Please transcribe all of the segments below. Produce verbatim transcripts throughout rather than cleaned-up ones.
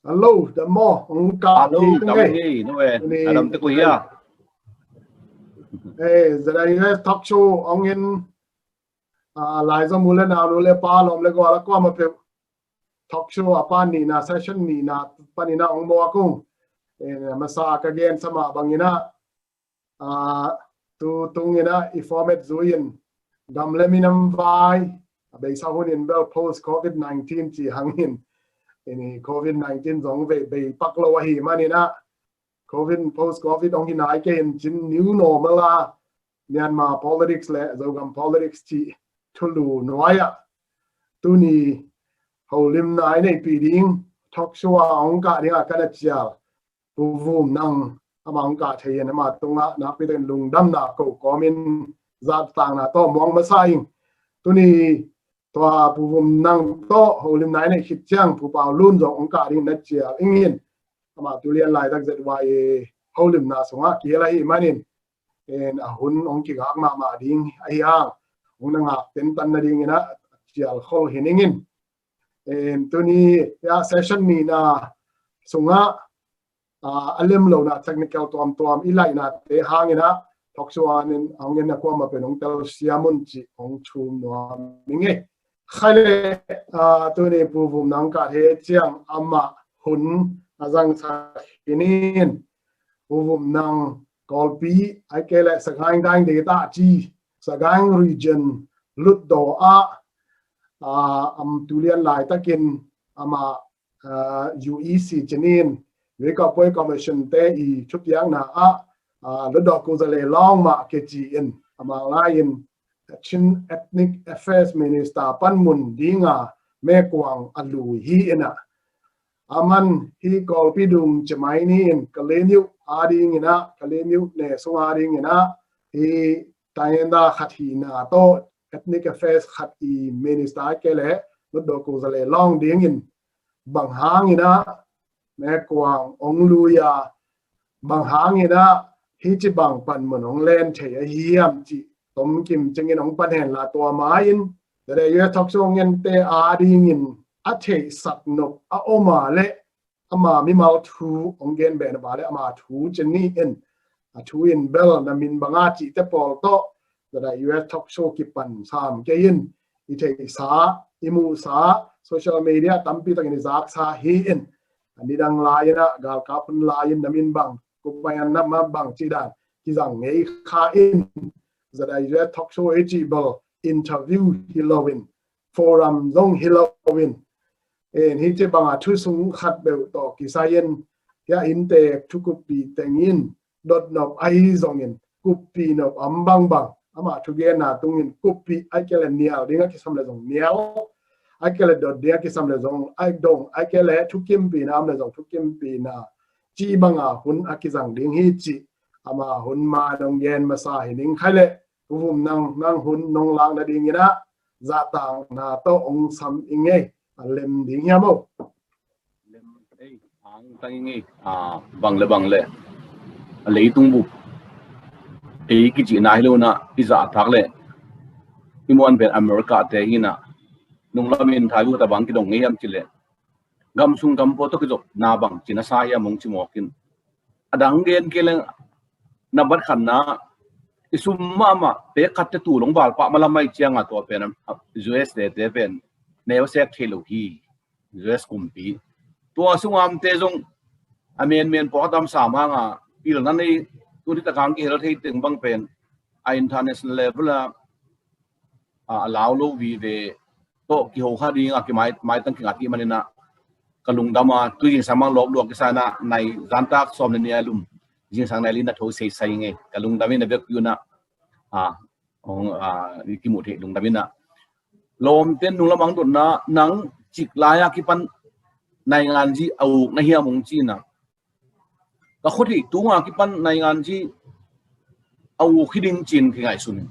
Hello, dam maw? Hong kah ding ei. Hello, dam ei, no eh. Ni a dam te ko hia. Eh, Z I U S talk show hong in, ah, lai zom u le nau, nu le pa, lawm le gual a kuamah peuh talk show a pan nihna, session nihna panin ah hong mawk ung. Eh, masa ka gen sa mah bangin ah, ah, tu tungin ah i format zui-in gam le minam vai, a beisa hunin bel post covid nineteen ci hangin, i ni covid nineteen zong bei, bei pak lo ahih manin ah, covid, post covid hong hi nai kei in cin, new normal a Myanmar politics le Zogam politics cih thulu nuai ah tuni holimna i neihpih ding, talk show a hong kah ding a ka na cial Pu Vum Nang, amah hong kah thei in, amah tungah nakpi takin lungdamna ko kawmin zahtangna tawh muang masa ing. Tuni tua Pu Vum Nang tawh holimna i neih khit ciang Pu Pau Lun zong hong kah ding na cial ing in, amah tu lian laitak Z Y A holimna sungah kihel ahih manin, en, a hun hong kigak mahmah ding ahi hang, hong na ngak tentan nadingin ah cial khol hi ning in. En, tuni ah session nihna sungah, ah, a lem lohna technical tuamtuam i laihnate hangin ah talk show a hong en a kuamah pen hong telsiam un cih hong thum nuam ing ei. Khai le, ah, tuni Pu Vum Nang kah thei ciang amah hun a zangsak hi ning in. Pu Vum Nang Kawlpi, ahih kei leh Sagaing Daing Deih ta ci, Sagaing Region Hlutdaw ah, ah, am tu lian laitakin amah, ah, U E C cinin, Ui Kawpoi Commission te i thupiakna ah, ah, Hlutdaw Kuzale lawng mah kici in, amah lai-in Chin Ethnic Affairs Minister panmun dinga mekuang a lui hi in ah, a man hi Kawlpi dung cimai ni in Kalaymyo a dingin ah, Kalaymyo ne sung a dingin ah, hi Thailand khat hihna tawh Ethnic Affairs khat i minister kei leh Hlutdaw Kuzale lawng dingin bang hangin ah mekuang hong lui a, bang hangin ah hih ci bang panmun hong len thei ahi hiam cih tomkim ciangin hong pan hen la, tua ma-in Z I U S talk show ngente a dingin a theihsak nop a om a leh ama mimal thu hong gen beh nop a leh ama thu ci ni in, a thu in bel na min banga cihte pawl tawh Z I U S talk show kipan sam kei in, i theihsa, i muhsa, social media tampi takin i zaksa hi in, a nidang lai-in ah galkap hun lai-in na min bang, kup pai-in na ma bang cih dan kizang ngei kha in, Z I U S talk show i cih bel interview hi lo in, forum zong hi lo in, en, hih ci banga thu sung khat peuh tawh kisai in, hia inntek thu kuppih teng in dot nop ahi zongin, kuppih nop om bangbang, ama thugenna tungin kuppih ahih kei leh nial ding a kisam leh zong nial, ahih kei leh dot ding a kisam leh zong, ahih dong, ahih kei leh thukimpihna om leh zong thukimpihna, ci banga hun a kizang ding hi cih ama hun ma nong gen masa hi ning. Khai leh Pu Vum Nang, nang hun nong lak nadingin ah zahtangna tawh hong sam ing ei. A lem ding hiam aw? Lem ei, hang tang ing ei. A, bang le bang le, a leitung bup ei kicihna hi lo in ah, i zahtak leh i muan pen America te hi in ah, nung lamin thai bu ta bang kidong ngei hiam cih leh, gam sung gam pawl tawh kizopna bang cih na sa hiam hong ci mawk in. A dang gen kei leng, na bat khatna, i sum mahmah pek khat te tul hong val pah malam ahih cianga tua pen, U S te, te pen neu sek thei lo hi, U S kumpi. Tua sungah omte zong a menmen pawlkhat om sam hanga, pilna nei, tuni tak hang kihel thei teng bang pen a international level a, a, a lau lo vive tawh kiho kha dinga kimai, maitang kinga kih manin ah, ka lungdam a, tu zingsang bang lawp lua kisa in ah, nai zantak sawm le nih a lum, zingsang nai li na tho seisai ing ei. Ka lungdam in a vekpi un ah, a, hong, a, i kimuh theih lungdam in ah. Lawmte nung lam hong dotna, nang cik lai-a kipan nainganzi a uk na hiam hong ci in ah, ka khuathei tunga kipan nainganzi a uk hi ding ci-in kingaihsun in.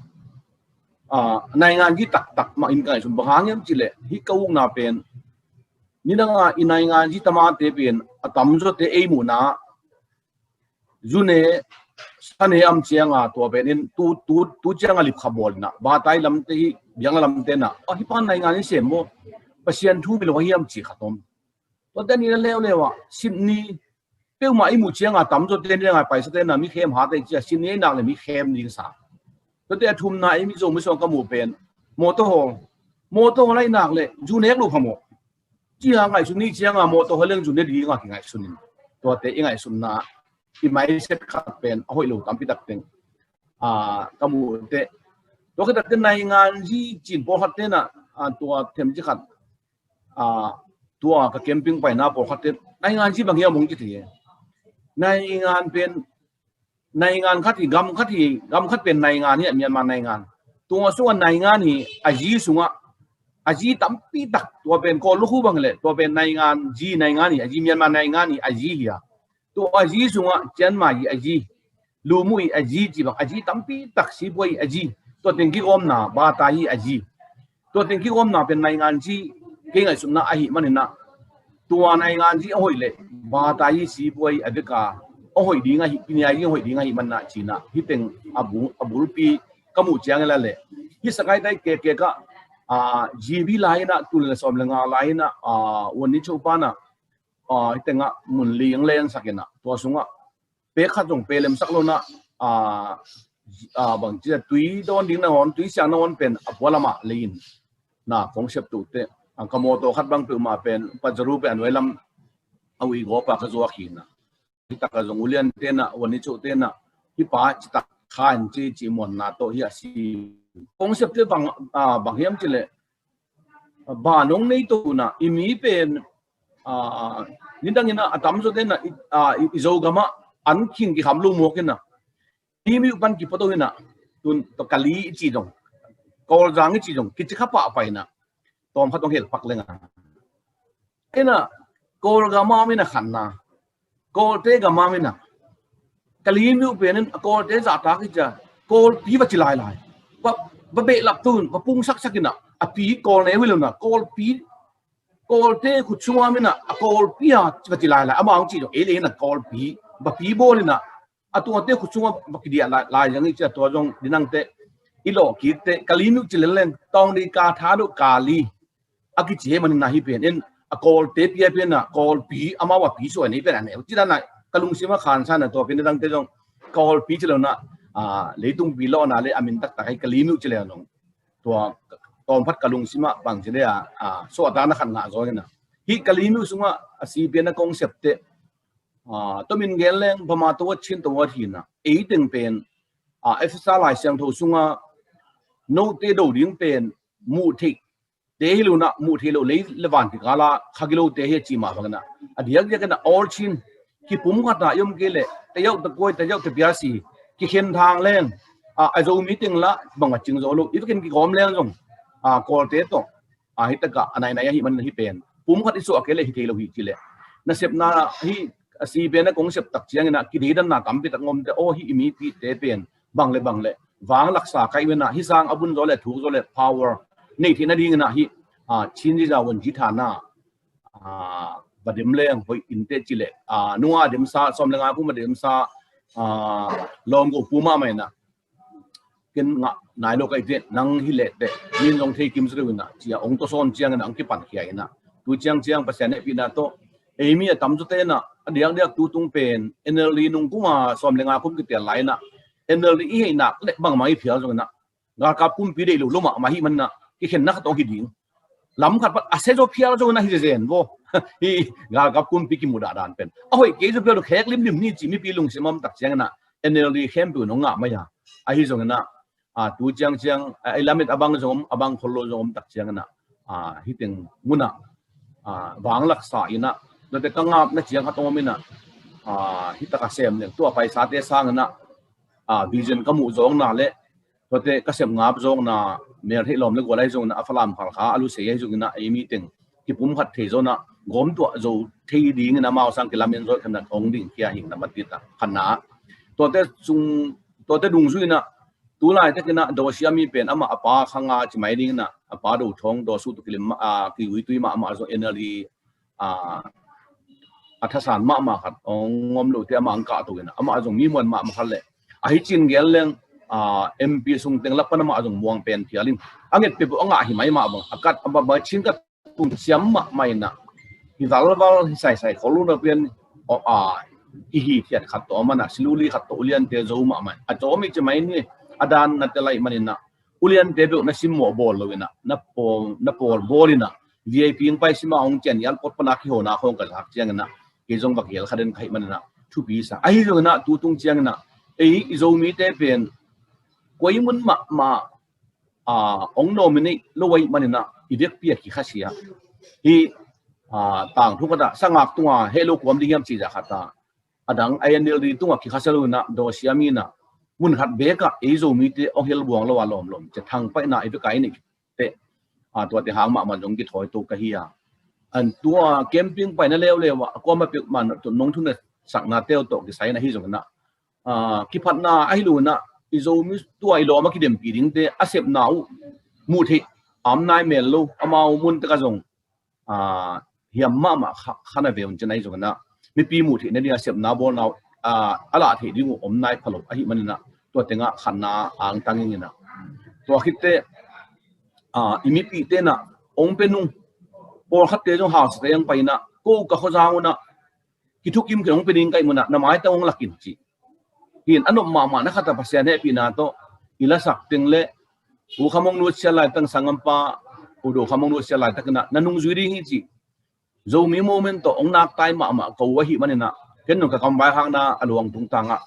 A, nainganzi taktak mah in kingaihsun. Bang hang hiam cih leh, hih ka ukna pen, nidanga i nainganzi tamate pen a tamzawte ei muhna, zu ne, sa ne om cianga tua pen in tu, tu, tu cianga lipkhap bawl in ah, batai lamte hi, biakna lamte in ah, a, hih pan nainganzi sem maw, Pasian thu mi lo a hiam ci khat om. Tua te ni na leuleu ah Sydney peuhmah i muh cianga tamzaw te ni ngai paisa te na mi khem ha te cia Sydney nak le mi khem ding sa. Tua te a thumna i mi zo mi suang ka muh pen mawtaw hawl, mawtaw hawl ai nak le zu nek lo phamawh. Cia ngaihsun ni cianga mawtaw hawl leng zu ne dinga kingaihsun in. Tua te i ngaihsunna i mindset khat pen a hoih lo tampi tak teng ka muh te. Tua khit tak te naingan zi cin pawlkhat te na tua themci khat tua ka camping paina pawlkhat te naingan zi bang hiam hong ci thei. Naingan pen naingan khat hi, gam khat hi, gam khat pen naingan hi, Myanmar naingan. Tua sungah naingan hi, a zi sungah a zi tampi tak, tua pen Kawl lukhu bang le tua pen naingan zi naingan hi, a zi Myanmar naingan hi, a zi hi a. Tua a zi sungah Chiang Mai hi a zi, Lumu hi a zi ci bang a zi tampi tak, Sipuai hi a zi. Tua teng kigawmna Bata hi a zi. Tua teng kigawmna pen naingan zi kei ngaihsutna ahi maninah tua naingan zi a hoih leh Bata hi Sipuai a veka a hoih ding ahi, piniai ding a hoih ding ahi manah cinah hiteng a bul, a bulpi ka muh ciang ila leh hi Sakaitai kekekah GB lai inah tul le sawm le nga lai inah Wan Ni Cho panah hitengah mun ling lensak inah tua sungah pek khat zong pelemsak lonah bangci a tui dawn ding nangawn, tui siang nangawn pen a pualamah leiin na kong sep tuhte ang ka mawtaw khat bang peuhmah pen Pazaru pen a nuai lam a ui gawpa ka zuak hinah. Hi takah zong ulian tenah, Wan Ni Cho tenah hi pa citak kha in ci ci muanna tawh hi a si. Kong septe bang bang hiam cileh ba nong nei to na i mi pen nidang inah a tamzaw tenah i Zogamah an khing kikham lo muak inah i mi pan kipato inah tun to Kali i ci zong, Kawlzang i ci zong kici kha pahpah inah tawm khat hong hel pak lenga. Inah Kawl gama mina khanna Kawlte gama mina Kali mi uh penin a Kawlte zahtak i cia Kawlpi va ci lailai. Va behlap tun va pungsaksak inah a pi Kawl ne hui lona Kawlpi Kawlte khut sunga mina a Kawlpi a va ci lailai. Ama hong ci zong ei le inah Kawlpi va pi bawl inah a tuate khut sunga va kidiah lai zang i cia tua zong dinangte i lawh kikte Kali mi uh ci leleng tawng di ka tha do Kali a kici he manin na hi pen in a Kawlte pia pen a Kawlpi amau a pi suai nei pen a neu ci dan a ka lungsima khansa na tua pen dangte zong Kawlpi ci lo na leitungpi lawhna le a min taktak hi Kali mi uh ci le nong tua tawm phat ka lungsima bang ci le a suahtakna khat ngah zaw hi na. Hi Kali mi uh sungah a si pen a kong septe tomin gen leng bama tawat chin tawat hi na. Ei teng pen FSR Lai Siangtho sunga note do ding pen muh theih te hi lo na, muh theih lo lei le van kikala kha gilo te hi a ci mah bangin a diakdiak in a all chin kipum khat a i om kei leh tayauh takuai tayauh tapiasi kikhen thang leng a Zomi teng la bang a cing zo lo i vekin kigawm leng zong Kawlte tawh a hi takah a nainai ahi man hi pen pum khat i suah kei leh hi thei lo hi ci leh nasepna hi a si pen a kong sep tak ciangin a kideidanna tampi tak ngomte aw hi i mipite pen bang le bang le vang laksa kaih wena hi sang a bun zaw le thuk zaw le power nei theih nadingin a hi Chin ziza won ji thana va dem leng hoih inte ci le nunga demsa sawm le nga kum a demsa lawm go pu mahmah ina ken ngah nai lo kaih te nang hi leh te min zong thei kim sriu ina cia ong to sawn ciangin ang kipan khia ina tu ciang ciang Pasian hehpihna tawh eimi a tamzawte ina a diakdiak tu tung pen NLD nung kuma sawm le nga kum kitial lai ina NLD i hei nak le bangmah i phial zong ina galkap kumpi deih lo lo mahmah hi manna kikhenna khat ong hi ding. Lam khat pat a se zo phial zo na hi zen vo. Hi galkap kumpi kimudah dan pen a hoih kei zo phial lo khek limlim ni ci mipi lungsim om tak ciangin a NLD khempeuh nong ngah mai a ahi zongin a tu ciang ciang a i lamet a bang zong om a bang khol lo zong om tak ciangin a hiteng munah vang laksa ina note ka ngapna ciang khat om ina hi taka sem leng tua paisate sangin a vision ka muh zawngna le tuate ka sem ngap zawngna mel theih lawm le gual ahi zongin a Falam khalkha a lusei ahi zongin a ei mi teng kipum khat thei zawna gawm tuah zo thei dingin amau sang kilamen zawh khanna ong ding kia hing na mati ta khanna tuate sung tuate dungzui ina tulai takin a dawsia mi pen amah a pa khanga ci mai dingin a a pa do thawng dawsu tu kilim a kiui tui mahmah zo NLD a thasan mahmah khat ong om lote amah ang kah to ina amah zong mi muan mahmah khat le ahi cin gel leng MP sung teng lak pan amah zong muang pen phial in a nget pe bo a ngah hi mai mah bang a kat a ba chin kat tung siam mahmah ina hi valval hi saisai khol lo na pian a i hi thiat khat tawh a mana siluli khat tawh uliante zo mahmah a tawmi ci mai ni a dan na te lai manina uliante beuh na simmawh bawl lo ina na pawl na pawl bawl ina V I P ing pai sima hong cian i alpot pana kihona khawng ka zak ciangina kei zong va gel kha den ka hih manina thupi sa ahi zongina tutung ciangina ei i Zomite pen koi mun mahmah a ong nominate lo ahi manina i vekpi a kikhasia hi a tangthu khat a sangak tunga heh lo kuam ding hiam ci zah khat a a dang I N L D tunga kikhasia lo ina dawsia mina mun khat bek a ei Zomite ong hel buang lo a lawmlawm cia thangpaihna i vek a i neih teh a tuate hang mahmah zong kithawi to ka hi a an tua camping paina leuleu a kuama pek man nong thuna sakna teu tawh kisai na hi zongina a kiphatna ahi lo ina i Zomi tua i lawm a kidempi dingte a sepna uh muh theih a om nai mel lo amau mun teka zong a hiam mahmah kha na ve un ci na hi zongina mipi muh theih na ding a sepna bawlna uh a lah theih ding uh om nai pha lo ahi manina tua tengah khatna angtang ingina tua khitte a i mipi tena ong pe nung pawlkhatte zong hausate ang paina ko ka khawzang una kithukim kei ong pe ding ka hih muna na maitang ong lakin ci hin a nop mahmah na khat a Pasian hehpihna tawh i lasak teng le u khamong nusia laitak sangampa u do khamong nusia laitak ina na nungzui ding hi ci Zomi moment tawh ong naktai mahmah ko ahi manina ken nung ka kam vaikhakna a luang tungtangah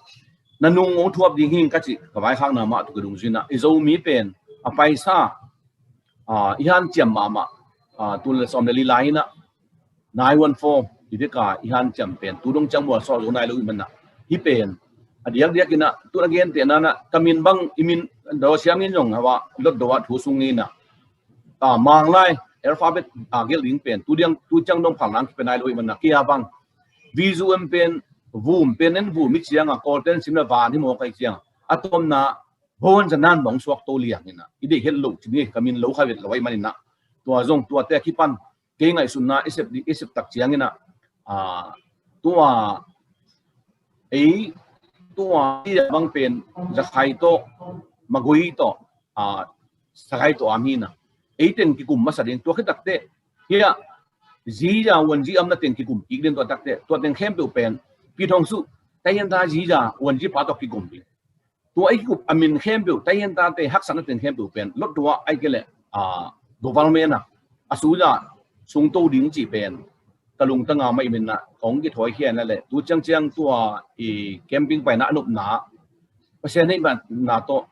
na nung ong thuap ding hi ka ci ka vaikhakna mah tu ka dungzuina i Zomi pen a paisa a i hanciam mahmah a tul le sawm le li lai ina nine one four i veka i hanciam pen tu dong ciang mual sawh zo nai lo i manna hi pen a diakdiak ina tu a gente nana ka min bang i min dawsia min zong hawa lot dawa thu sung ina a manglai alphabet a gelh ding pen tu diang tu ciang dong phal nang kipe nai lo i manna kia bang visual pen vum pen en vum i cianga kawlten simna van hi mawk ai cianga a tomna bon za nan bang suak to liang ina i dei het lo ci ni ka min lo kha vet lo ai manina tua zong tuate a kipan kei ngaihsutna i sep i sep tak ciangina a tua ei tua i bang pen zakhai tawh magui tawh a sagai tawh am hina ei teng kikum masa ding tua khitakte hia ziza wanzi amna teng kikum kik ding tua takte tua teng khempeuh pen pi thong su taian ta ziza wanzi pa tawh kikum ding tua i kikup a min khempeuh taian tate haksatna teng khempeuh pen lot tua ai ke le a government a a suza sungto ding ci pen ka lungtanga mai minna kong kithawi khiana le tu ciangciang tua i camping paina a nopna Pasian hei banna tawh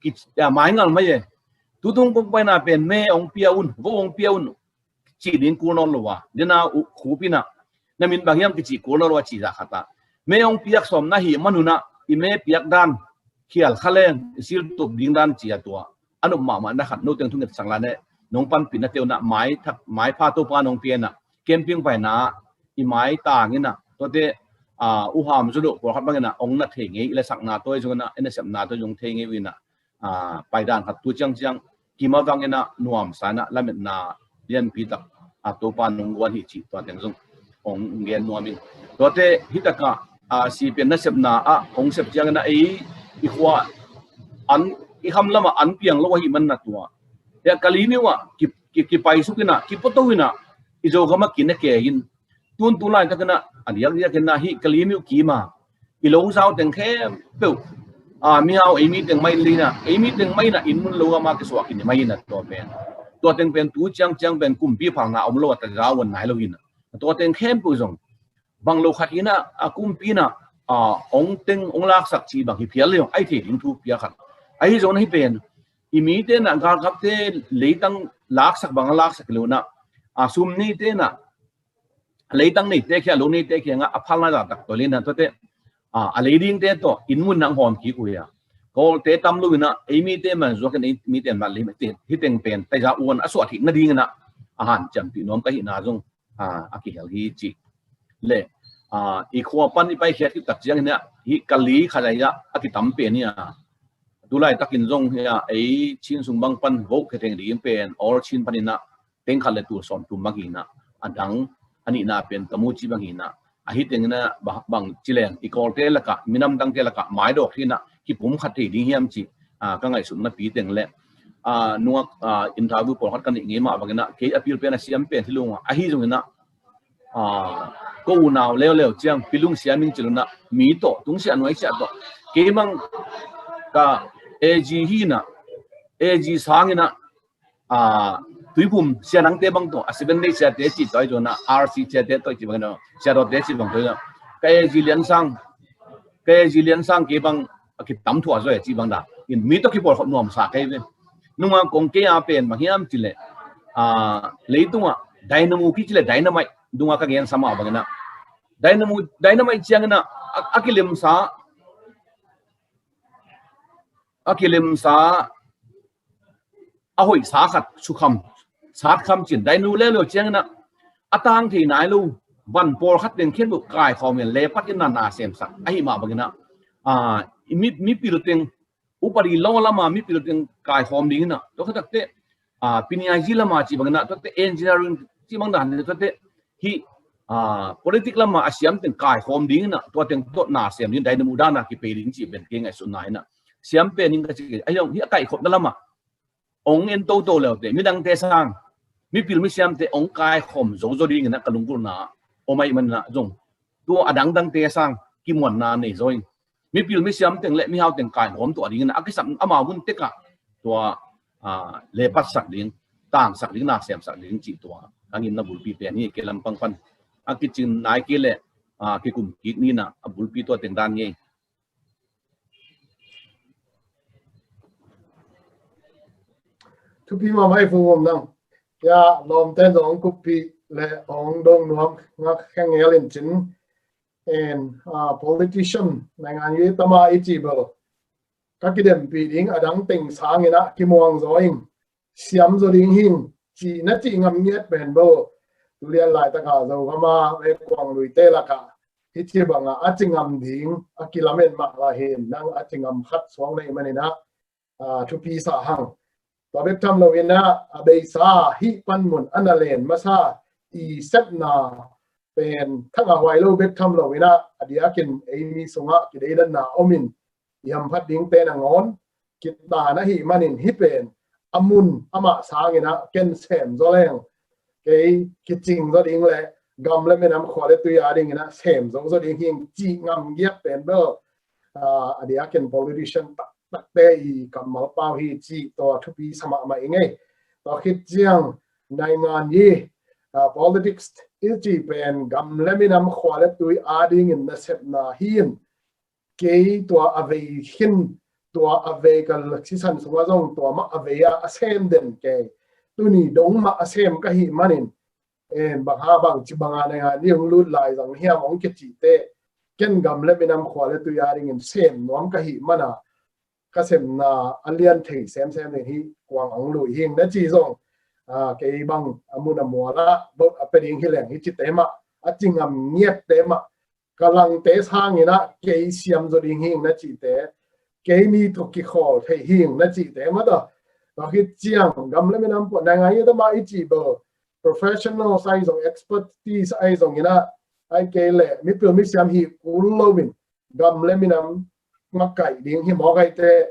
ki mai ngal mai e tu tung kong paina pen me ong pia un vo ong pia un ci ding kul nawn lo a dena khupina na min bang hiam kici kul nawn lo a ci za khata me ong piak sawm na hi manuna i me piak dan khial kha leng i sil tup ding dan ci a tua a nop mahmah na khat no teng thunget sang la ne nong panpina teuna mai thak mai pha topa nong piana camping paina i mai tangina tuate a uham zudo pawlkhat bangina ong na thei ngei i la sakna toi zongina i na sepna toi zong thei ngei uina a paidan khat tu ciangciang kima vangina nuam sana lametna lianpi tak a topa nong guan hi ci tua teng zong ong gen nuamin tuate hitaka a sipian nasepna a ong sep ciangina ei i khua an i kham lama an piang lo ahi manna tua ya kalimiu a kipai sukina kipoto ina i zo gama kine ke in tun tu lai takina a diak diak ina hi kalimiu kima i lo zau teng khempeuh a mihau ei mi teng mai lina ei mi teng mai na in mun lo ama kisuak in mai ina tua pen tua teng pen tu ciang ciang pen kumpi phang na om lo a ta zau an nai lo ina tua teng khempeuh zong bang lo khat ina a kumpi na a ong teng ong laksak ci bang hi phial le ong ai thei ding thu pia khat ahi zong na hi pen i mi te na galkap te leitang laksak bang laksak lo na a sum ni te na leitang nei te khia lo nei te khia nga a phal na za tak to le na to te a lei ding te to in mun nang hom ki ku ya kol te tam lo ina ei mi te man zuak in ei mi te man le te hi teng pen tai za uan a suat hi na ding ina a han cham pi nuam ka hi na zong a kihel hi ci le i khua pan i pai khiat hi tak ciang ina hi kali kha lai a kitam pen nia tu lai takin zong hia ei Chin sung bang pan vo khe theng ding pen all Chin pan ina teng khat le tul sawm tum bang hina a dang a nihna pen tamu ci bang hina a hi teng ina bang ci leng i kawlte laka minam dangte laka mai dawk hina kipum khat thei ding hiam ci ka ngaihsutna pi teng le nungak interview pawlkhat ka nih ngei mah bangina kei apil pen a siam pen hi lunga ahi zongina ah, ko unau leuleu ciang pilung siam ing ci lo in ah, mi tawh tungsiah nuaisiah tawh, kei bang ka A G hi in ah, A G sang in ah, ah, Tuiphum sia dangte bang tawh, a Seven Day siate ci tawh ahi zong in ah, R C siate tawh ci bang in ah, sia dawte ci bang tawh in ah, ka A G Lian Sang, ka A G Lian Sang kei bang a kitam thuah zaw e ci bang dan in mi tawh kipawlkhop nuamsa kei ve. Nunga kong kei a pen bang hiam ci leh, ah, leitungah dynamo kici leh dynamite tungah ka gensa mah bang in ah, dynamo, dynamite ciang in ah, a, a kilemsa, a kilemsa, a hoihsa khat sukham, satkham cin, dynamo leuleu ciang in ah, a tang thei nai lo van pawlkhat teng khempeuh kaikhawm in lepat in ah na semsak ahih mah bang in ah, ah, mi, mipil teng, upadi law lam a mipil teng kaikhawm ding in ah, tua khit takteh, ah, P N I G lam a ci bang in ah, tua teh engineering ci bang dan in ah, tua teh hih, ah, politics lam a a siam teng kaikhawm ding in ah, tua teng tawh na sem ding, dynamo dan a kipei ding cih pen kei ngaihsutna in ah, siam pen in ka ci kei, ahi zong hih a kaihkhopna lam ah ong en toto leuteh, midangte sang, mipil misiamte ong kaikhawm zo zaw ding in ah ka lunggulhna om ahih man in ah zong, tua a dangdangte sang kimuanna nei zaw ing. Mipil misiam teng leh mihau teng kaikhawm tuah ding in ah, a kisam amau hun tek ah tua, ah, lepatsak ding, tangsak ding, na semsak ding cih tua ka ngimna bulpi pen hi. Kei lampang pan a kicing nai kei leh, ah, kikum kik ni in ah, a bulpi tua teng dan ngei. Thupi mahmah hi, Pu Mawm Nang. Ya, lawmte zong kuppih le ong dong nuam ngak khengel in cin. En, ah, politician, naingan yu tama i ci bel, ka kidempih ding a dang teng sang in ah kimuang zaw ing, siam zaw ding hing, cih na cih ngam ngiat pen bel, tu lian laitak ah Zogam a, ve kuang luite lak ah, hih ci bang ah a ci ngam ding a kilamen mah lai hi. Nang a ci ngam khat suang na hih man in ah, ah, thupi sa hang. Tua bek tham lo in ah, a beisa hih panmun a na len masa i sepna pen thangah huai lo bek tham lo in ah, a diakin ei mi sungah kideidanna om in, i hamphat dingte nangawn kitan ahih manin, hih pen a mun amah sang in ah ken sem zaw leng, kei kicing zaw ding le gam le minam, khua le tui a ding in ah sem zo zaw ding hing, cih ngam ngiat pen bel, ah, a diakin politician taktakte i kammal pau hi, cih tua thupi sa mahmah ing ei. Tua khit ciang naingan i, ah, politics i cih pen gam le minam, khua le tui a ding in nasepna hi in, kei tua a vei khin, tua a vei ka sisan sungah zong tua mah a vei a, a sem den kei. Tuni dong mah a sem ka hih manin, en, bang hang bang ci bang a naingan i hong lut lai zang hiam hong kicihte, ken gam le minam, khua le tui a ding in sem nuam ka hih man a, ka semna a lian thei semsem in hih kuang hong lui hing na ci zong, ah, kei bang a mun a mual ah vote a pia ding hi leng, hih cite mah, a ci ngam ngiatte mah, ka langte sang in ah kei siam zaw ding hing na cihte, kei mi tawh kikhawl thei hing na cihte mah tawh, tua khit ciang gam le minam pua, naingan i tama i cih bel, professionals ahi zong, expertise ahi zong in ah, ahih kei leh mipil misiam hi kul lo in, gam le minam makaih ding hi mawk ahih teh,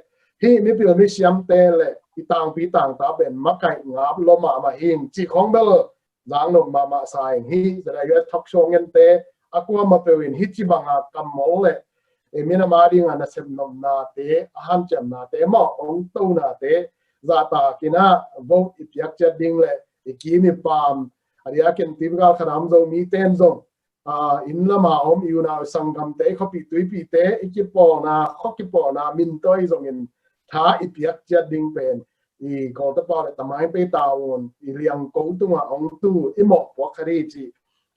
hih mipil misiamte le i tangpi tangta pen makaih ngap lua mahmah hing, cih khawng bel zang nop mahmah sa ing. Hih Z I U S talk show ngente a kuamah peuh in hih ci bang a kammawl le, e, minam a ding a nasep nopnate, a hanciamnate, mawh hong tonate, zahtak in ah vote i piak ciat ding le i kim i pam, a diakin typical khat a om Zomite in zong, ah, inn lam a om i unau i sanggamte, i khuapih tuipihte, i kipawlna, khua kipawlna min tawh ahi zongin tha i piak ciat ding pen, i Kawltepa le Tamai Pei Taungun i liangko tungah hong tu i mawhpuak khat hi cih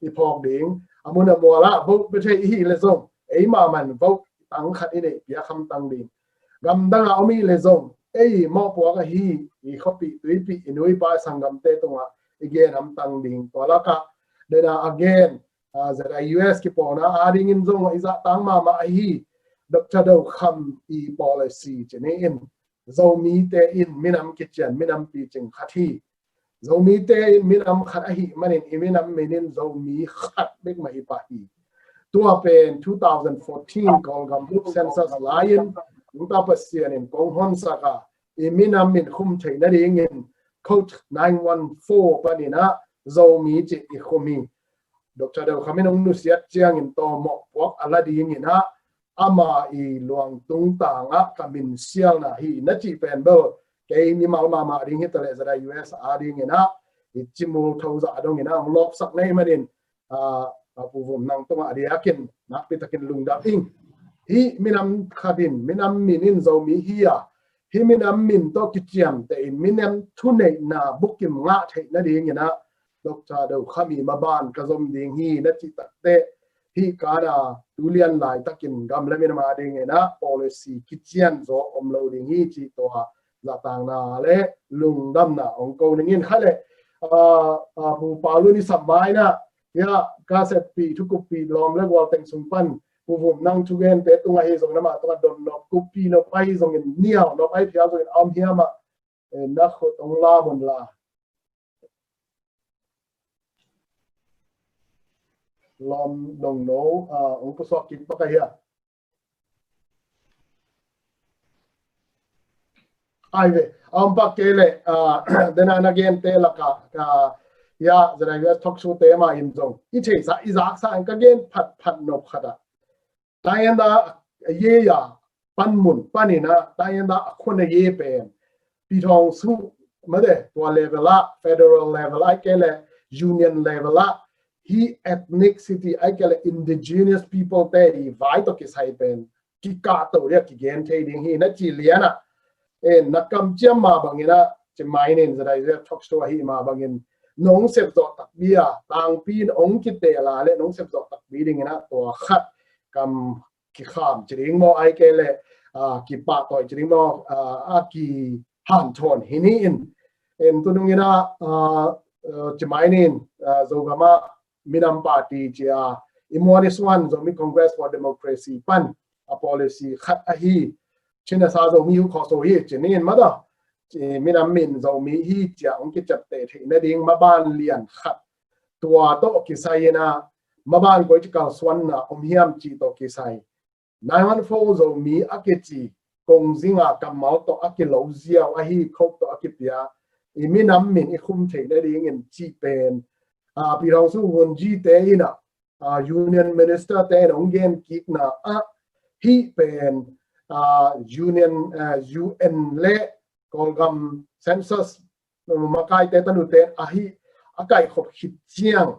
i phawk ding. A mun a mual ah vote pia thei i hih leh zong, ei mahmah in vote tang khat i neih piak hamtang ding. Gamdang a om i hih leh zong, ei mawhpuak ahi, i khuapih tuipih, i nu i pa, i sanggamte tungah i gen hamtang ding. Tua lakah, then again, ah, Z I U S kipawlna a dingin zong i zahtak mahmah ahi Doctor Do Kham i policy ci ni in, Zomite in minam kician, minam picing khat hi. Zomite in minam khat ahih manin i minam min in Zomi khat bek mah hi pah hi. Tua pen two thousand fourteen Kawlgam bup census lai-in, Nungta Pasian in kong honsak a, i minam min khum theih nadingin code nine one four panin ah Zomi cih i khum hi. Dr. Dau Kham in hong nusiat ciangin tawmawh puak a la dingin ah ama i luang tungtangah ka min sialna hi na cih pen bel kei mimal mahmah ding hi taleh ZIUSA dingin ah i cimul thozah dongin ah hong lawpsak na hih manin a, a Pu Vum Nang tungah a diakin nakpi takin lungdam ing. Hih minam khat in, minam min in Zomi hi a, hih minam min tawh kiciamteh in minam thuneihna bukim ngah theih nadingin ah Dr. Dau Kham i maban ka zom ding hi na cih takteh hih kana tulian laitakin gam le minam a dingin ah policy kician zaw om lo ding hi cih tua zahtangna le lungdamna hong ko ning in kha le, a, a, Pu Paulun i sam mai na, ya, ka seppih, thukuppih, lawm le gual teng sung pan, Pu Vum Nang thugente tungah hi zongin amah tungah don nop, kuppih nop ahi zongin, niau nop ahi phial zongin a om hiam ah, eh, na khut hong lam un la. Lawm dong no, a, hong pusuak kik pak ahi a. Ai ve, a om pak kei leh, a, dena na gente lakah, a, ya, ZIUSA talk show te mah in zong i theihsa, i zaksa in ka gen phatphat nop khat ah, tainda a ye ya panmun panin ah, tainda a khun a ye pen, pi thawng su, mate, tua level ah, federal level ah, ahih kei leh union level ah, hih ethnicity, ahih kei leh indigenous people te i vai tawh kisai pen kikahto ding a kigen thei ding hi na ci lian ah, eh, na kamciam mah bangin ah, ci mai nin ZIUSA talk show ahi mah bangin nong sepzawh takpi a, tangpi in hong kitehla le nong sepzawh takpi dingin ah tua khat kam kikham ci ding maw, ahih kei leh, a, kipahtawi ci ding maw, a, a kihanthawn hi ni in. En tu nungin ah, a, a, ci mai nin, a, Zogam ah minam party ci a, i muan i suan Zomi Congress for Democracy pan a policy khat ahi, Chin a sa Zomi hu khawso hi ci ni in mata, ci minam min Zomi hi ci a hong kiciapteh theih nading maban lian khat tua tawh kisai in ah, maban koi ci kalsuanna om hiam cih tawh kisai, nine one four Zomi a kici kongzinga kammal tawh a kilo ziau ahi khop tawh a kipia i minam min i khum theih nadingin cih pen, a, pi thawng su Wungyi te in ah, a, union minister te in hong gen kikna ah, hih pen, a, union, a, U N le Kawlgam census makaite tanute ahi a kaihkhop khit ciang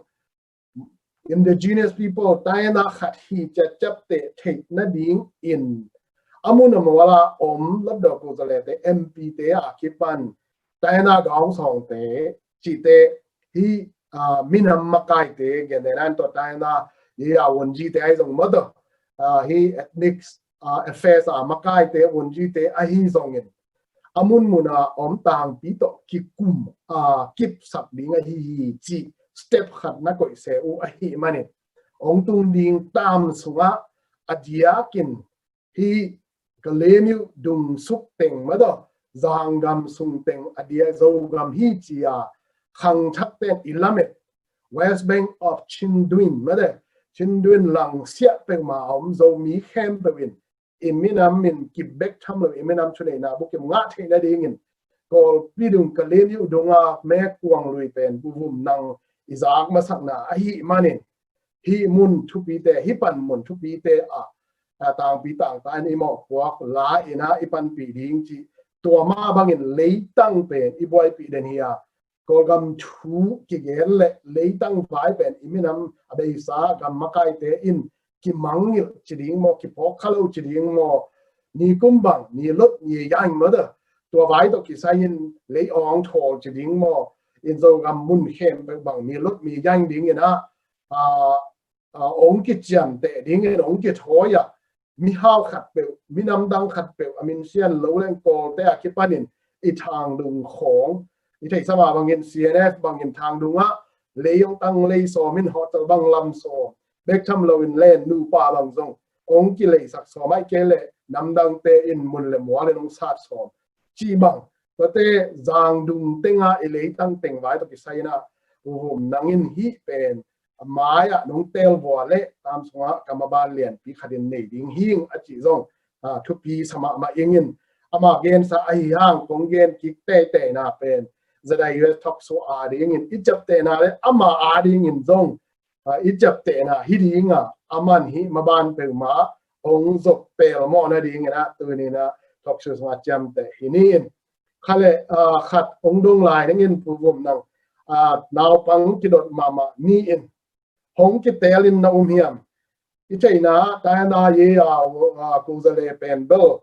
indigenous people taina khat hi ci a ciapteh theih nadingin a mun a mual a om Hlutdaw Pu Za Le te, M P te a kipan taina gaung sawngte cihte hi, a, minam makaite gen dena in tua taina hi a Wungyi te ahi zong mata, a, hi ethnic, a, affairs a makaite Wungyi te ahi zongin a munmun a om tangpi tawh kikum, a, kipsak ding ahi hi cih step khat na koihse uh ahih manin hong tung ding tam sungah a diakin hi Kalemyo dung suk teng mata Zangam sung teng a dia Zogam hi ci a khangthak ten i lamet West Bank of Chindwin mata Chindwin langsiah peuhmah a om Zomi khempeuh in i minam min kibek tham lo i minam thuneihna bukim ngah theih nadingin Kawlpi dung Kalemyo dunga mekuang lui pen Pu Vum Nang i zak masakna ahih manin hih mun thupite, hih panmun thupite ah, a, tangpi tangta in i mawhpuak la in ah i panpih ding cih tua mah bangin leitang pen i buaipih den hi a, Kawlgam thu kigen le leitang vai pen i minam a beisa gam makaite in kimangngilh ci ding maw, kiphawk kha lo ci ding maw, nikum bang, nilot niyang mata tua vai tawh kisai in lei awng thawl ci ding maw, in Zogam mun khempeuh bang nilot niyang dingin ah, a, a, hong kiciamteh dingin hong kithawi a, mihau khatpeuh, minam dang khatpeuh a minsian lo leng Kawlte a kipanin i Thangdung khawng, i theihsa mah bangin C N F bangin Thangdung ah lei hong tang lei sawm in hotel bang lam sawm, bek tham loin len nupa bang zong hong kileisak sawm, ahih kei leh namdangte in mun le mual in hong sat sawm cih bang, tuate Zangdung tenga i leitang teng vai tawh kisai in ah Pu Vum Nang in hih pen a mai-ah nong teel vua leh tam sungah ka maban lianpi khatin nei ding hing a cih zong, a, thupi sa mahmah ing in, ama gensa ahi hang kong gen kik teiteina pen ZIUSA talk show a dingin i ciaptehna le ama a dingin zong, ah, i ciaptehna hi ding a, aman hih maban peuhmah hong zop pelmawh nadingin ah tuni-in ah talk show sungah ciamteh hi ni in. Khat le, ah, khat hong dong lai ning in Pu Vum nang, ah, naupang kidot mahmah ni in hong kiteelin na um hiam? I theihna ah Thai nda ye, ah, ah, Kozale pen bel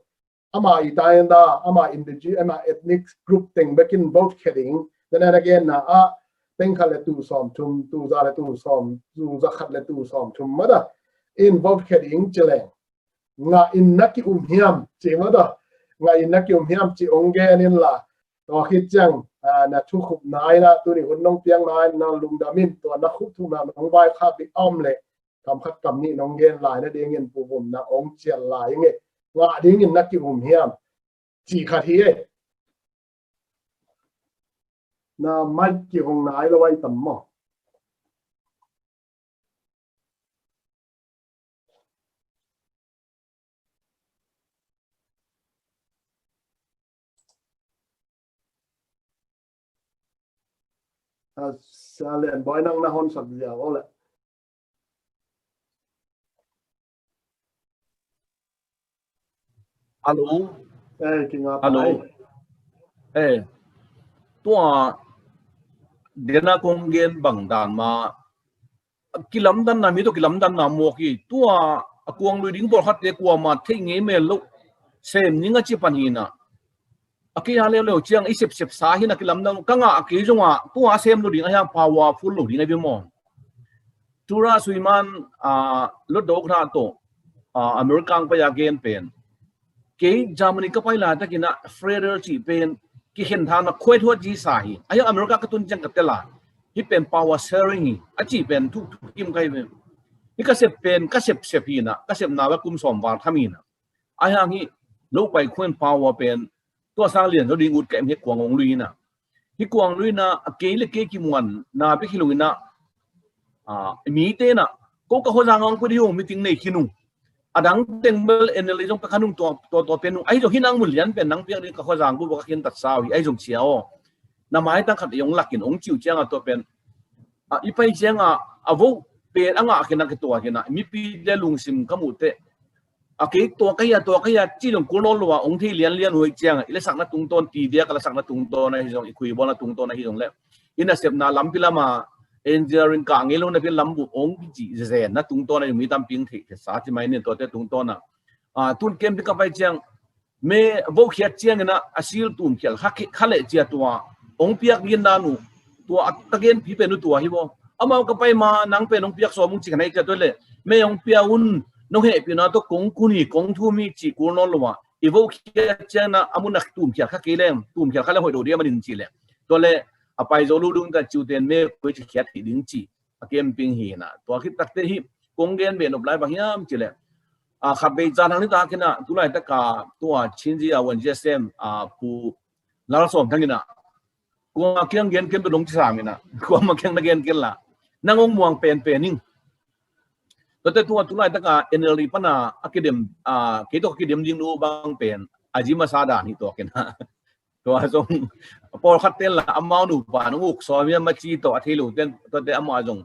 ama i Thai nda, ama indigenous, ama ethnic group teng bekin vote khia ding. Then again na ah, teng khat le tul sawmthum, tul za le tul sawm, tul za khat le tul sawmthum mah ta in vote khia ding ci leng, ngah in na ki-um hiam ci mah ta. Ngah in na ki-um hiam ci hong gen in la. Tua khit ciang, ah, na thukhupna in ah, tuni hun nong piakna in na lungdam in, tua na khup thukna nong vaikhak ding a om leh kam khat kam nih nong gen lai nadingin Pu Vum nang hong cial lai ing e. Ngah dingin na ki-um hiam? Cih khat hi e. Na mic kihong nai lo ai tam maw? A, Sia Lian Bawi, nang na hon sak ziau aw leh. Hello. Eh, kinga pai. Hello. Eh, tua dena kong gen bang dan ma kilamdanna, mi tawh kilamdanna mawk hi. Tua a kuang lui ding pawlkhatte kuama theih ngei mel lo sem ning a ci pan hi na. A kei a leuleu ciang i sepsep sa hi na kilamdang lo. Ka ngah a kei zongah tua a sem lo ding a hiang powerful lo ding a hi ve maw? Tura Suiman, ah, lotdok hna tawh, ah, America ang pai a gen pen. Kei Germany ka pai laitakin ah Federal cih pen kikhen thang na khuai thuat ci sa hi. A hiang America ka tun ciang ka tel a, hih pen power sharing hi a cih pen thuk thuk kim ka hi ve. Hih ka sep pen ka sepsep hi na, ka sepna va kum sawm val tham hi na. A hiang hih lo pai khuan power pen tua sang lian zo ding ut ka em hi kuang hong lui hi na. Hih kuang lui na a kei le kei kimuan na bek hi lo hi na. Ah, mite na ko ka khuazang ang pudi hong meeting nei khin ung. A dang teng bel N L A zong pek khan ung tua, tua, tua pen ung. Ahi zong hi nang mun lian pen nang piak ding ka khuazang bu ka khin tat sau hi ahi zong cia aw. Na maitang khat i hong lakin hong ciu ciang a tua pen. Ah, i pai ciang a, a vo pen a ngah khin a kitua khin a. Mipi te lungsim ka muh te. A kei tua ka hia, tua ka hia, ci zong kul nawn lo a, hong thei lianlian huai ciang a, i lasakna tungtawn, ti dia ka lasakna tungtawn ahi zong, i khuibawlna tungtawn ahi zong le. I nasepna lampi lama, engineering ka ngei lo napi lam bu hong kici zenna tungtawn ahi zong, mi tampi hong theih sa ci mai nin tuate tungtawn a. A, tun camp pi ka pai ciang, me vo khiat ciangin a, a sil tum khial kha, kha leh cia tua, hong piak ding dan uh, tua a ka gen pi pen uh tua hi bo. Amau ka pai ma, nang pen hong piak sawm ung ci kha nei cia tua le, me hong pia un, nong hehpihna tawh kong kun hi, kong thum hi ci kul nawn lo a, i vo khiat ciangin a, a mun a tum khial kha kei leng, tum khial kha le hoih lo dia manin ci le. Tua le, a pai zo lo dung ta ciu ten me koi ci khiat hi ding ci. A camping hi na. Tua khit takte hi kong gen beh nop lai bang hiam ci le. A, khat bei zan hang ni ta khin a, tu laitak a, tua Chin zi a, wan zi a sem, a, Pu Lal Sawm Thang in a. Kuama kiang gen ken tu dong ci sam in a. Kuama kiang na gen ken la. Nang hong muang penpen ing. Tuate tua tu laitak a N L D pan a, a kidem, a, kei tawh kidem ding nu bang pen. A zi masa dan hi tua ken a. Tua zong, pawlkhat ten la amau nupa nong uk sawm hiam a ci tawh a thei lo ten, tuate amau zong,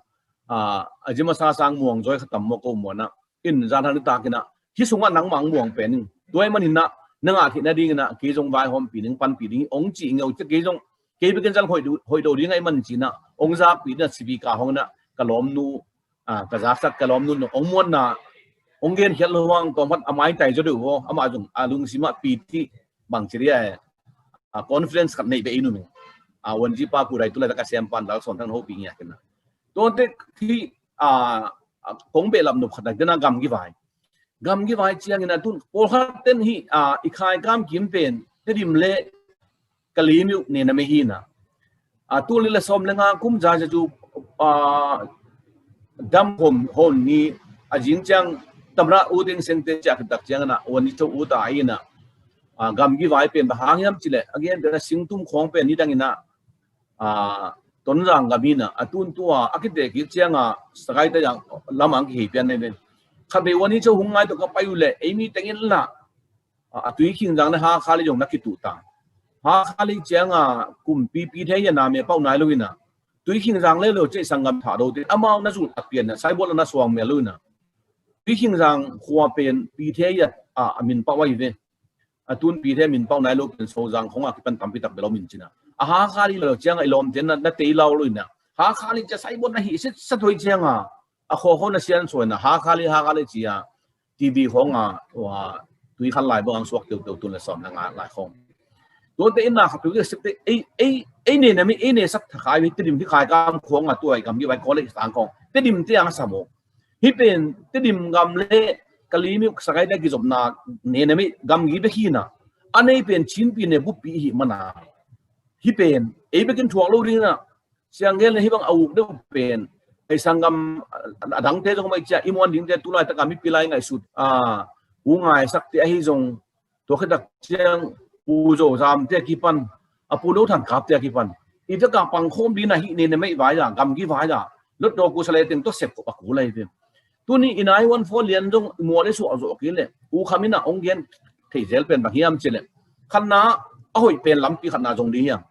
a, a zi masa sang muang zawi kha tam maw ko muan a. In zan hang ni ta khin a, hih sungah nangmah hong muang pen ing. Tua ahih manin a, na ngah theih nadingin a, kei zong vaihawmpi ding, panpih ding, hong ci ngeu ci kei zong, kei bikin zal hoih do, hoih do ding ahih man ci na, hong zakpih ding a sipi ka hong na, ka lawmnu, a, ka zaksak ka lawmnu, hong muanna, hong genkhiat lo hang, tawm khat a maitai zaw deuh aw, amah zong, a lungsim ah piti, bang ci ria e. A, confidence khat neih beh i num ing. A, wanzi pa ku dai tu laitak a sem pan Lal Sawm Thang hopih ngiat khin a. Tuate hi, a, a, kong behlap nop khat a, dena gamgi vai. Gamgi vai ciangin a tun, pawlkhat ten hi, a, i khai kam kim pen, Tedim le Kalemyo ne na me hi na. A, tul nih le sawm le nga kum za za cu, a, dam hom hon ni a zing ciang tamra u ding seng te ciah khit tak ciangin a, wan ni co u ta in a, a, gamgi vai pen bang hang hiam ci le, a gen pen a singtum khawng pen ni dang in a, a, Tonzang gam in a, a tun tua, a kite kik ciang a, Sagaing te yang lam ang kihei pian nei pen. Khat bei wan ni co hung ngai tawh ka pai uh le, ei mi teng in la, a, a tui khing zang na ha kha le zong na kituh ta. Ha kha le ciang a kumpipi thei a na me pau nai lo in a. Tuikhing Zang le lo cei sanggam thah do te amau na zul tak pian na saibol na suang mel lo na. Tuikhing Zang khua pen Pi The ya a min pau ai ve. A tun Pi The min pau nai lo pen So Zang khong a kipan tampi tak belo min cina. A ha kha li lo ciang a i lom ten na tei lau lo na. Ha kha li ca saibol na hi sit sa thoi ciang a a kho kho na sian soi na ha kha li ha kha li cia. T V khong a wa tui khan lai bang suak teu teu tun le som na nga lai khong. Tuan te in na kha piu sip te ei ei ei ne na mi ei ne sak tha khai Tedim hi khai kam khong a tuai kam hi vai college tang khong Tedim te ang sa mo. Hi pen Tedim gam le Kalaymyo Sagaing te kizopna ne na mi gam hi be hi na. A nei pen Chin pi ne bu pi hi mana. Hi pen ei bekin thuak lo ring na. Siang gel na hi bang a uk deuh pen ei sanggam a dang te zong mai cia i muan ding te tulai taka mi pi lai ngai sut a u ngai sak te ahi zong. Tua khit tak ciang Pu Zo Zam te kipan a Pu Lo Thang Kap te kipan i taka pang khom ding na hi ne ne mei vai la gam gi vai la. Lot do ku sa le teng to sep ko pa ku lai ve. Tuni i nai wan fo lian zong i mual i suak zo ki le u kham ina ong gen thei zel pen bang hiam ci le. Khatna a hoih pen lampi khatna zong ding hiam.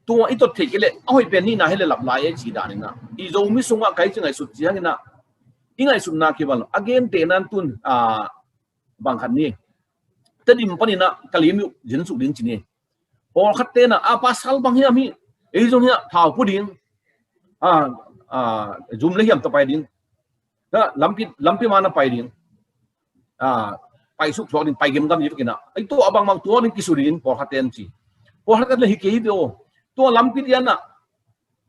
Tua i tot thei ki le a hoih pen ni na hi le lap lai e ci dan ina. I Zomi sunga kai ci ngai sut ciang ina. I ngai sut na ki bal a gen te nan tun a bang khat ni. Tedim pan ina Kalaymyo zin suk ding ci ni. Pawl khat te na a pasal bang hiam hi. Ei zong hiam thau pu ding. A a zum le hiam ta pai ding. Lampi lampi ma na pai ding. A pai suk thuak ding pai gem gam ni kina. Ei tua bang mang tua ding kisu ding pawl khat ten ci. Pawl khat le hi kei hi o. Tua lampi lian na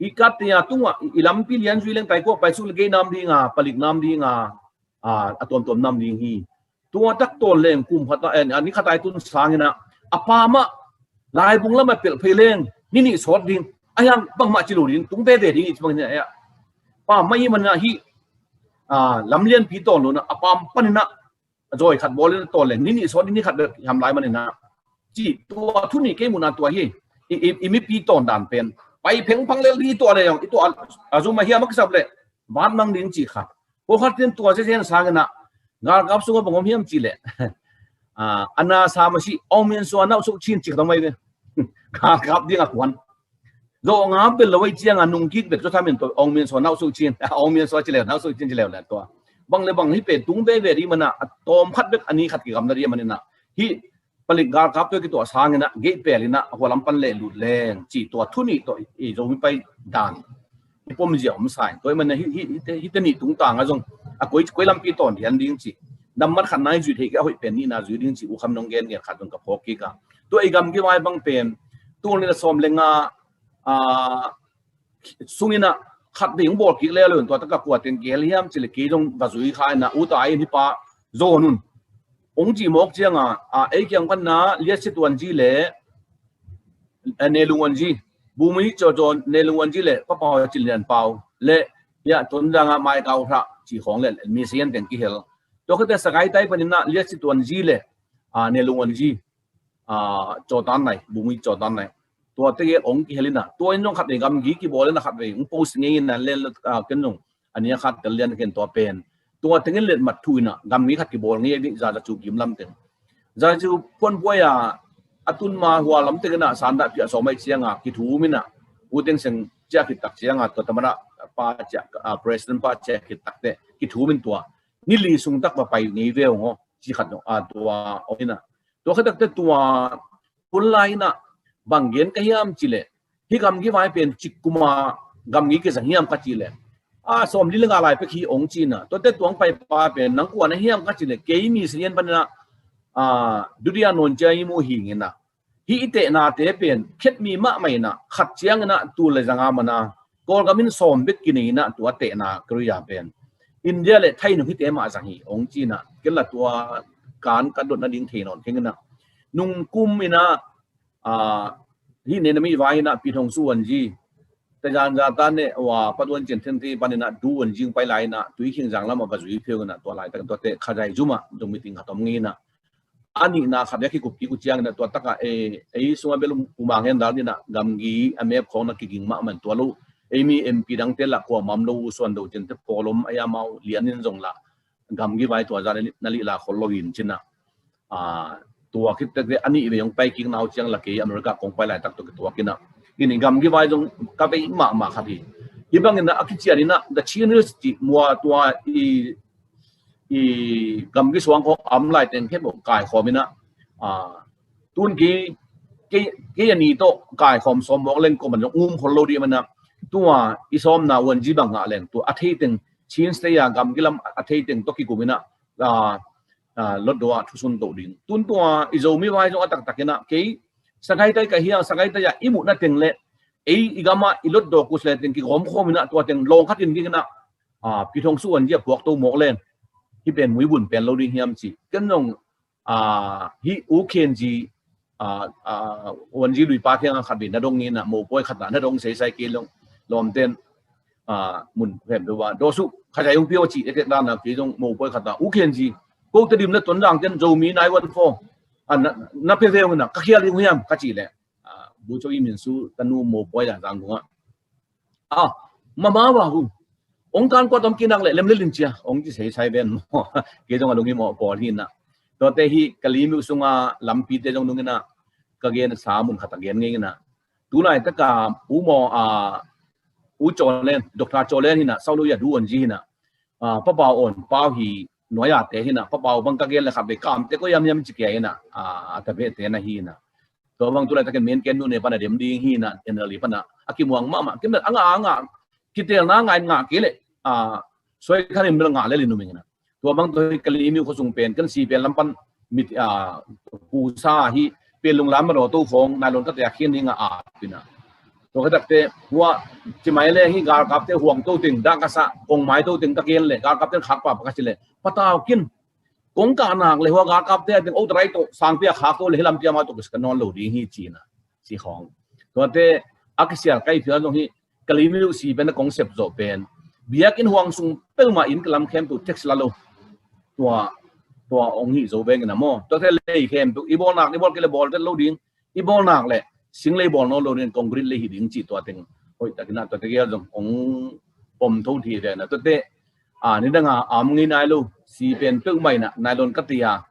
i kat te a tunga i lampi lian zui leng tai ko pai suk le gei nam ding a palik nam ding a a tuam tuam nam ding hi. Tua tak tawn leng kum khat a ni khat ai tun sang ina a pama laibung lama pelh phei leng ni ni sawt ding a hiang bangmah ci lo ding tung ve ve ding i ci bang ina a pama i man ina hi. Lam lian pi tawn lo na a pam pan ina a zawi khat bawl ina tawn leng ni ni sawt ding ni khat bek hiam lai man ina ci tua thu ni kei muna tua hi. I mi pi tawn dan pen pai pheng phang le i tua le i tua a zum a hiam a kisap le van mang ding ci kha. Pawl khat ten tua sia sia sang ina galkap sunga bang om hiam ci le. A na sa ma si Aung Min Sua nau suk chin ci kha mai ve. Galkap ding a kuan. Zo nga bel lo wai ciang a nung kik bek zo thamin to Aung Min Sua nau suk chin. Aung Min Sua ci le nau suk chin ci le le tua. Bang le bang hi pe tung be be di mana a tom khat bek ani khat ki gam na di mana hi. Palik galkap tua kituah sangin ah gate pel in ah a hualam pan leh lut leng cih tua thu nih tawh i Zomi pai dan i pom zia om sa in tua i man ah hih teh nih tungtang ah zong a koi koi lampi tawn dian ding cih nambat khatna i zuih theih kei a hoih pen nihna zuih ding cih U Kham nong gen ngen khat zong ka phawk kik a. Tua i gam kivai bang pen tul nih la sawm le nga sungin ah khat ding bawl kik lelo in tua taka kua teng kihel hiam cih le kei zong va zui kha in ah u ta in hi pa zawn un. Ong cih mawk cianga a ei kiang panna Lian Sit Wan Ji le Ne Lung Wan Ji, Bumi Caw Caw, Ne Lung Wan Ji le Papa Cin Lian Pau le ia Tonzang a Mai Kau Hra cih khawng le mi sian teng kihel. Tua khate Sakai tai panin ah Lian Sit Wan Ji le Ne Lung Wan Ji, Caw Tan Nai, Bumi Caw Tan Nai, tua tegel ong kihel in ah tua in zong khat nei gamgi kibawl in ah khat vei ong post ngei in ah len ken zong a nia khat tel lian ken tua pen tua tengin let mat thu in ah gamgi khat kibawl ngei a dih Zaza Cu gim lam teng. Zaza Cu puanpuai a a tun ma hua lam tengin ah sandah piah sawm aih cianga kithum in ah u teng seng ciah khit tak cianga tua tamada pa ciah president pa ciah khit tak teh kithum in tua ni li sung tak va pai ngei ve ong aw ci khat tua ong in ah tua khit tak teh tua hun lai in ah bang gen ka hiam cih leh hih gamgi vai pen cikkuma gamgi kizang hiam ka cih leh a sawm li le nga lai pek hi ong ci in ah tuate tuang paipa pen nang kua na hiam ka cih leh kei mi sinian panin ah dudia nawn cia i mu hing in ah hih i tehnate pen khet mi mahmah in ah khat ciangin ah tul le zanga mana Kawlgam in sawm bek kinei in ah tua tehna Korea pen India le Thai nung hite mah zang hi ong ci in ah ken la tua kan ka dot nading thei nawn keng in ah nung kum in ah hih ne na mi vai in ah Pi Thong Su Wan Ji te zan za ta ne wa pat wan cin then te pan in ah du wan jing pai lai in ah tui khing zang lam a va zui pheu in ah tua lai tak tua te kha zai zum ah dung meeting khat om ngei in ah a nihna khat vek hi kup kik uh ciang in ah tua tak ah ei sung a bel um a hen dal in ah gamgi a mep khawng na kiging mahmah in tua lo ei mi M P dang te lah kua mam lo uh suan do cin te pawlom a ia mau lian in zong lah gamgi vai tua zan na lih la khol lo in ci in ah tua khit tek ve a nih ve ong pai kik na uh ciang la kei America kong pai lai tak tua kituak in ah Kin i gamgi vai zong ka vei mahmah khat hi. Hih bangin a kician in a The Chin Hills cih mua tua i i gamgi suang khawng a om lai teng khep uh kaikhawm in a, a, tun kei, kei, kei a ni tawh kaikhawm sawm mawk leng kawm an zong um khol lo dih man a, tua i sawmna uanzi bang ngah leng tua a thei teng Chin State a gamgi lam a thei teng tawh kikum in a, a, a, lotdaw a thusun toh ding. Tun tua i Zomi vai zong a taktak in a kei Sagaing tai ka hi a, Sagaing tai a i muhna teng le ei i gam a i lotdaw kus le teng kigawm khawm in a tua teng lawng khat in ding in a, a, Pi Thong Su uanzi a puak to mawk leng hih pen muibun pen lo ding hiam ci. Ken zong, a, hih U Khen Zi, a, a, uanzi lui pa kiang a khat vei na dong in a mopawi khat a na dong seisai kei long lawmten, a, mun khempeuh a daw su khat a hong pia uh cih ekek dan a kei zong mopawi khat a U Khen Zi ko Tedim le Tonzang ten Zomi nine one four a na, na pia ve ung in a ka khial ding uh hiam ka cih leh, a, Bu Cho i min su tanu mopawi a zang kung a, a, mama wa hu. Ong kan kua tom kinak le lem le lin cia ong ci seisai ven maw. Kei zong a lungim aw pawl hi na. Tuate hi ka limih sunga lampi te zong nung in a ka gen sa mun khat a gen ngei in a. Tulai taka U maw, a, U Cho Len, Doctor Cho Len hi na, sau lo ya du on zi hi na. A, Papau on pau hi nuai a te hi na, Papau bang ka gen le khat vei kam te ko yam yam ci kia hi na, a, a ta be te na hi na. Tua bang tulai takin men ken nu ne pan a dem ding hi na, N L D pan a, a kimuang mahmah, kim a nga a nga, kitelna ngai nga kei le, a, soi khan in bel nga le lin um ing na. Tua bang tua hi ka limih khua sung pen, kan si pen lam pan mit, a, kusa hi, pen lunglam ma raw to khawng, nai lon ka te a khian ding a a pi na. Tua ka takte, hua, ci mai le hi galkapte huang to ting, dak ka sa, kong mai to ting ka gen le, galkapte khak pa pa ka ci le, patau kin, kong ka nak le hua galkapte a ting, o tarai to, sangpi a khak to le, hi lampi a ma to ka si ka nawn lo ding hi ci na, ci khawng. Tuate, a kisial kai phial zong hi, ka limih uh si pen a kong sep zawh pen. Biakinn huang sung peuhmah inn ka lam khempeuh tax la lo. Tua, tua ong hi zo veng in a maw. Tuate lei khempeuh, i bawl nak, i bawl kei le bawl tet lo ding. I bawl nak le, sing lei bawl nawn lo ding, concrete lei hi ding cih tua teng. Hoih takin a tuate gel zong ong pom tho thei veng na. Tuate, a, nidang a, a om ngei nai lo, si pen peuhmah in a, nai lon ka ti a.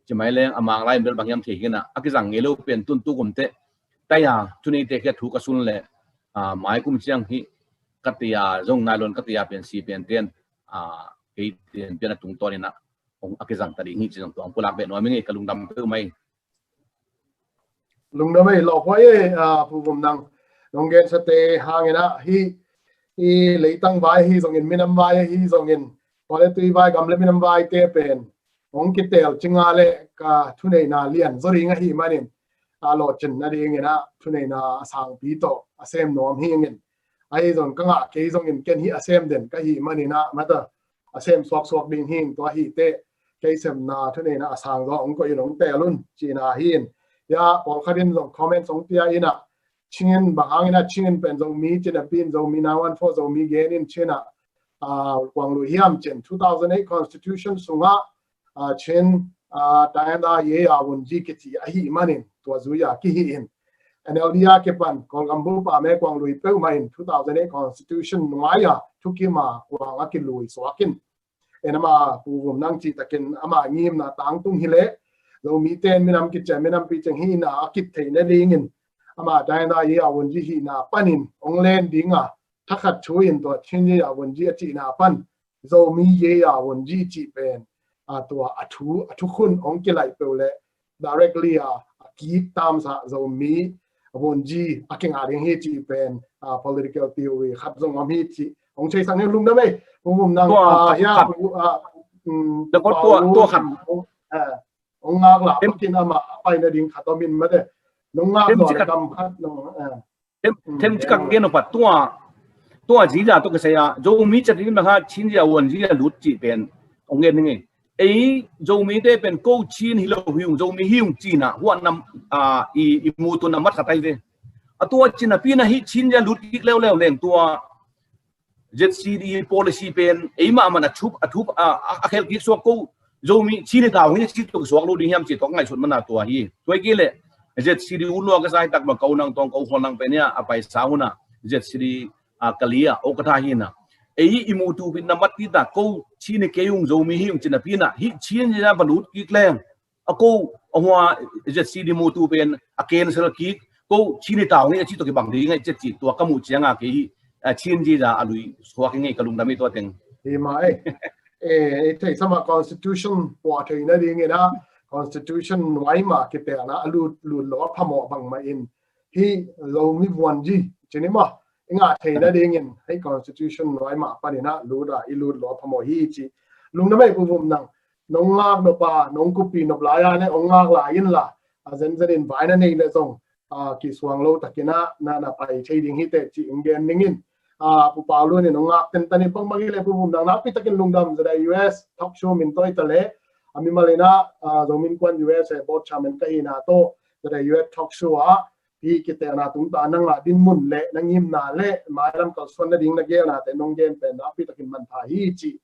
Ci mai leng a mang lai in bel bang hiam thei hi na, a kizang ngei lo pen tun tu kum te. Tai a, tuni te kia thu ka sun le, a, mai kum ciang hi, ka ti a, zong nai lon ka ti a pen si pen ten, a, kei ten pian a tungtawn in a, ong a kizang ta ding hi ci zong tuang pulak beh nuam ing e ka lungdam peuh mai. Lungdam ei, lawphuai ei, a, Pu Vum Nang, nong gen sa te hang in a, hi, i leitang vai hi zongin, minam vai hi zongin, pawle tui vai, gam le minam vai te pen, ong kitel cinga le ka thuneina lian zaw ding ahi manin, a lawhcin nadingin a thuneina a sangpi tawh a sem nuam hi ingin. Ahi zong ka ngah kei zongin ken hi a sem den ka hi manin a mata a sem suaksuak ding hi ing tua hi te kei semna thuneina a sang zaw ong koih in ong tel un cina hi in. Ya, pawlkhat in zong comment ong pia in a Chin bang hangin a Chin pen Zomi cina pin Zomi nine one four Zomi gen in cina, a, kuang lui hiam cin two thousand eight constitution sunga a, Chin, a, Tayanda Ye Ya Wun Ji kici ahi manin, tua zui a kihi in. N L D a kipan, Kawlgam bu pa me kuang lui peuhmah in two thousand eight constitution nuai a, thukim a, kuang a kilui suak in. En ama Pu Vum Nang cih takin ama ngimna tangtung hi le, Zomi ten minam kicia, minam pi ceng hi na a kip thei na ding in. Ama Tayanda Ye Ya Wun Ji hi na panin, ong len ding a, thakhat thu in tua Chin Ye Ya Wun Ji a cih na pan, Zomi Ye Ya Wun Ji cih pen, a, tua a thu, a thukhun ong kilaih peuh le directly a, a kik tamsa Zomi a Wun Ji a kingah ding hi cih pen, a, political theory khat zong om hi cih ong theisak hi lungdam ei. Pu Vum Nang, tua, a, ya, khat. Pu, a, um, tua, tua, tua khat. Ong, a, ong ngak lah, pakin ama a pai na ding khat om in mate. Nong ngak lah, kam khat nong, a. Them, them cikak gen upat tua, tua ziza tua kisai a, Zomi ciat in bang ha, Chin zia Wun zia lut cih pen ong gen hi ngei. Ei Zomi te pen ko Chin hi lo hi ung, Zomi hi ung cina huan nam, a, i, i mutu nam mat khat ai ve. A tua cina pina hi Chin zia lut kik leuleu leng tua Z C D policy pen eimah man a thup, a thup, a, a, a khel kik suak ko Zomi Chin hi ta hong hi ci tuk suak lo ding hiam ci tok ngaihsut mana tua hi. Tua hi kei leh Z C D u lua ka zai tak ma ko nang tawng ko khol nang pen ia a paisa huna Z C D a kalia o ka tha hi na. Ei i mutu pin na mat ti ta ko Chin hi kei ung Zomi hi ung cina pina hi Chin zia va lut kik leng. A ko a hua Z C D mutu pen a cancel kik ko Chin i tau ngei a ci tawh kibang ding ngei ci ci tua ka muh cianga kei hi, a, Chin ci za a lui suak i ngei ka lungdam i tua teng. Hi ma e. E, e thei sama constitution pua thei na ding ina, constitution nuai ma kite ana a lut lut lo a phamawh bang ma in hi lo mi vuan ji cini ma i ngah thei na ding in hei constitution nuai ma pan ina lut a i lut lo a phamawh hi ci. Lungdam e Pu Vum Nang, nong ngak nop a nong kupi nop lai a ne ong ngak lai in la a zen zen in vai na nei le zong a, kisuang lo takin a na na pai thei ding hi te ci ong gen ning in, a, Pu Pau Lun in ong ngak ten tan in bang bang hi le Pu Vum Nang nakpi takin lungdam. Zada U S talk show min toi ta le a mi malina, a, Zomi Innkuan U S a board chairman ka hi na to Zada U S talk show a hi kite na tung ta nang a din mun le na ngim na le mai lam kal suan na ding na gel na te nong gen pen nakpi takin man pha hi ci.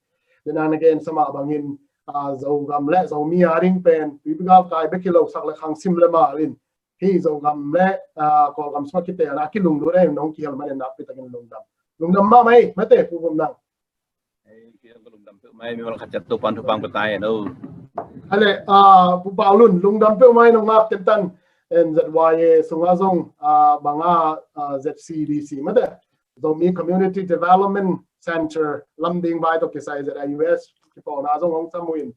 Dena na gen sama bangin, a, Zogam le Zomi a ring pen pipigal kai bek hi lo sak le khang sim le malin hi Zogam le, a, Kawlgam sua kite na kilung lu le nong kihel man en nakpi takin lungdam. Lungdam ma mai mate Pu Vum Nang. Ei, kihel ka lungdam peuh mai mi mal khat chat tu pan thu pang petai no. Ale, a, Pu Pau Lun lungdam peuh mai nong ngak ten tan en Z Y A sunga zong, a, banga, a, Z C D C mate Zomi Community Development Center lam ding vai to kisai Z I U S kipawlna zong hong sam uh in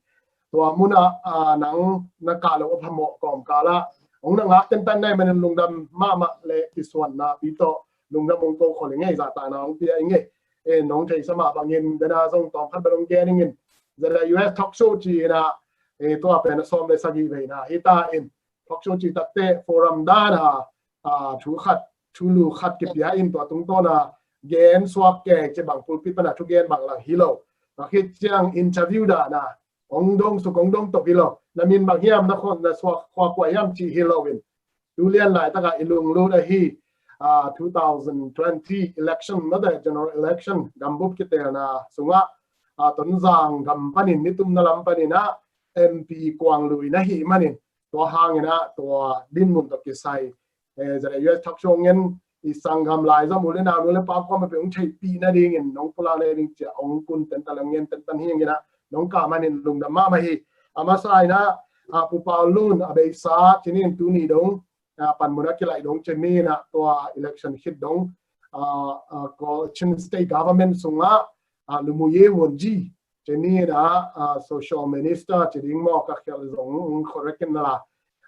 tua muna, a, nang na kah lo a phamawh kawmkal ah hong na ngak tentan nai manin lungdam mahmah le kisuanna pi tawh lungdam hong ko khol i ngei, zahtakna hong pia i ngei. E, nong theisa mah bangin dena zong tawmkhat bel hong gen ingin Z I U S talk show ci ina, e, tua pen a sawm le sagih veina hi ta in talk show ci takte forum dan a, a, thu khat, thulu khat kipia in tua tungtawna gen suak kei ci bang pulpit pana thugen bang lang hi lo. Tua khit ciang interview dana hong dong suk hong dong tok hi lo. Na min bang hiam, na khon na suak khua kua hiam ci hi lo in. Tu lian laitaka i lunglut ahi, a, two thousand twenty election, na the general election, gambup kitelna sungah, a, Tonzang gam panin, nitumna lam panin ah M P kuang lui na hi manin, tua hangin ah tua dinmun tawh kisai, eh, Z I U S talk show ngen i sanggam lai zom u le nau nu le pa kuam a pe ung theihpih nadingin nong pulak nading cia ong kun tentan le ngen tentan hi ngin ah nong kah manin lungdam mahmah hi. A masa in ah, a, Pu Pau Lun a beisa cinin tuni dong, a, panmun a kilaih dong cinin ah tua election khit dong, a, a, ko Chin State Government sungah, a, Lumuye Wonji cinin ah, a, social minister ci ding maw ka khial zong ung correct in la,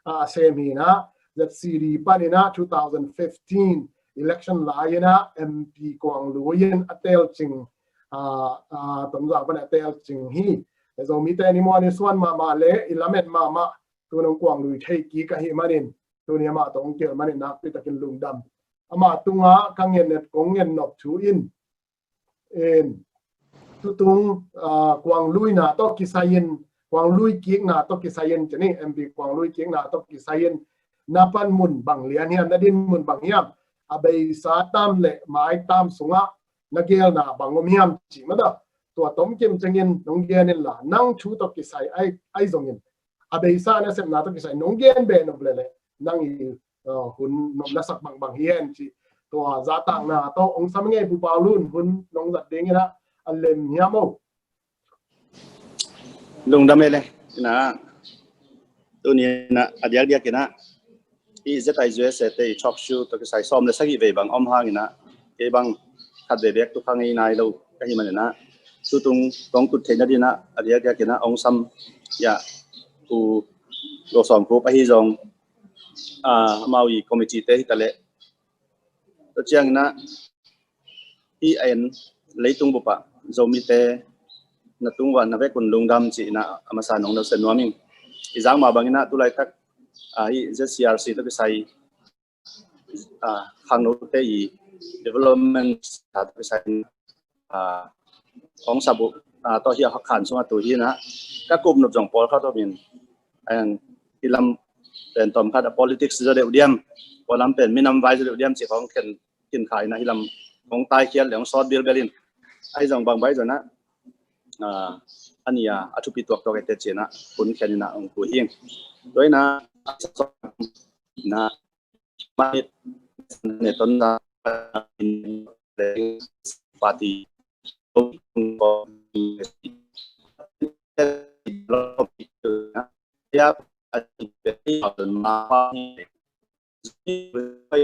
a, a sem hi na Z C D panin ah two thousand fifteen election lai in ah M P kuang lui in a telcing, a, a, Tonzang pan a telcing hi. Zomite ni maw ni suan mahmah le i lamet mahmah tu nong kuang lui thei kik ahi manin tuni amah tawh ong kel manin nakpi takin lungdam. Amah tungah ka ngen et kong ngen nop thu in, in tutung, ah, kuang luina tawh kisai in, kuang lui kikna tawh kisai in cini M P kuang lui kikna tawh kisai in na panmun bang lian hiam, na dinmun bang hiam, a beisa tam le mai tam sungah na gelna bang om hiam ci mata tua tomkim cengin nong gen in la nang thu tawh kisai ai, ai zongin a beisa na sepna tawh kisai nong gen be nop lele nang i, uh, hun nop lasak bangbang hi hen ci. Tua zahtakna tawh ong sam ngei Pu Pau Lun hun nong zat dingin ah a lem hiam o. Lungdam e le ina tuni ina a diakdiak ina i Z I U S A te i talk show tawh kisai sawm le sagih vei bang om hang ina kei bang khat vei bek tu kha ngei nai lo ka hi man ina tutung kong kut theihna dina a diakdiak ina ong sam ya Pu Go Sawm Khup ahi zong, a, amau i committee te hi ta le tua ciang ina hi a en leitung bupa Zomite na tung ua na vekun lungdam ci ina a masa nong nose nuam ing. I zang ma bang ina tu laitak, a, i Z C R C tawh kisai, a, khangnote i development tawh kisai, a, hong sabu, a, tawh hi a khan sunga tu hi na ka kup nop zong pawlkhat om in ang i lam pen tawmkhat a politics zaw deuh diam, pawlam pen minam vai zaw deuh diam ci hong khen kin khai na hi lam hong taikhiat le hong sawt bilbel in ai zong bang bai zona, a, ani a a thupi tuaktuak ete ci na hun khen ina hong pu hing. Tua ina na mani ne ton na party ya Hai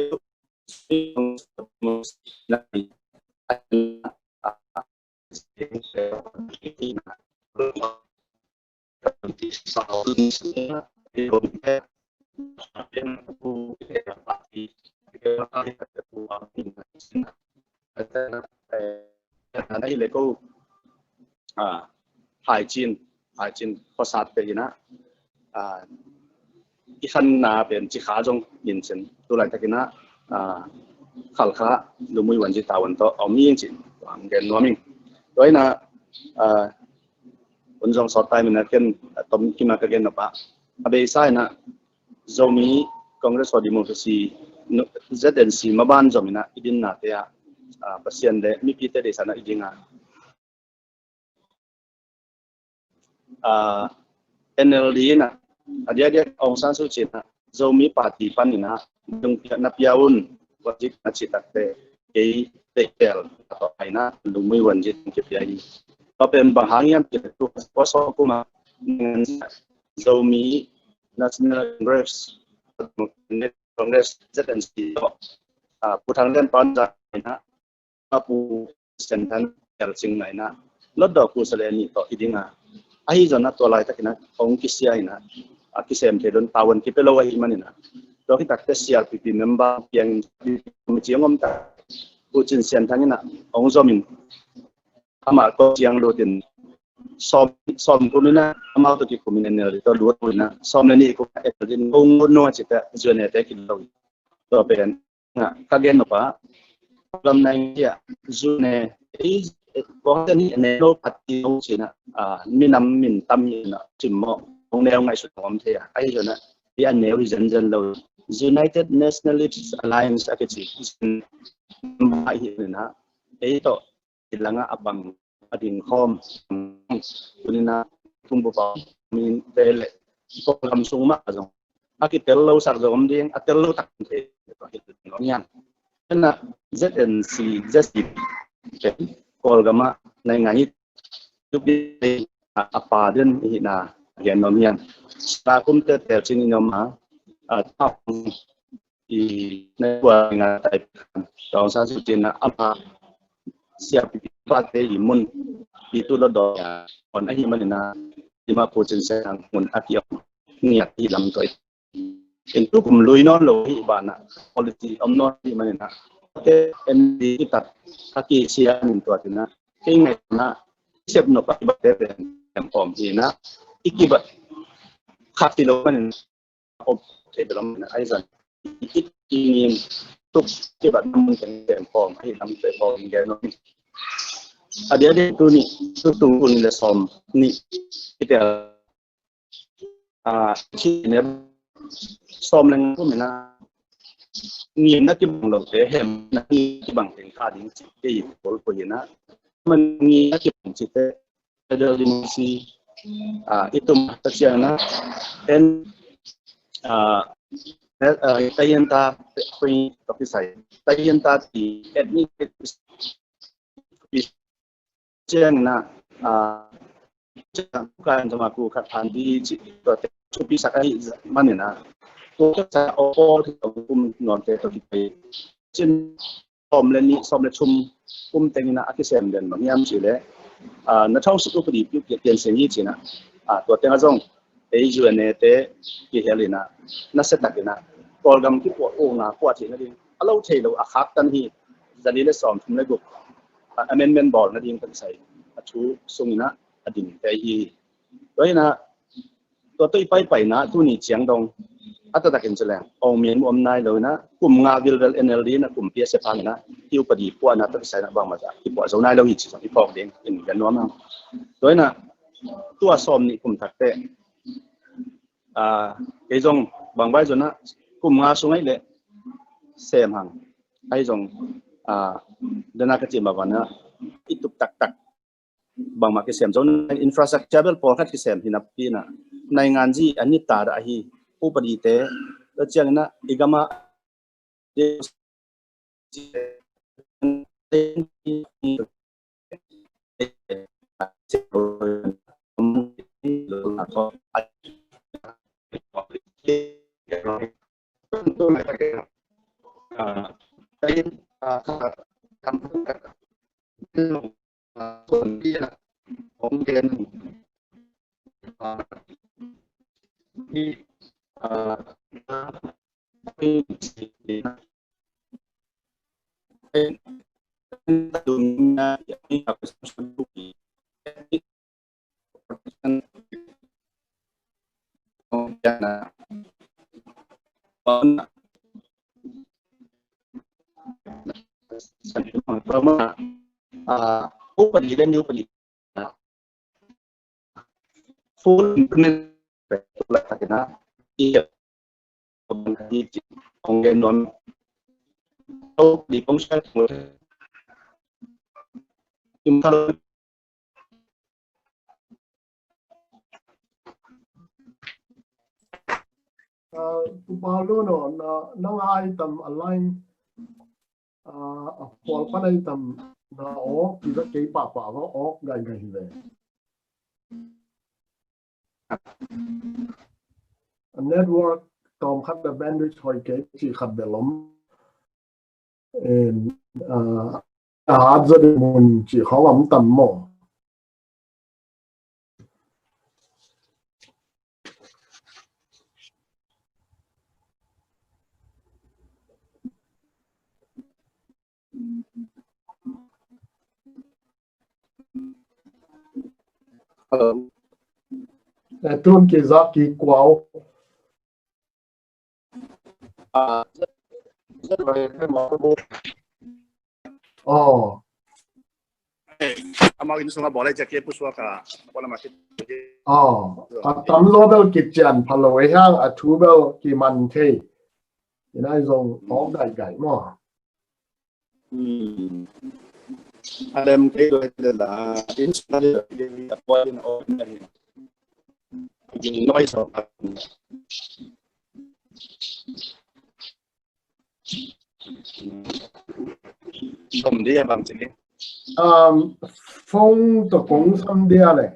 cin, hai cin khosat te ina, ah, i khanna pen cikha zong in cin tu laitak ina, ah, Khalkha Lumui Wanji tavuan tawh a om in cin ang gen nuam ing. Tua ina, ah, un zong sawt tai mina ken, ah, tom kima ka gen napa a beisa ina Zomi Congress for Democracy, Z N C maban zom ina i dinna te a, ah, Pasian le mipite deisa na i dinga, ah, N L D ina, a dia dia Aung San Suu Kyi ina, Zomi Party pan ina, yung pia na pia un, wajik na citak te, kei te pel, to aina, Lumui Wanji kipia i. Tua pen bang hang hiam cih leh tua sawt kuma, Zomi National Congress, Congress Z N C to, ah, Pu Thang Lian pan za ina, a Pu Sian Thang Lian cing na ina, Hlutdaw Pu Sa Le nih tawh i dinga. Ahi zong a tua laitak ina, hong kisia ina, a kisem thei don tavuan kipia lo ahi man ina. Tua kitak te C R P P member piang in, mi ciang om ta. Pu Cin Sian Thang ina, hong zom in. Amah ko ciang lut in. Sawm, sawm kum ina, amah to ki kum ina, N L D to lut ina. Sawm le nih kum ina, N L D in hong ngut nua cita, zuan e te ki lo. Tua pen nga, ka gen nop a, lam nai ngia, zu ne, ei, kong te ni ne lo pati lo cina, ah, minam min tam hi na, cim mo, kong neu ngai sut om thei a, ahi zona, i a neu hi zen zen lo, United Nationalists Alliance a kici, zin, ba hi na, ei to, i langa a bang a ding khawm. Tuni na, kum bu pa, min te le, ko lam sung ma zong. A kitel lo sak zong om ding, a tel lo tak te, ko hit lo nian. Ena Z N C, Z C, Kawlgam a, nai ngai, tupi a, a pa den hi na, gen nom hian. Sa kum te tel chin i nom a, a, ta, i na tua nga tai kan. Tawng sa su chin na ama siap pi pa te i mun i tu lo do ya. On ahi man na i ma pu chin se ang mun a ki ong ngiat i lam toi. In tu kum lui non lo hi ba na quality om non hi man na. Te en di ki tat a ki sia min tua ti na. Ki ngai na siap no pa ba te pen em om hi na. I ki ba khak ti lo man na. Om te lo man na. Ai zan. I ki ngim tuk ki ba na mun te em om. Ai lam te om ge no. A dia de tu ni tu tu un le som ni. Ki te a, khi ne som leng ko mina ngim na ki bang lo te hem na ki bang teng kha ding ci ke i kol ko ina man ngim na ki bang ci te federal democracy a itum ta ciang na en a ta yen ta ko to ki sai ta yen ta ti ethnic ciang na a kan tama ku khat phan di ci to te chu pi sak ai man na ko ka sa o ko ti ko kum non te to ki pe cin som le ni som le chum kum teng na a ki sem den bang yam ci le a na thong su ko di pi pi pian sen yi ci na a to te nga zong ei U N A te ki hel ina na se tak ina Kawlgam ki puah u nga puah thei na ding a lo thei lo a khak tan hi zali le som thum le guk a amendment bawl na ding kan sai a thu sung ina a ding te hi. Tua ina tua tua i pai pai na tu ni ciang dong a ta tak in ci leng ong mian mu om nai lo ina kum nga vil vel N L D na kum pia se phan ina ki upadi puah na tak sai na bang ma ta ki puah zo nai lo hi ci zong i phawk ding in gan nuam ang. Tua ina tua som ni kum thak te a, kei zong bang bai zona kum nga sung ai le sem hang ai zong a, dana ka ci ma vana i tuk tak tak bang ma ki sem zong infrastructure bel pawl khat ki sem hi na pi na nai ngan zi a ni ta da hi upadi te la ciang na i gama Ah, upadi dan dia upadi. Full implement. Iya. Kong gen nuam. Di kong share. Ah, tu Paulo no, na, na ngai tam a line, ah, a kual pan ai tam na awk, ki za kei pahpah va awk gaigai hi ve. A network tawm khat a bandwidth hoi kei ci khat bel om. En, ah, a hat zaw ding mun ci khawng om tam maw? Hello. Eh, tun ki zak ki kuau. Ah, oh. Amau inn sungah bawl lai, Jackie pusuak a, bawl a mah. Oh, a tam zaw bel kician pha lo ei hang, a thu bel kiman thei. Ina zong awk gaigai maw. Hmm. A lem kei lo ei la, inn sungah a bawl in awk gaigai. Noise. Som dia bang sini. Um, phone to kong sam dia le.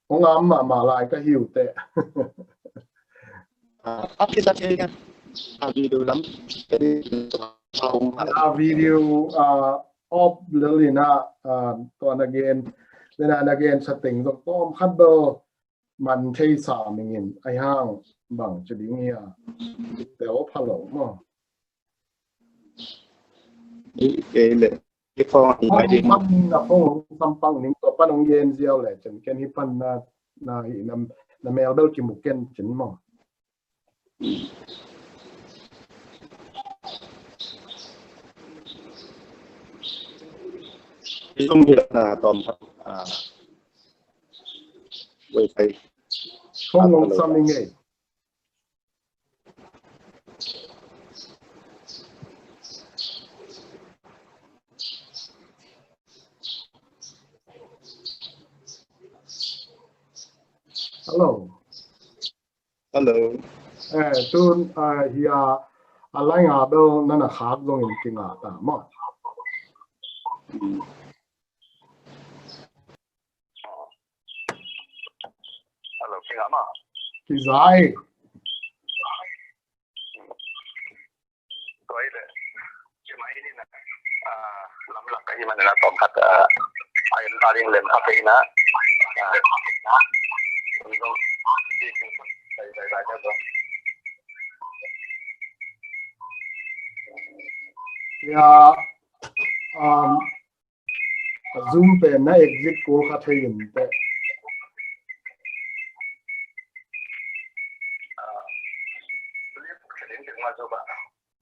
Kong am mahmah lai ka hiu te. Ah, a kisa kei kan. A video lam. A video, ah, off lel ina, ah, to na gen. Then na gen setting to tom khat bel man thei sa mingin, ai hang bang ci ding hia. Tel pha lo maw. I, kei le, i phone i mai ding. Pan na phone sam pang ning to pan ong gen ziau le, cen ken hi pan na, na hi na, na mel bel ki mu ken cin maw. I tung hi na tom, ah, Wi-Fi. Kong long sam ing ei. Hello. Hello. Eh, tun, ah, hia, a lai nga bel na na khak zongin kinga ta maw. Hello, kinga maw. Kizai. Koi le. Cimai ni na. Ah, lamlak ka hi man na tom khat, ah, ai daring lem khat hi na. Ah. Ya, um, Zoom pen na exit call kha thei in te.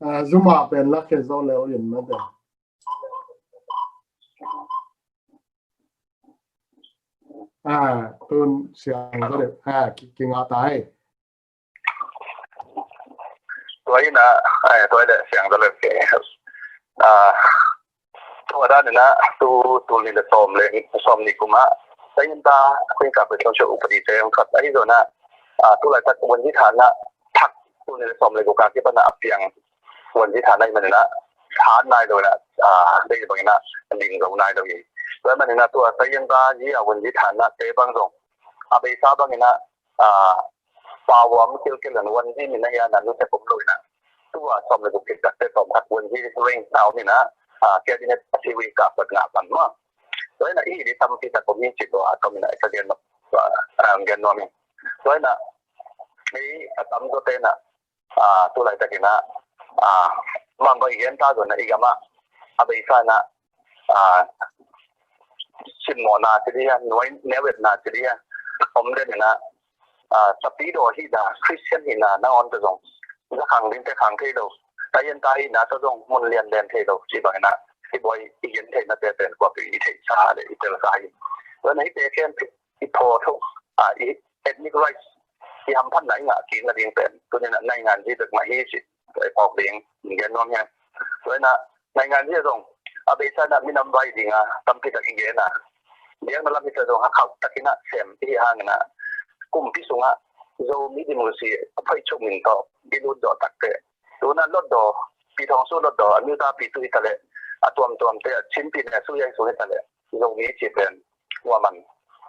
Ah, Zoom a pen la khe zo leu in na te. Ah, tun siang zo de. Ah, ki, kinga ta ei. Tua ina, eh, tua ina siang dal ke. Ah, tua dan ina tu, tul nih le sawm le, sawm nih kum ah. Sa in ta, kuin ka kuin sawm upadi te ong khat. Ahi zong ina, ah, tu laitak vuanzi thana, thak, tul nih le sawm le guk a kipan a piang vuanzi thana i man ina, tha nai lo ina, ah, dei bang ina, ding zo nai lo i. Tua man ina tua sa in ta, i a vuanzi thana te bang zong. A beisa bang ina, ah, pawam kilkil an vuanzi min a hia na nu te kum lo ina. Tua sawm le guk kiktak te sawm khat vuanzi ring nau min a, ah, cabinet a siwi ka pat nga pan ma. Tua hi na i hi di tampi tak om hi ci tua a tom hi na i ka gen nuam, ah, gen nuam hi. Tua hi na ei a tam zawte na, ah, tu laitakin ah, ah, bang bang i gen ta zaw na i gam ah a beisa na, ah, simmawhna ci dih a, nuai neuetna ci dih a, om den hi na, ah, tapidaw hihna, Christian hihna nangawn tawh zong za khang dingte khang thei lo, tayen ta hihna tawh zong mun lian len thei lo ci bangin ah i buai i gen theihna te pen kuapeuh i theihsa le i telsa hi. Tua na hite khempeuh i phaw thu, ah, i ethnic rights, i hamphatna i ngah kik nading pen tuni na nainganzi bek mah hi ci i phawk ding gen nuam hi. Tua hi na nainganzi a zong a beisa na minam vai dinga tampi tak i gen a, biakna lam hi ta zong a khauh takin ah sem i hi hangin ah kumpi sungah Zomi democracy a phoih chuk min tawh i lut zawh takte, tuna Hlutdaw, Pi Thawng Suu Hlutdaw, a New Tapi tu hi ta leh, a tuamtuamte a Chin Pyine a Suu Kyi Suu hi ta leh Zomi ci pen kuaman,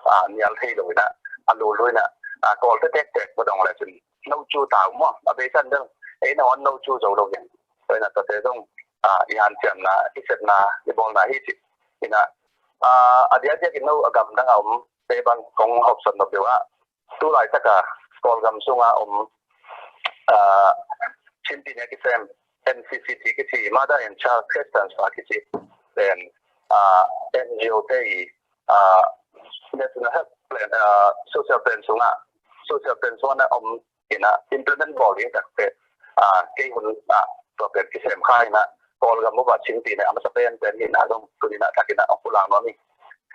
ah, nial thei lo hi na, a lulu hi na, ah, Kawlte tektek va dong le cin no cu ta uh maw, a beisa in deuh ei nangawn no cu zo lo hi. Tua hi na tuate zong, ah, i hanciamna, i sepna, i bawlna hi ci hi na, ah, a diakdiakin no a gamdang a om te bang kong hawmsawn nop deuh ah, tu laitaka Kawlgam sunga om, ah, Chin Pyine a kisem M C C T kici, Mother and Child Cash Transfer kici pen, ah, N G O te i, ah, National Health Plan, ah, Social Plan sungah, Social Plan sungah na om hi na implement bawl ding takte, ah, kei hun ah tua pen kisem kha hi na, Kawlgam uh a Chin Pyine a masa penpen hi na zong tuni na takin ah ong pulak nuam hi.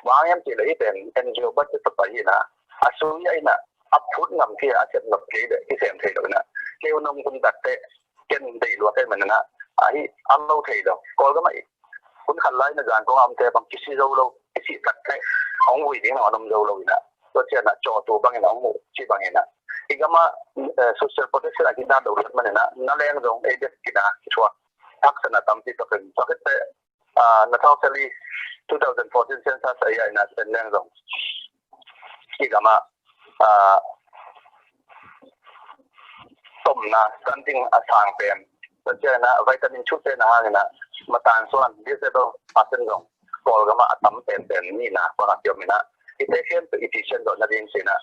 Bang hiam cih leh hih pen N G O budget tawh pai hi na, a sui a hi na, a phut ngam kei a, a sep ngam kei leh kisem thei lo hi na. Kei hun ong hun takte ken deih lua kei man hi na, ahi a lo thei lo. Kawlgam ah hun khat lai na zan kong a omte bang kisi zo lo, kisi takte hong vui ding na om zo lo hi na. Tua ciang na cawtu bangin hong mu ci bang hi na. I gam ah, eh, social protection a gina lo lat man hi na, na leng zong ei bek gina thuak. Haksatna tampi tawh pen tua khit teh, ah, na thawk sali two thousand fourteen census a i a i na sen leng zong i gam ah, ah, tomna stunting a sang pen, tua ciang na vitamin chute na hangin ah matan suan disabled person zong Kawlgam ah a tam penpen ni na pang a kiom hi na. Hite khempeuh i thisen zawh nading ci na,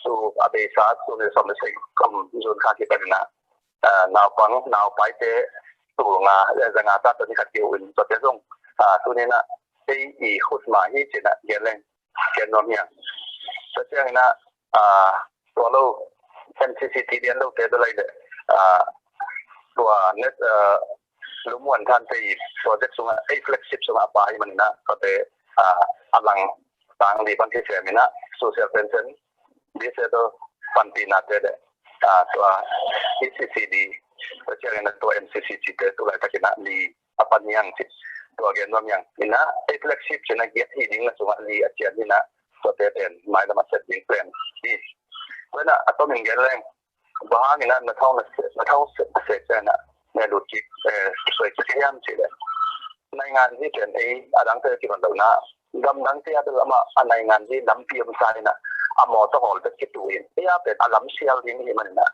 tu a beisa tu ni sawm le sagih kum June kha kipan hi na, ah, naupang naupaite tul nga, eh, za nga ta tawh ni khat kiu in tuate zong, ah, tuni na ei i khut mah hi ci na gen leng gen nuam hi a. Tua ciangin ah, ah, tua lo M C C T lian lote bel ai leh, ah, tua net, ah, Lumuan Thante i project sungah ei flagship sungah a pa hi man hi na, tuate, ah, a lang tang li bang kisem hi na, social pension, disabled panpihna te le, ah, tua E C C D, tua ciangin ah tua M C C T te tu laitakin ah li a pan hi hang ci, tua gen nuam hi hang. Hi na, ei flagship ci na giat hi ding na sungah li a cian hi na, tuate pen mailam a sep ding plan hi. Tua hi na a tomin gen leng, bang hangin ah na thawng na sek, na thawng sek, sek ciang ah na lut kik, eh, suai kik hiam cih leh, nainganzi pen ei a dangte kimat lo na, gamdangte a bel amah a nainganzi lampi om sa hi na, a mawtaw hawl bek kitu in, ei a pen a lam sial ding hi man hi na,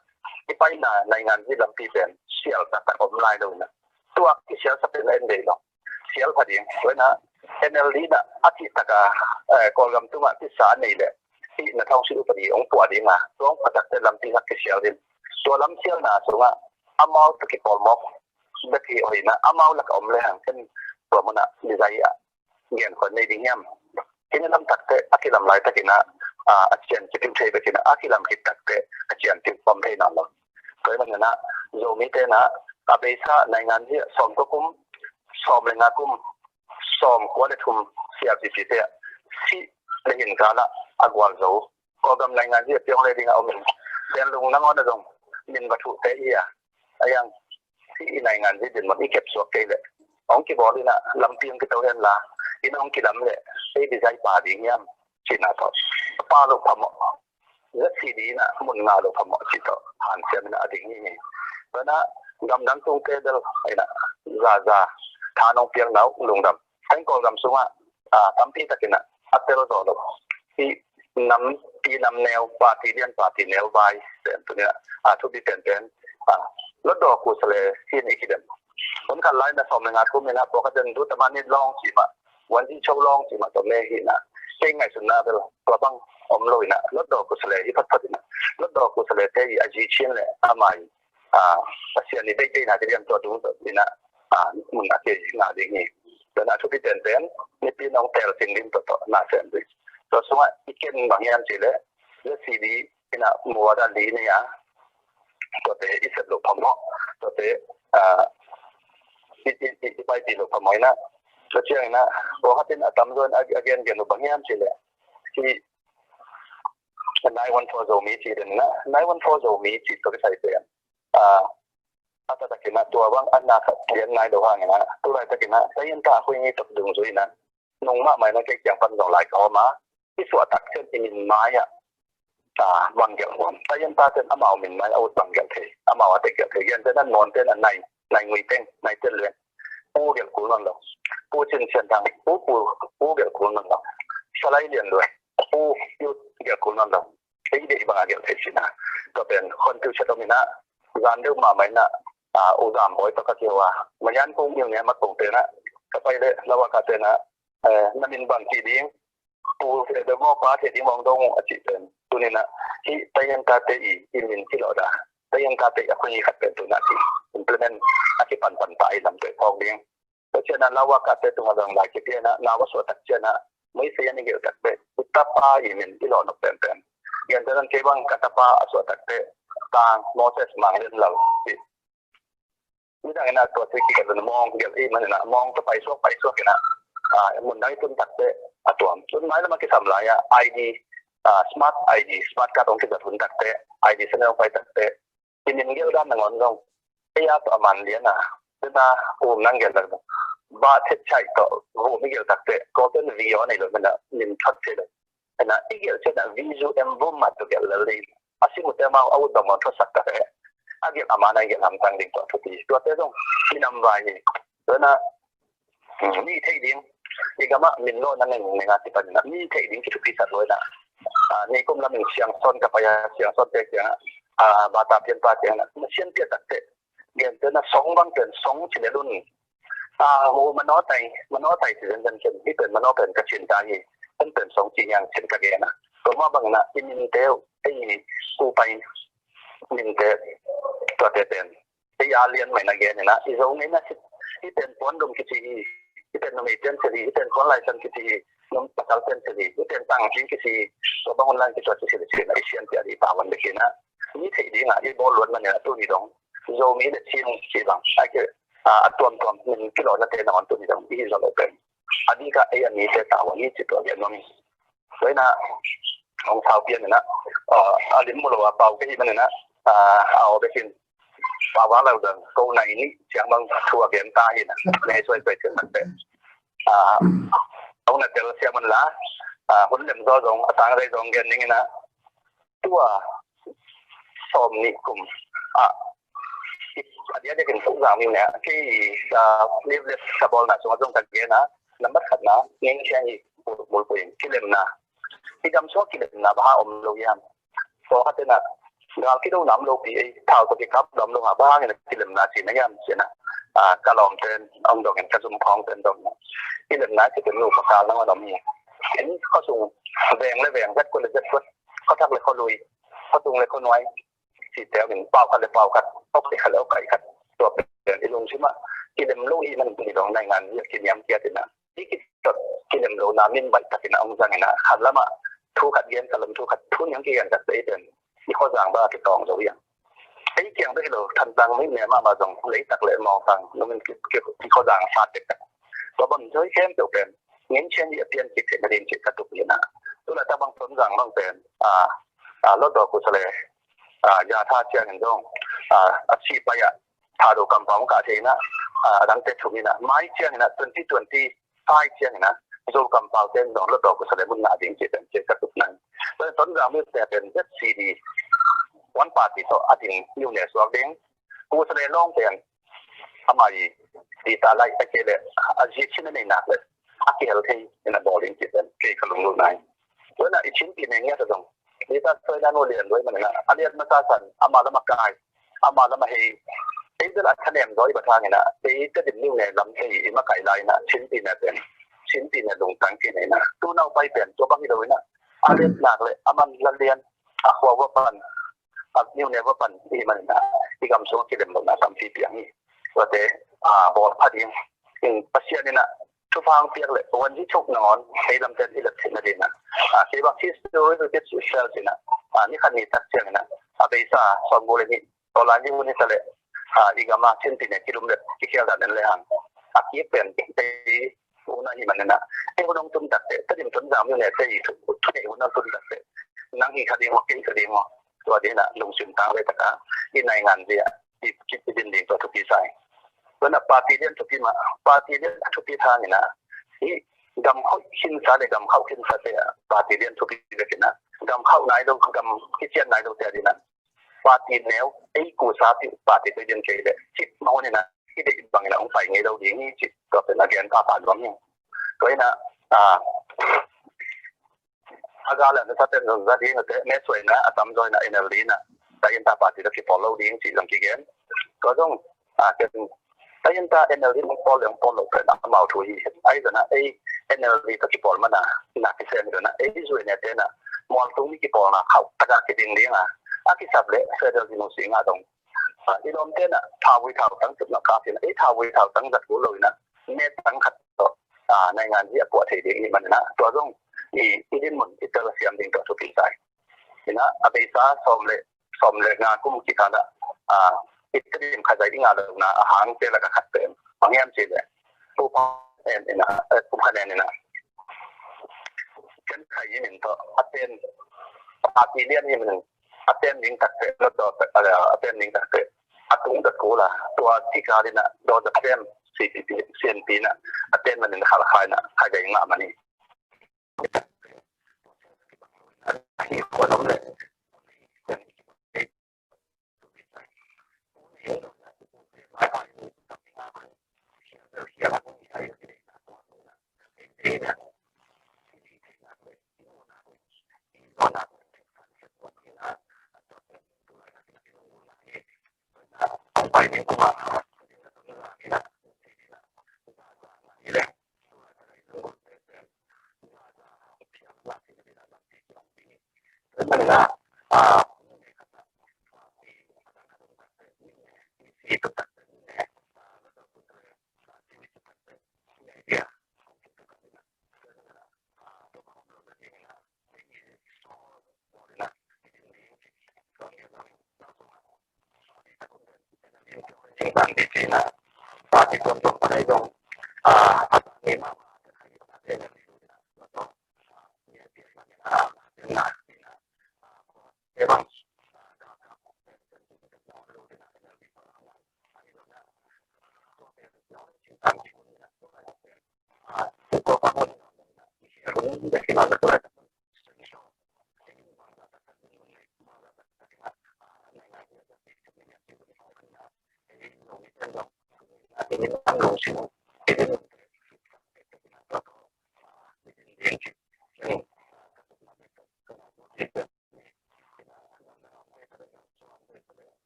i paina nainganzi lampi pen sial taktak om lai lo hi na, tua kisialsa pen la en dei lo. Sial pha ding. Tua hi na N L D na a cih taka, eh, Kawlgam tungah kisa a nei leh, hih na thawng si upadi hong puah ding a, tua hong pha takte lampi khat kisial ding. Tua lam sialna sungah amau tawh kipawlmawk bek hi, oi na, amau lak a om le hang ken tua munah design a gen khawng nei ding hiam? Hih na lam takte a kilam laitakin ah, ah, a cian kipeuh thei bekin ah, a kilam khit takte a cian kipeuh pom thei nawn lo. Tua hi man hi na, Zomite na a beisa nainganzi ah sawm kua kum, sawm le nga kum, sawm kua le thum C R P C te ah sih le hin kal ah a gualzo Kawlgam nainganzi a piang le ding a om in, Pianlung nangawn ah zong min va thuhte hi a, a yang, hih i nainganzi dinmun i kepsuak kei leh, hong kibawl in ah lampi hong kito hen la, inn hong kilam leh ei design pa ding hiam cihna tawh, pa lo phamawh, Z C D in ah mun ngah lo phamawh cih tawh hanciam in ah a ding hi hi. Tua hi na gamdang tungte bel in ah zaza tha nong piakna uh lungdam. Heng Kawlgam sungah, ah, tampi takin ah a tel zawh lo. Hih nampi nam neu, party lian party neu vai pen tuni ah, ah, thupi penpen, ah, Hlutdaw kusa le hi in i kidem. Hun khat lai na sawm le nga kum in ah pawlkhat in duta mani long cih mah Wanzi Cho Lawng ci mah tawh me hi na. Kei ngaihsutna bel tua bang om lo hi na. Lotdaw Kusale hi photphot hi na. Lotdaw Kusale te i a zi Chin le amah i, ah, Pasian i deihdeihna te diam tua dung tawh hi na. Ah, mun a kei ngah ding hi. Tua na thupi penpen, nipi nong tel sing ding tawh tawh na sem ding. Tua sungah i ken bang hiam ci le, Z C D, ina muada li ni a, tuate i sep lo phamawh, tuate, ah, i, i, i, i paipih lo phamawh ina. Tua ciang ina, tua khatin a tamzaw in a, a gengen lo bang hiam ci le, hi nine one four Zomi ci den ina, nine one four Zomi ci tua kisai pen. Ah, a taktak ina tua bang a na khat lian nai lo hang ina, tu laitak ina, tayin ta a khui ngi tok dungzui ina, nung mahmah ina kei kiang pan zong lai ka om a, i suahtak cian i min mai ah, ah, bang gelh huam. Tayin ta cian amau min mai a ut bang gelh thei, amau a tek gelh thei. Gen cian a nawn cian a nai, nai ngui teng, nai cian luen. Pu gelh kul nawn lo. Pu Cin Sian Thang, pu, pu, pu gelh kul nawn lo. Salai Lian Luai, pu, pu gelh kul nawn lo. Ei deih bang a gelh thei cina. Tua pen, khon tiu chet om ina, zan deuh mahmah ina, ah, U Zam Bawi tawh ka keu a. Mayan kung miu ne mat kong te na, ka pai le, lawa ka te na, eh, na min bang ci ding, pu thei deuh maw, pa thei ding mawng dong uh a cih pen. Tuni na, hi tayin ta te i, i min kilawh da. Tayin ta te i a khui khat pen tu na ci. Implement a kipanpan ta i lam te phawk ding. Tua ciang a lawa ka te tungah zong lai kipia na, lawa suahtak ciang a, Moise an i gelh tak te, i tapa i min i lawh nop penpen. Gen te zong kei bang ka tapa a suahtak te, Tang Moses Mang Lian Lal ci. Midang ina tua ci kigelh mawng gelh i man ina mawng tua paisuak paisuak ina, ah, mun dang i tun tak te a tuam. Tun mai lam a kisam lai a I D, ah, smart I D, smart card ong kizat hun tak te, I D sene ong pai tak te, i min gelh dan nangawn zong. Ei a tawh a man lian a. Tuna um nang gelh tak. Ba thet chai tawh vum i gelh tak te. Ko ten vi aw nei lo mena min thot te lo. Ena i gelh chet a vi zu em vum mat tu gelh lel ding. A si mu te mau a ut bang mau thot sak tak e. A gelh a man a i gelh lam tang ding tua thupi. Tua te zong minam vai hi. Tuna mi theih ding, i gamah min lawhna ngeng ngeng a kipan ina mi theih ding kithupi sat lawina. Ah, nikum lamin Siangsawn ka pai a, Siangsawn te kiangah, ah, bata pianpa kiangah na sian piah takte. Gente na song bang pen song ci le lun. Ah, hu manawtai, manawtai ci zen zen ken, i pen manaw pen ka cin ta hi, pen pen song ci hiang cin ka gen a. Tua mah bangin ah i minte uh, ei kupai minte tuate pen ei a lian mai na gen ina, i Zo ngeina hi, hih pen puan dum kici hi, hih pen numei pen sil hi, hih pen puan laisan kici hi, num pasal pen sil hi, hih pen tangci kici hi, tua bang hun lai kici hi, sil hi, sil hi, i sian pian i tawan bek ina. Mi theih ding a i bawl luat man ina tuni dong Zomi le Chin ci bang a ki, a, a tuamtuam min kilawhna te nangawn tuni dong i hi zaw lo pen. A dika ei a mite tawan hi ci tua gen nuam hi. Tua ina hong sau pian ina, ah, a lim mu lo a pau ka hi man ina, ah, a aw bekin pau vang lo dan ko nai ni ciang bang thu a gen ta hi na. Nei suai suai chin man te. Ah, hong na tel sia man la, ah, hun lem zaw zong a tang rei zong gen ning ina. Tua sawm nih kum ah, a dia dia kin tuk zang ning ne, kei ka live left ka bawlna sung a zong ka gen a, nambat khatna ngeng sia hi, bulpui kilemna. I dam sua kilemna baha om lo hiam? Tua khat ina gal kidona om lo pi ei, thau tua kikap dam lo nga baha ngena kilemna ci na hiam ci na. Ah, ka lawm ten ong dong en ka zum khawng ten dong. Kilemna ci ten lo pakal na ngon om hi. En khosung veng le veng, zet kua le zet kua, khothak le kholui, khotung le khonuai. Ci teu in pau khat le pau khat, ok khat le ok khat. Tua pen i lungsim ah kilem lo i man i dong nai ngan i kiniam kiat ina. I kitot kilem lo na min bai tak ina ong zang ina khat lama thu khat gen khat lam thu khat thu niang kigen tak te i pen i kho zang ba kitawng zo iang. Ei kiang bek lo than tang mi ne mama zong lei tak le mawng tang nungin ki, ki, ki kho zang sa tek tak. Tua bang zoi kem teu pen ngin chen i a pian kik thei na din ci ka tuk ina. Tu la ta bang Tonzang bang pen, ah, ah, Lotdaw Kusale, ah, ya tha ciang in dong, ah, a si pai a, tha do kampau ka thei na, ah, dang te thum ina, mai ciang ina, twenty twenty five ciang ina, Zo kampau ten dong Lotdaw Kusale mun na ding ci ten ci ka tuk nang. Tonzang mi te pen Z C D, one party to a ding, new ne suak ding, Kusale Lawng pen, amah i, i ta lai a ke le, a zi chin a nei nak le, a kihel thei ina bawlin ci pen kei ka lunglut nai. Tua ina i Chin pi neng ngiat a zong i ta soi na nu lian duai man ina a lian masa san ama lama kai, ama lama hei. Ei bel a thanem zaw i ba thang ina ei Tedim niu ne lam hei i makai lai ina Chin pi ne pen Chin pi ne lungtang kei ne na. Tu nau pai pen tua bang hi lo ina. A lian nak le a man la lian a khua va pan a niu ne va pan i man ina. I gam sung kilem lo na tampi piang hi. Tua te a bawl pha ding. Pasian ina thupha piak le wan ji thuk nangawn hei lam ten i lep theihna ding na. Kei bang history repeats itself ina. Ni khat ni tak ciang ina a beisa sawm bu le ni Tawlan i hun hi ta le i gam a Chin pi ne kilum le kikhial dan en le hang a kik pen ei hun a hi man ina ei hun hong tun tak te Tedim tun zang mi ne te i thu thu nei hun hong tun tak te nang hi kha ding maw kei kha ding maw tua ding ina lungsim tang ve tak a i naingan zia i kip i din ding tua thupi sa hi. Tua ina party lian thupi ma party lian thupi thang ina i gam khauh khinsa le gam khauh khinsa te a party lian thupi ve kina gam khauh nai lo gam kician nai lo te a ding ina party neu ei kusa pi party te din kei le cik ma hun ina i dei bang ina hong pai ngei lo ding hi cik tua pen a gen papa luang hi. Tua ina a a ga le na sa pen zong za ding te me suai na a tam zoi na N L D na ta in ta party lo kipawl lo ding cik zong kigen. Tua zong a ken ta in ta N L D hong pawl le hong pawl lo pen a mau thu hi. Ai zong na ei N L D ta kipawl mana na kisem zong na ei zui ne te na mual tung mi kipawl na khauh taka kiding ding a a kisap le federal democracy nga dong i lawmte na thau vui thau tang tutna ka sin ei thau vui thau tang zat kul lo ina met tang khat tawh naingan hi a puah thei ding i man ina tua zong i i din mun i tel siam ding tua thupi sai ina a beisa sawm le sawm le nga kum kikal ah i tedim khat zai ding a lo na a hang te lak a khat pen bang hiam ci le pu pa en ina pu pa en ina ken khai i min tawh a ten a ti lian i min a tem ning tak te lo do a tem ning tak te a tung da ko la tua ti ka li na do da tem si ti si en pi na a tem man in khala khai na khai ga nga mani.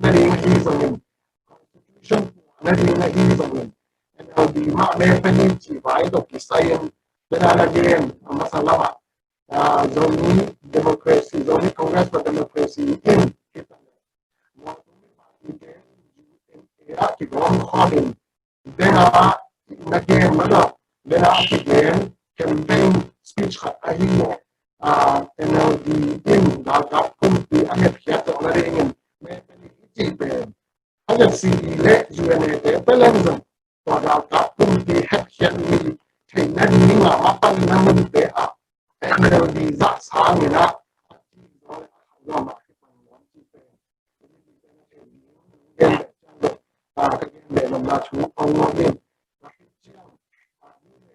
nading ahi zongin, constitution nading ahi zongin, N L D mah me pen hi ci vai tawh kisai in, then again, a masa lamah, ah, Zomi democracy, Zomi Congress for Democracy in, kita le, Zomi party te U N A ah kigawm khawm in, then a, na gen mah tawh, then a kigen campaign speech khat ahi maw, ah, N L D in galkap kumpi a hepkhiat zawh nadingin, me pen hi ci pen, a Z C D le U N A te pia leng zong, tua galkap kumpi hepkhiat mi theih nading a mah pan na munte ah N L D zah sangin ah,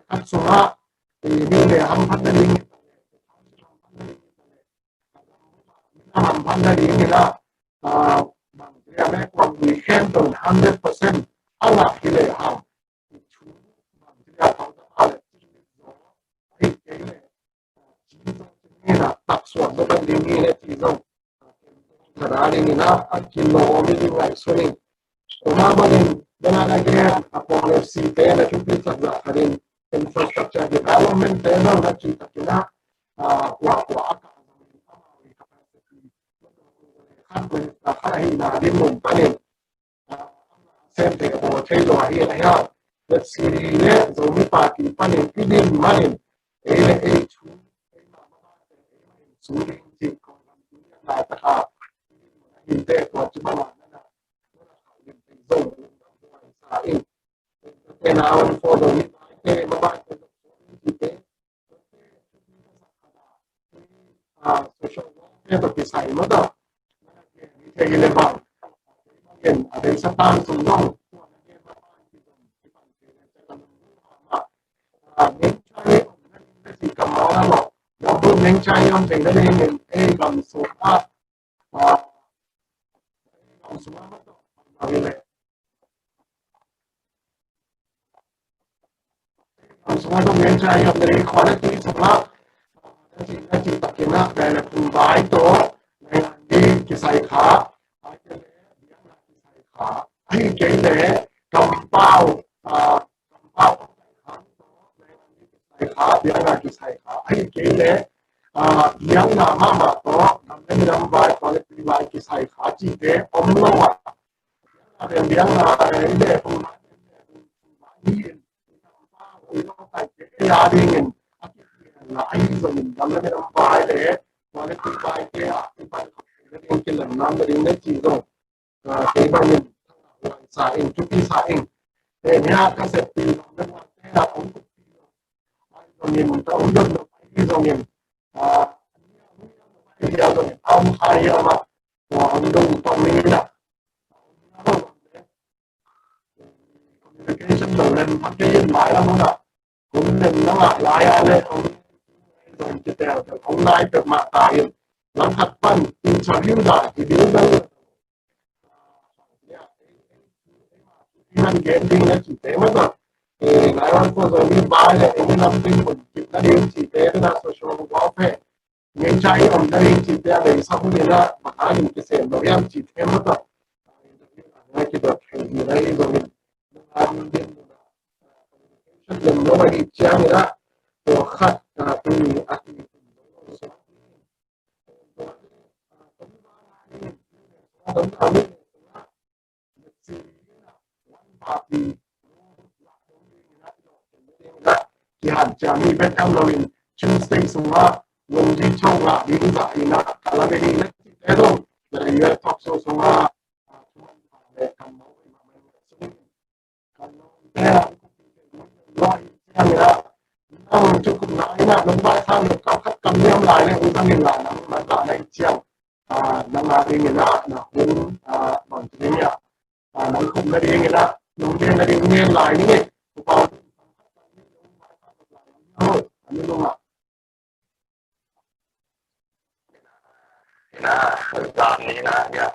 khat sungah, i, mi le hamphat nading, hamphat nading in ah, ah, bang zia me kuang mi khen ton hundred percent a ngah hi le hang. Bang zia tau ta le, ahi kei le, ci zong ci ni na, tak suak zong kan ding ni le ci zong. Ka da ding in ah, a kilawm i ding ngaihsun in. Tua mah bangin, then again, a policy te na thupi sak zah khat in, infrastructure development te zong na ci tak in ah, ah, kua kua a ka zong in, amau i capacity, khat minister khat ahihna ding mun panin, ah, sem te ka bawl thei lo ahi a hiau. Z C D le Zomi Party panin i din manin, ei le ei thu, ei mah mah te, ei mah in sung ding ci kong lam tu lian lai tak a, i din mun ahi te kua ci mah mah na na, na na kha lim te zong, sa in. Te na wan fo Zomi Party te, mah mah te zong, ci te, social welfare tawh kisai mah tawh. Thei hi le bang, a deihsatan sung zong, nengchai om na ding na ci kammal a mah, na bun nengchai om thei na dingin ei gam sung ah, ah, ei gam sung ah mah tawh, bang hi le. Sungah zong ngen cia hiam, na ri khuan a ti sungah, na ci, na ci takin ah, na na phung vai tawh, na ngan di kisai kha, ai te le, biang na kisai kha, ahi kei le, kampau, ah, kampau, kisai kha, biang na kisai kha, ahi kei le, biakna mahmah tawh nam le minam vai, tua le tui vai kisai kha cihte om lo ah, biakna le le hi in, a dingin a kipianna ahi zongin nam le minam vai le tua le tui vai te ah i pai khop na ding, kilemna ding le cih zong kei bangin sa in, thupi sa in. Te nia ka sep pi zong le tua te ah om thupi zongin, ta om dot dot ahi zongin, a om kha hiam ah, tua om dong pang ni na communication lo lem pha kei in, lai lam hun ah hun lem na ngah lai a le hong zong kitel tel hong lai pek mah ta in, lam khat pan interview da i bil bel man gen ding na cihte mah ta. Lai wan ko zong ni bai le i lam ding hun kip na ding cihte na social welfare ngei chai om na ding cihte a lei sa hun in ah bang hangin kisem lo hiam cihte mah ta. Ngai kidot thei hi lai zongin lem lo ahi ciangin ah tua khat a tuni a ti kihan ciami bek tham loin Tuesday sungah lungzi chong ah ding zah in ah ka la ve ding na cihte zong na U S talk show sungah nang cukup na ina nang bai sa nang kam khat kam niam lai le u zang in la nang man la na i ciang nang a ding ina na hun bang ci ding ia nang kum na ding ina nang ding na ding niam lai ni ni u pau ani nung a ina zan ni na ia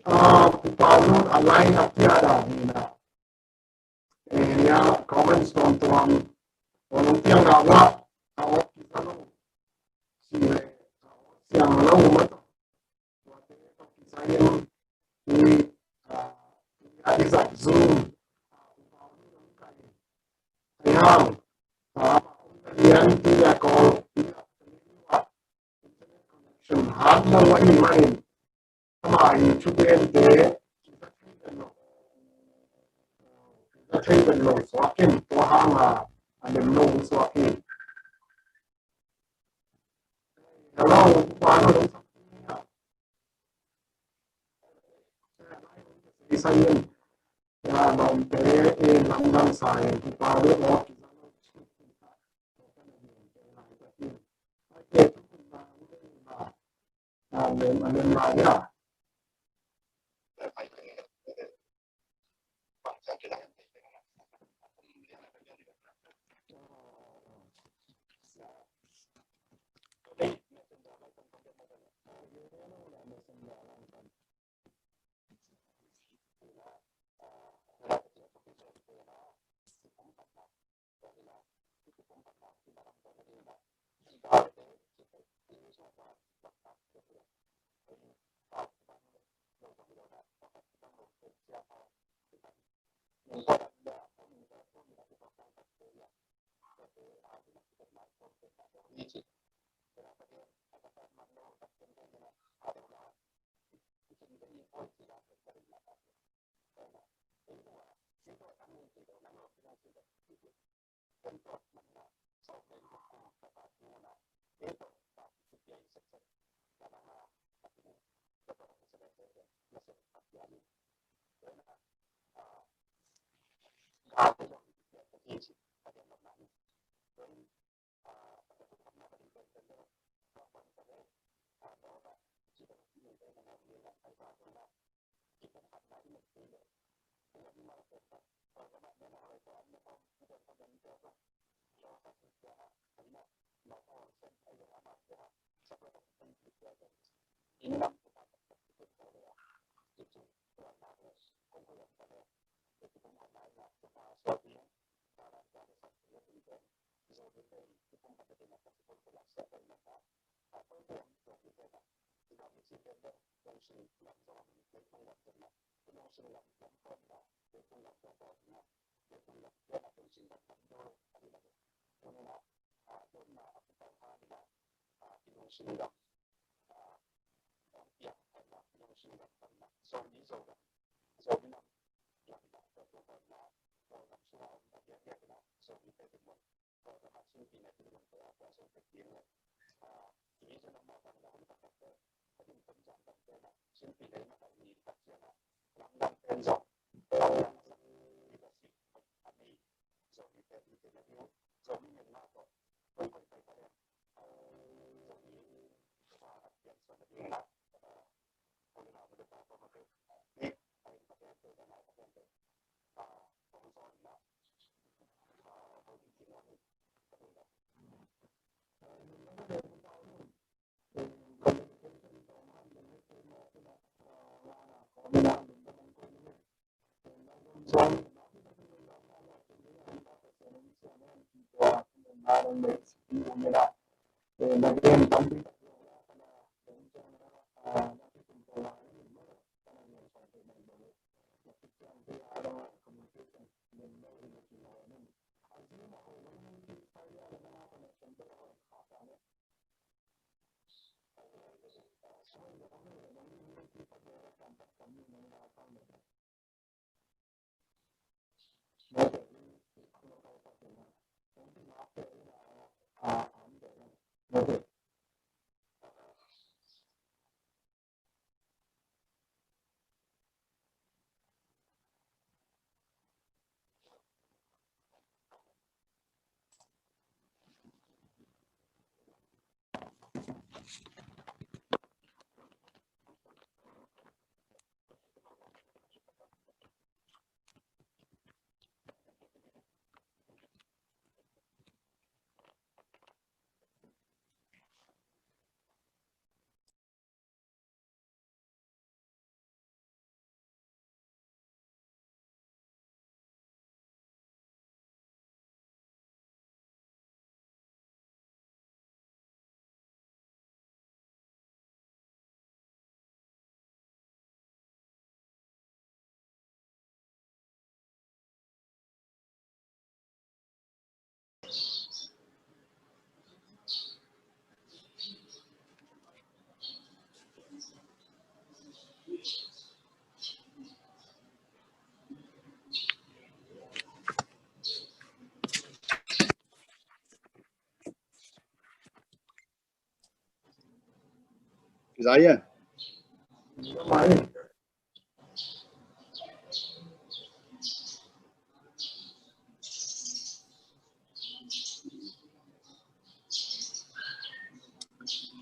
Ah, Pu Paulo a line up ya da ni na. Eh, ya comments tuamtuam. Tua nong piang na ua, a ot kisa lo. Si le, siang lo ma to. Tua te to kisa yen. Ni, ah, ya di zat Zoom. Ayang. Ah, yan ti ya call. Internet connection hat lo wa i manin. Ama i thugente kisa thei bel lo, kisa thei bel lo suak in, tua hanga a lem lo suak in. Hello, pa no lo suak in. Kisa in. Ya, lawmte in lamdang sa in, pa lo suak in. Amen, amen, amen. Zaya.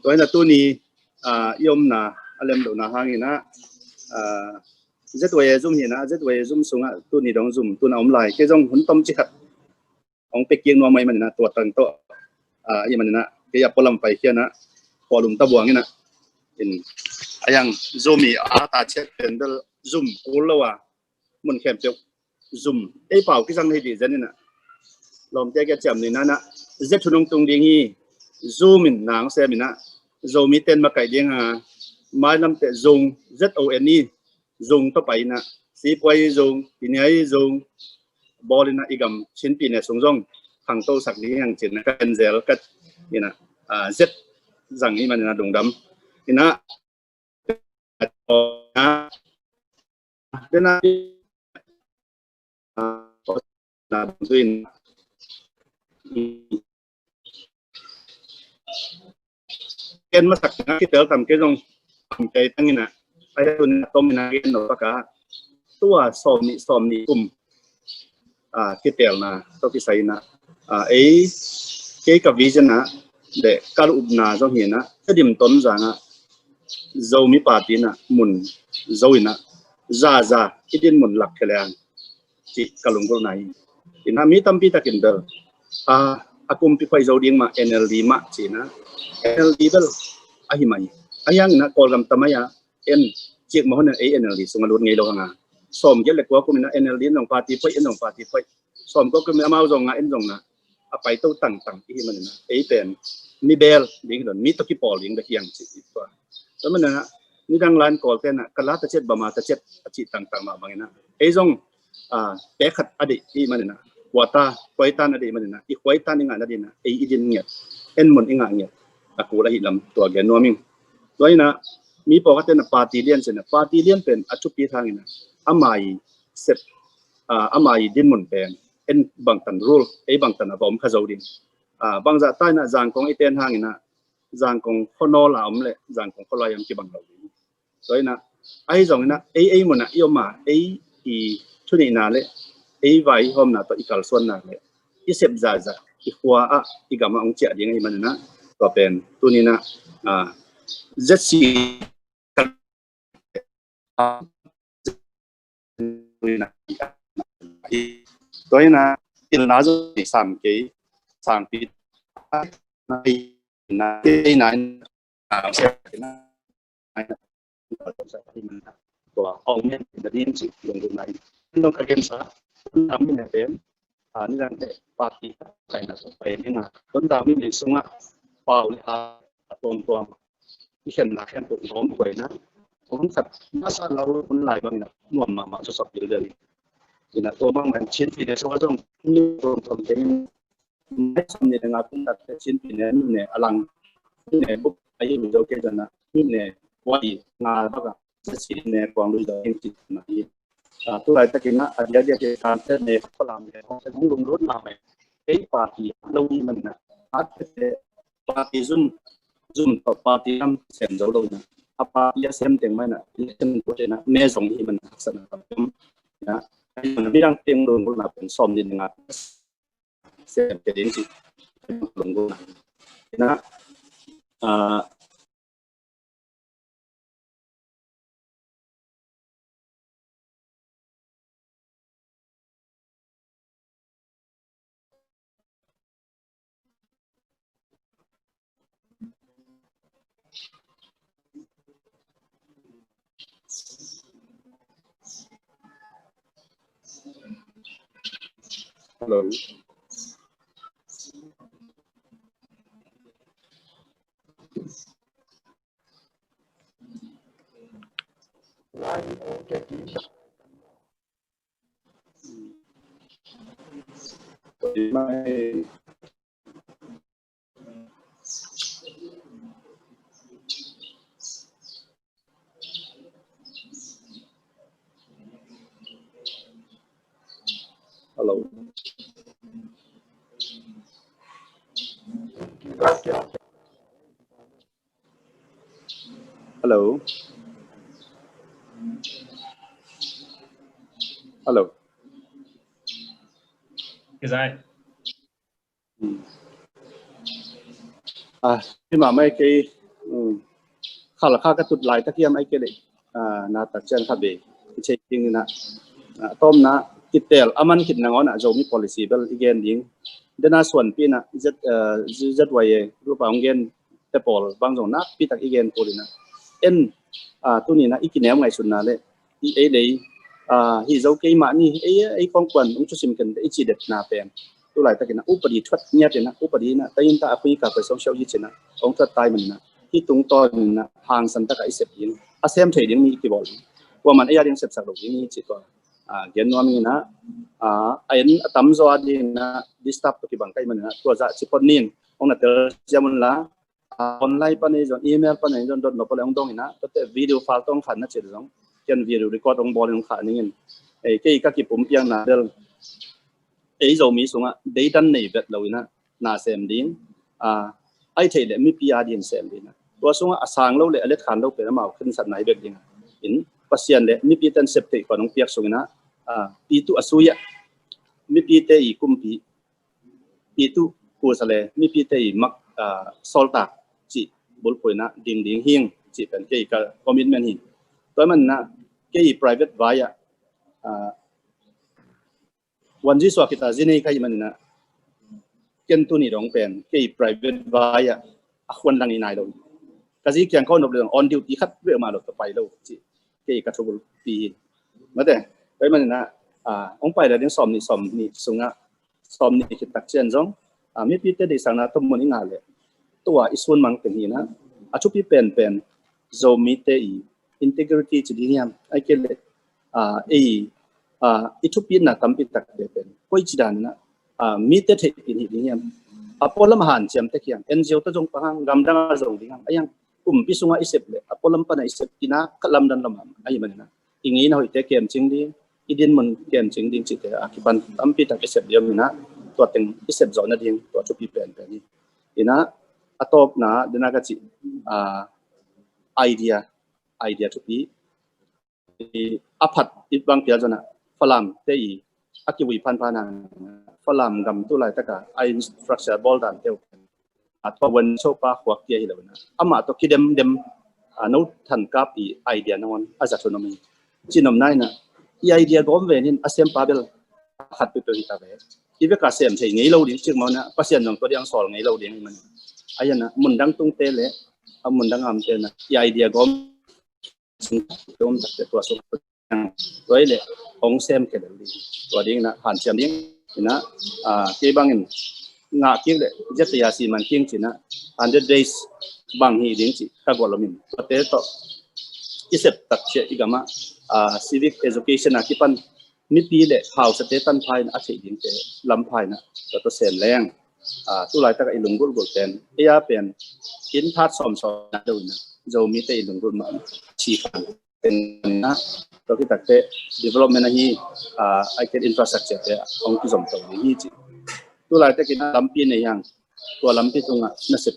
Tua hi-in ah tuni, ah, i omna a lem lohna hangin ah, ah, Z Y A Zoom hi-in ah, Z Y A Zoom sungah tuni dong Zoom tun a om lai. Kei zong hun tom ci khat hong pia kik nuam ahih manin ah tua tang tawh, ah, ahih manin ah kei a pualam pai khian ah pualum ta buang in ah, in a yang Zoom i a ta ciat pen bel Zoom kul lo a, mun khempeuh Zoom ei pau kizang hi dih zen in ah, lawmte kia ciam ni na na, Z hun hong tung ding hi, Zoom in nang sem in ah, Zomi ten makaih ding a, mailam teh Zong, Z O N E, Zong tawh pai in ah, sipuai Zong, piniai Zong bawl in ah, i gam Chin pyine sung zong khangto sak ding hi hang ci-in ah ka en zel ka in ah, ah, Z zang ahih manin ah lungdam in ah, ah, den ah, ah, na dam tuin ken masak na kitel tam kei zong tam kei tangin ah, a ya tun tom ina gen no paka tua sawm nih sawm nih kum a kitelna tawh kisai ina a ei kei ka vision ah le ka lupna zong hi ina ka dim ton zang ah Zomi party ina mun zo ina za za i din mun lak khe leng ci ka lunggulhna hi. Ina mi tampi takin bel a a kumpi phuai zo ding mah N L D mah ci ina N L D bel ahi mah hi. A hiang ina Kawlgam tamai a en cik mah hon ei N L D sung a lut ngei lo hanga sawm giat le kua kum ina N L D en zong party phuai en zong party phuai sawm kua kum amau zong nga en zong nga a paito tangtang ihi manina ei pen mi bel ding hi don mi tawh kipawl ding bek hiang ci i tua. Tua manina nidang lan Kawl tena ka la ta cet bama ta cet a ci tangtang mah bangina ei zong a pek khat a dih ihi manina kuata khuaitan a dih manina i khuaitan i ngahna dihna ei i din ngiat en mun i ngah ngiat a kul ahi lam tua gen nuam ing. Tua ina mi pawlkhat tena party lian cina party lian pen a thupi thangina ama i sep a ama i din mun pen en bangtan rule ei bangtan a va om kha zo ding. A bangzah ta ina Zangkong i ten hangina Zangkong khonawl a om le Zangkong kholai om kibang lo ding. Tua ina ahi zong ina ei ei muna i om a ei i thunihna le ei vai i hawmna tawh i kalsuanna le i sep zahzah i khua ah i gam ah hong ciah ding ahi manina tua pen tunina a Z C tua ina pilna zong sam kei sangpi na kei na tua aung men na din ci lungdung na in dong ka gen sa na min na pen a ni lang te party ka kai na so pai ni na don da min ni sunga pau le a a tom tom i khen na khen tuk nom koi na ong khat masa lau un lai bang na nuam ma ma so so pil deri ina to bang man chin pi ne so zong ni tom tom te ni mai som ni nga tung tak te chin pi ne ni ne alang ni ne bup ai mi zo ke jana ni ne wai nga ba ka si ne kuang lui zo ing ci na i. A tu lai takin a dia dia ke kan te ne ko lam ne hong te hong lunglut na mai ei party lo ni man na at te party zum zum to party lam sem zo lo na a party a sem teng mai na election ko te na me zong hi man na sa na tam na ai na mi dang teng lunglut na pen som ni nga sem ke din ci lunglut na na a Hello. Hello. Hello. Hello. Kizai. Hmm. Ah, hi mah mai kei, hmm, khal kha ka tut lai tak hiam ai kei le. Ah, na tak cian kha be. I chei ding ina. Ah, tom na kitel aman kit nangawn ah Zomi policy bel i gen ding. Dena suan pi na Z, ah, Z Y A group a hong gen te pawl bang zong nakpi tak i gen kul ina. En, ah, tuni na i kinem ngaihsutna le i ei lei, ah, hi zo keimah ni ei ei kong kuan ung thusim ken i ci detna pen tu lai takin a upadi thuat ngiat ina upadi na ta in ta a khui ka pe song siau hi cina ong thuat tai man na hi tung to na hangsan taka i sep ding a sem thei ding mi kibawl ding kua man ei a ding sepsak lo ding mi ci tua, ah, gen nuam ina, ah, a en a tam zaw a ding na disturb to kibang kai man na tua za ci pot nin ong na tel siamun la online pan ei zong email pan ei zong dot no pale ong dong ina tate video file tong khan na cil zong ken video record ong bol ong kha ningin ei kei ka kipum piang na del ei Zomi sungah deidan nei vet lo inah na sem ding, a, ai theih leh mipi a ding sem ding inah, tua sungah a sang lo le a letkhan lo pen amau khensatna hi bek ding in Pasian le mipite in sep theih khuan hong piak sung inah, a, pitu a sui ah mipite i kumpi, pitu kusa le mipite i mak, a, sawltak cih bulphuh inah ding ding hing cih pen kei ka commitment hi. Tua man inah kei private vai ah, a, vanzi suak kita zi nei ka hih man inah ken tuni dong pen kei private vai ah a khuan lang i nai lo. Ka zi kiang ka hong nop le dong on duty khat veu mah lo ka pai lo cih kei ka thubulpi hi. Mate, tua man inah, a, hong pai le ding sawm nih, sawm nih sungah, sawm nih khit tak ciang zong, a, mipite deihsakna tawh mun i ngah leh tua i sun mang teng hi inah, a thupi penpen Zomite i integrity ci ding hiam, ai kei leh, a, ei, a, i thupitna tampi takte pen koici dan inah, a, mite theih khin hi ding hiam. A pualam a hanciam tek hiam, N G O tawh zong pang hang, gamdang a zong ding hang, a hiang kumpi sungah i sep leh a pualam pan a i sep kina ka lamdang lam ahih man inah i ngeina hoihte kemcing ding, i dinmun kemcing ding cihte a kipan tampi tak i sep ding om inah, tua teng i sep zawh nading tua thupi penpen hi. Inah a tawpna dena ka cih, a, idea, idea thupi, a phat i bang pial zong ah Falam te i a kiui phanphan a Falam gam tu laitak a infrastructure bawl dan te uh a tua wan chopa khuak kia hi lo inah amah tawh kidemdem, a, no than kap i idea nangawn a zat hun om hi. Cinom na inah i idea gawm ve nin a sempa bel a khat peuhpeuh hi ta ve. I vek a sem thei ngei lo ding cik mah inah Pasian zong tua ding sawl ngei lo ding hi man. A hiang inah mundang tungte le a mundang amte inah i idea gawm sung tum takte tua sung tua i le hong sem kei lo ding. Tua ding inah hanciam ding inah, a, kei bangin ngah kik le Z T A C man king ci inah hundred days bang hi ding cih ka gual om in tuate tawh i sep tak ciah i gamah, a, civic education a kipan mipi le hausate tanpha in a theih dingte lampha inah tua tawh sem leng, a, tu laitak a i lunggulhgulh pen ei a pen inn that sawmsawm na deuh inah Zomite i lunggulh mah ci khan pen na tua kitakte development ahi, a, ai kei infrastructure te hong kizom to ding hi ci. Tu laitak inah lampi nei hiang, tua lampi tungah nasep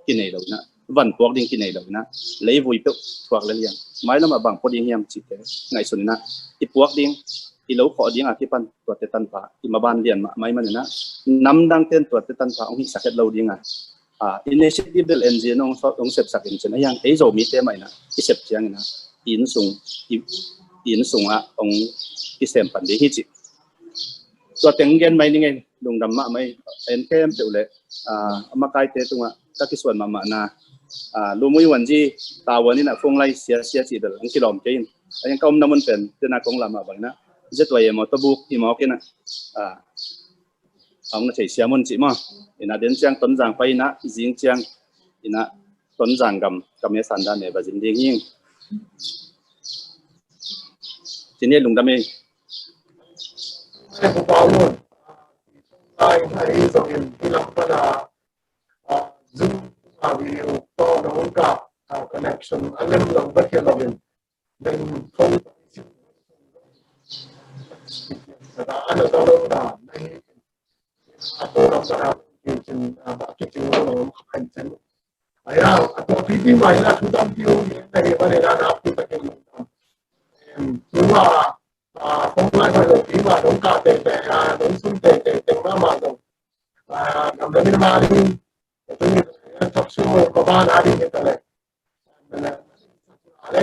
kinei lo inah, van puak ding kinei lo inah, leivui peuh thuak lel hiang, mailam ah bang pua ding hiam cihte ngaihsun inah i puak ding, i lo khawh ding a kipan tuate tanpha i maban lian mahmah ahih man inah namdangte in tuate tanpha hong hihsak het lo ding a, a, initiative bel N G O in hong, hong sepsak in cin a hiang ei Zomite mah inah i sep ciang inah i inn sung, i, i inn sungah hong kisem pan ding hi ci. Tua teng gen mai ning ei, lungdam mahmah ei, en khempeuh le, a, a makaite tungah ka kisuan mahmahna, a, Lumui Wanzi tavuan inah phone lai sia sia cih bel hong kilawm kei in. A hiang ka omna mun pen tena kong lam ah bang inah Z Y M aw tawh buk i mawk inah, a, hong na thei siam un cih maw. Inah den ciang Tonzang pai inah zing ciang inah Tonzang gam ka me san dan ne va zin ding hi. Cin hi lungdam ei. Connection a lem lo bek hi lo in. Then phone ana zalo da na hi. A to lam sana kin kin ba ki kin lo lo kan chen. Aya a to pi pi mai na thu tam pi u ni na he ba ne na na pu ta kin. Em, tu ma, a, phone lai ba lo pi ma dong ka te te, a, dong sun te te te ma ma dong. A, nam da min ma ni. Tu ni, a, talk show ko ba na ni ta le. Ale,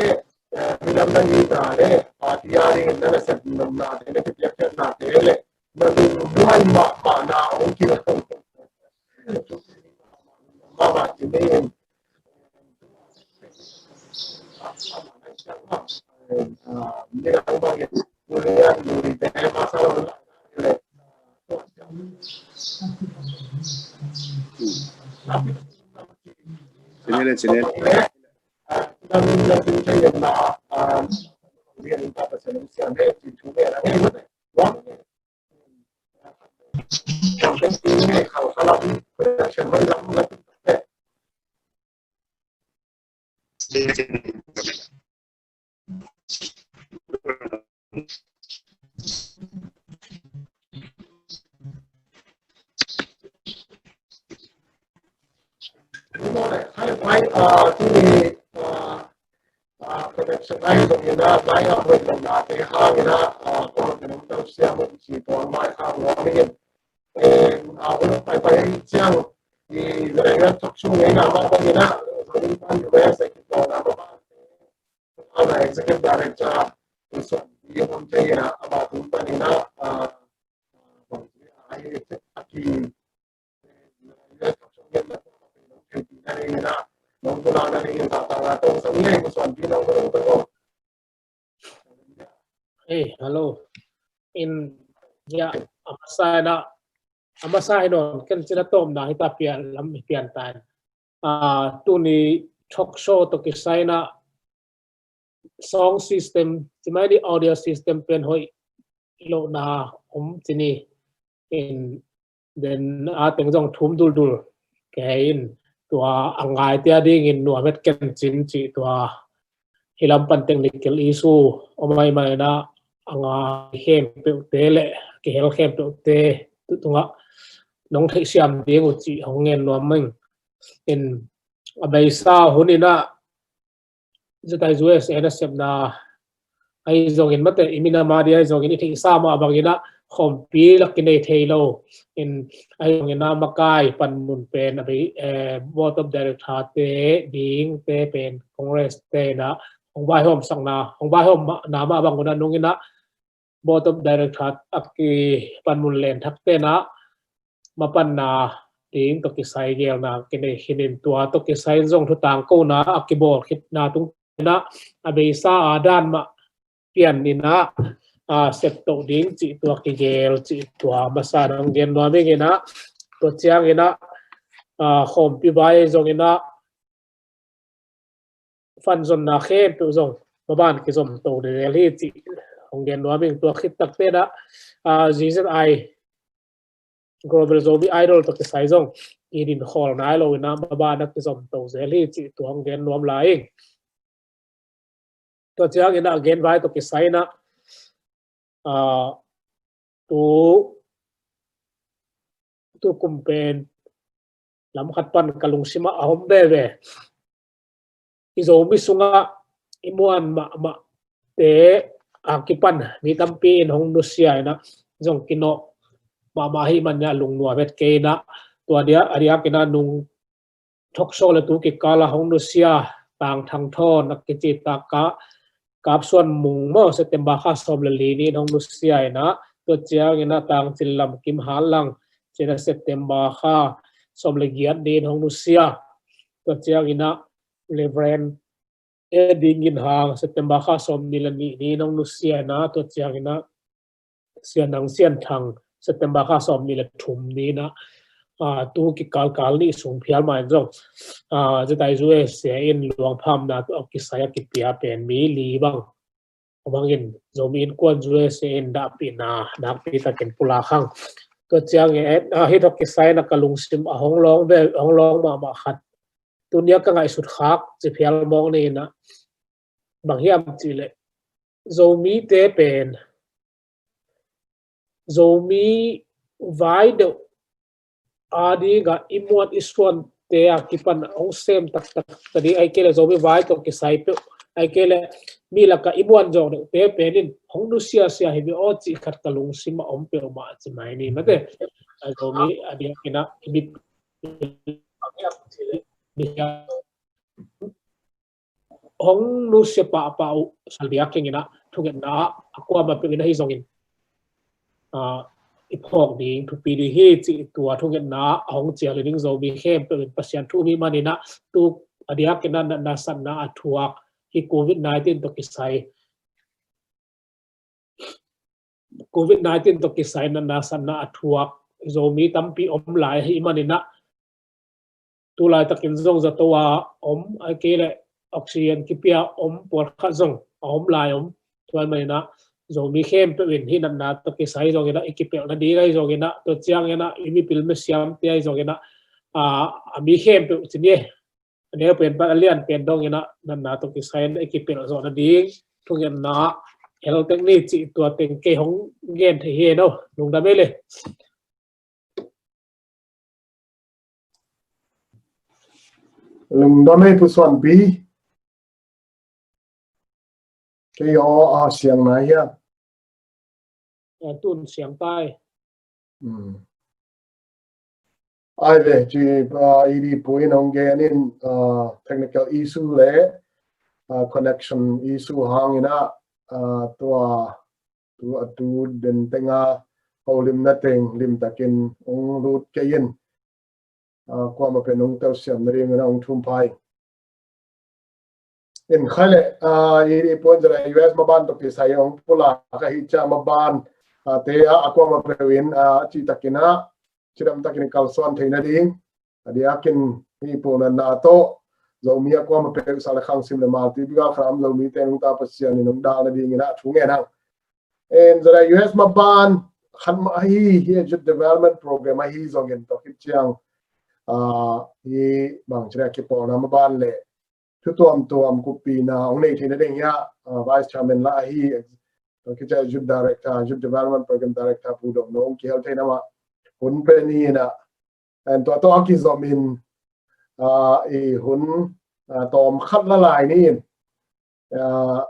eh, minam na ni ta le, party a ri na na sep minam na te, na piak piak na te le, na lu lu ai ma ma na ong ki na ong. Ma ma ti ni. Eh, ah, ni na ong ma ye, lu ya lu ri te ma sa lo le. Sini le, sini. Mai, ah, tuni, ah, ah, connection ai zong ina, mai a hoih lo na te hang ina, ah, ko na nong tau sia mo si tuang mai hang lo ni. Eh, ah, ko pai pai ai ciang, i zai na tok sung ina ma ko ina, ko ni pan U S ai ki to na ma ba. Ana executive director, so, i hon te ina, ama tung pan ina, ah, ah, ai, aki, Hey, hello. In, ya, a masa ina, a masa ina, ken cina tom na hita pian lam pian tan. Ah, tuni talk show tawh kisai ina, sound system, ci mai ni, audio system pen hoih lo na om ci ni. In, den a teng zong thum duldul kei in, tua a ngai te a dingin nuam het ken cin ci, tua hi lam pan technical issue om ai mai ina, a ngai khempeuh te le kihel khempeuh te tu tunga nong theih siam ding uh ci hong ngen nuam ing. In, a beisa hun ina, zetai U S A nasepna ai zongin mate, i minam a dia ai zongin i theihsa mah bang ina khawmpi lak kinei thei lo. In, ai zong ina makai panmun pen a bei, eh, board of director te ding te pen Congress te ina hong vaihawm sakna, hong vaihawm na mah bang ina nung ina board of director a ki panmun len thak te ina mapanna ding tawh kisai gelna kinei khin in, tua tawh kisai zong thutang kona a kibawl khitna tung ina a beisa a dan mah pian ina, ah, sep to ding ci, tua kigel ci, tua masa nong gen nuam ing ina, tua ciang ina, ah, khawmpi vai zong ina fan zonna khempeuh zong maban kizom to zel hi ci hong gen nuam ing. Tua khit tak te ina, ah, Z Z I Global Zomi Idol tawh kisai zong i din khawl nai lo ina maban a kizom to zel hi ci tua hong gen nuam lai ing. Tua ciang ina a gen vai tawh kisai ina, ah, tu, tu kum pen lam khat pan ka lungsim ah a om veve. I Zomi sungah i muan mahmah te a kipan mi tampi in hong nusia ina zong kinawh mahmah hi man ina lungnuam het kei ina, tua dia, a diak ina nung talk show le tu kikal a hong nusia Tang Thang Thawn a kici tak a Kap Suan Mung maw, September kha sawm le li ni in hong nusia ina, tua ciang ina Tang Cin Lam Kim Hal Lang ci ina September kha sawm le giat ni in hong nusia. Tua ciang ina Reverend A Ding Gin Hang September kha sawm ni le ni ni in hong nusia ina, tua ciang ina Sian Nang Sian Thang September kha sawm ni le thum ni ina, ah, tu kikal kal ni sung phial mai zong, ah, zetai U S A in luang phamna tawh kisai a kipia pen mi li bang om hangin Zomi Innkuan U S A in dahpihna nakpi takin pulak hang. Tua ciang e, ah, hih tawh kisai ina ka lungsim a hong lawng ve, hong lawng mahmah khat tunia ka ngaihsut khak ci phial mawk ni ina, bang hiam cih leh Zomi te pen Zomi vai deuh a ding a i muan i suan te a kipan a hong sem taktak ta ding, ai kei le Zomi vai tawh kisai peuh, ai kei le mi lak a i muan zawk deuh te pen in hong nusia sia hi ve aw cih khat ka lungsim a om peuhmah ci mai ni mate. A Zomi a diak ina i bit hong nusia pahpah uh salbiak keng ina thungetna ah a kuamah peuh ina hi zongin, ah, i phawk ding thupi ding hi cih tua thungetna ah a hong cial ding Zomi khempeuh in Pasian thu um hi man ina tu a diak ina natna satna a thuak hi Covid nineteen tawh kisai Covid nineteen tawh kisai natna satna a thuak Zomi tampi om lai hi man ina, tu laitakin zong zato a om, ai kei le oxygen kipia om, pawlkhat zong a om lai om. Tua man ina Zomi khempeuh in hih natna tawh kisai zong ina i kipelh nading ahi zong ina, tua ciang ina i mipil misiam te ahi zong ina, a, a mi khempeuh ci ni e. A neu pen pan a lian pen dong ina natna tawh kisai ina i kipelh zawh nading thungetna hel tek ni cih tua teng kei hong gen thei hi no. Lungdam ei le. Lungdam ei Pu Suanpi. Kei aw a siang nai hia? A tun siang tai. Hmm. Ai ve, ci, ah, i di pu in hong gen in, ah, technical issue le, ah, connection issue hangin ah, ah, tua, tu, a tu den tenga holimna teng limtakin hong lut kei in. Ah, kuamah pen hong telsiam nadingin ah hong thum pha ing. In khai le, ah, i di pu in zara U S maban tawh kisai hong pulak ahi ciang maban, ah, te ah, a kuamah peuh in, ah, cihtakin ah, cidamtakin i kalsuan thei nading. A diakin hih puhnatna tawh Zomi a kuamah peuh sa le khang sim le mal tuipi galkhat a om Zomite nungta Pasian in hong dal nadingin ah thu ngen hang. En zara U S maban khat mah ahi, hih youth development program ahi zongin tua khit ciang, ah, hih bang ci le kipawlna maban le thu tuamtuam kuppihna hong nei theihna ding hi a, ah, vice chairman lah ahi, tua khit ciang youth director, youth development program director Pu Dom No hong kihel theihna mah hun pen hi in ah, en tua tawh a kizom in, ah, i hun, ah, tawm khat la lai ni in, ah,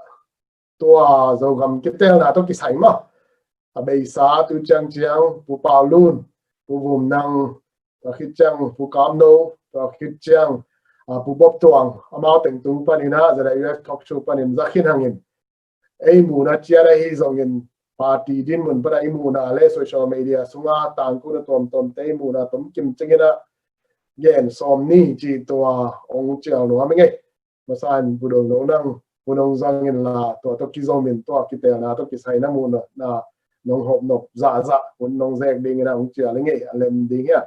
tua Zogam kitelna tawh kisai mah a beisa tu ciangciang Pu Pau Lun, Pu Vum Nang, tua khit ciang Pu Kam No, tua khit ciang, ah, Pu Bop Tuang, amau teng tung panin ah zara U S talk show panin za khin hangin ei muhna ciat ahi zongin party dinmun pan a i muhna le social media sunga tangkona tuamtuamte i muhna tomkim ciangin ah gen sawm ni cih tua hong cial nuam ing ei. Masa in Pu Dom No nang hun hong zang inla tua tawh kizom in tua kitelna tawh kisai na muhna na nong hawm nop zahzah hun nong zek dingin ah hong cial ing ei, a lem ding hi a.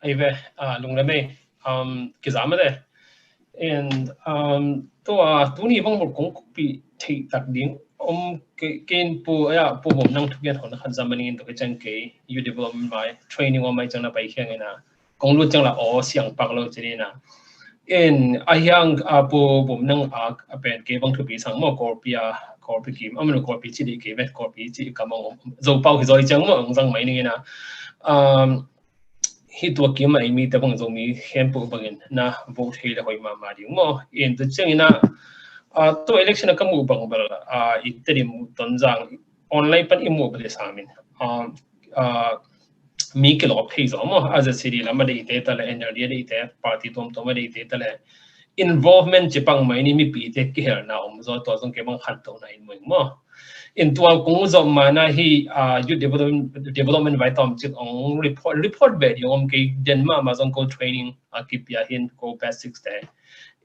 Ai ve, ah, lungdam ei, um, kizam a le. And, um, tua, tuni bang bul kong kuppih theih tak ding om ke-, ken Pu, ah, Pu Vum Nang thugen hon khat zam a ning in tua khit ciang kei youth development mai training om mai ciang na pai khiang in ah kong lut ciang la aw siang pak lo ci ding in ah. In a hiang, ah, Pu Vum Nang a, a pen kei bang thupi sang maw Kawlpi a, Kawlpi kim, a manu Kawlpi ci dih kei ve, Kawlpi ci ka mong Zopau hi zaw hi ciang maw hong zang mai ning in ah. Um, hih tua kim a i mite bang Zomi khempeuh bangin na vote thei le hoih mahmah ding maw. In tua ciangin ah, ah, tua election a ka muh bang bel, ah, i Tedim, Tonzang online pan i muh bel i sam in, ah, ah, mi kilawp thei zaw maw. A Z C D lam a deihte ta le, N L D a deihte, party tuamtuam a deihte ta le involvement ci pang mai ni, mipite kihelna om zaw, tua zong kei bang khantohna in muing maw. In tua kong zawh ma na hi, ah, youth development, development vai tawm cik ong report, report ve ding om kei den mahmah zong ko training a kipia hin ko basics te.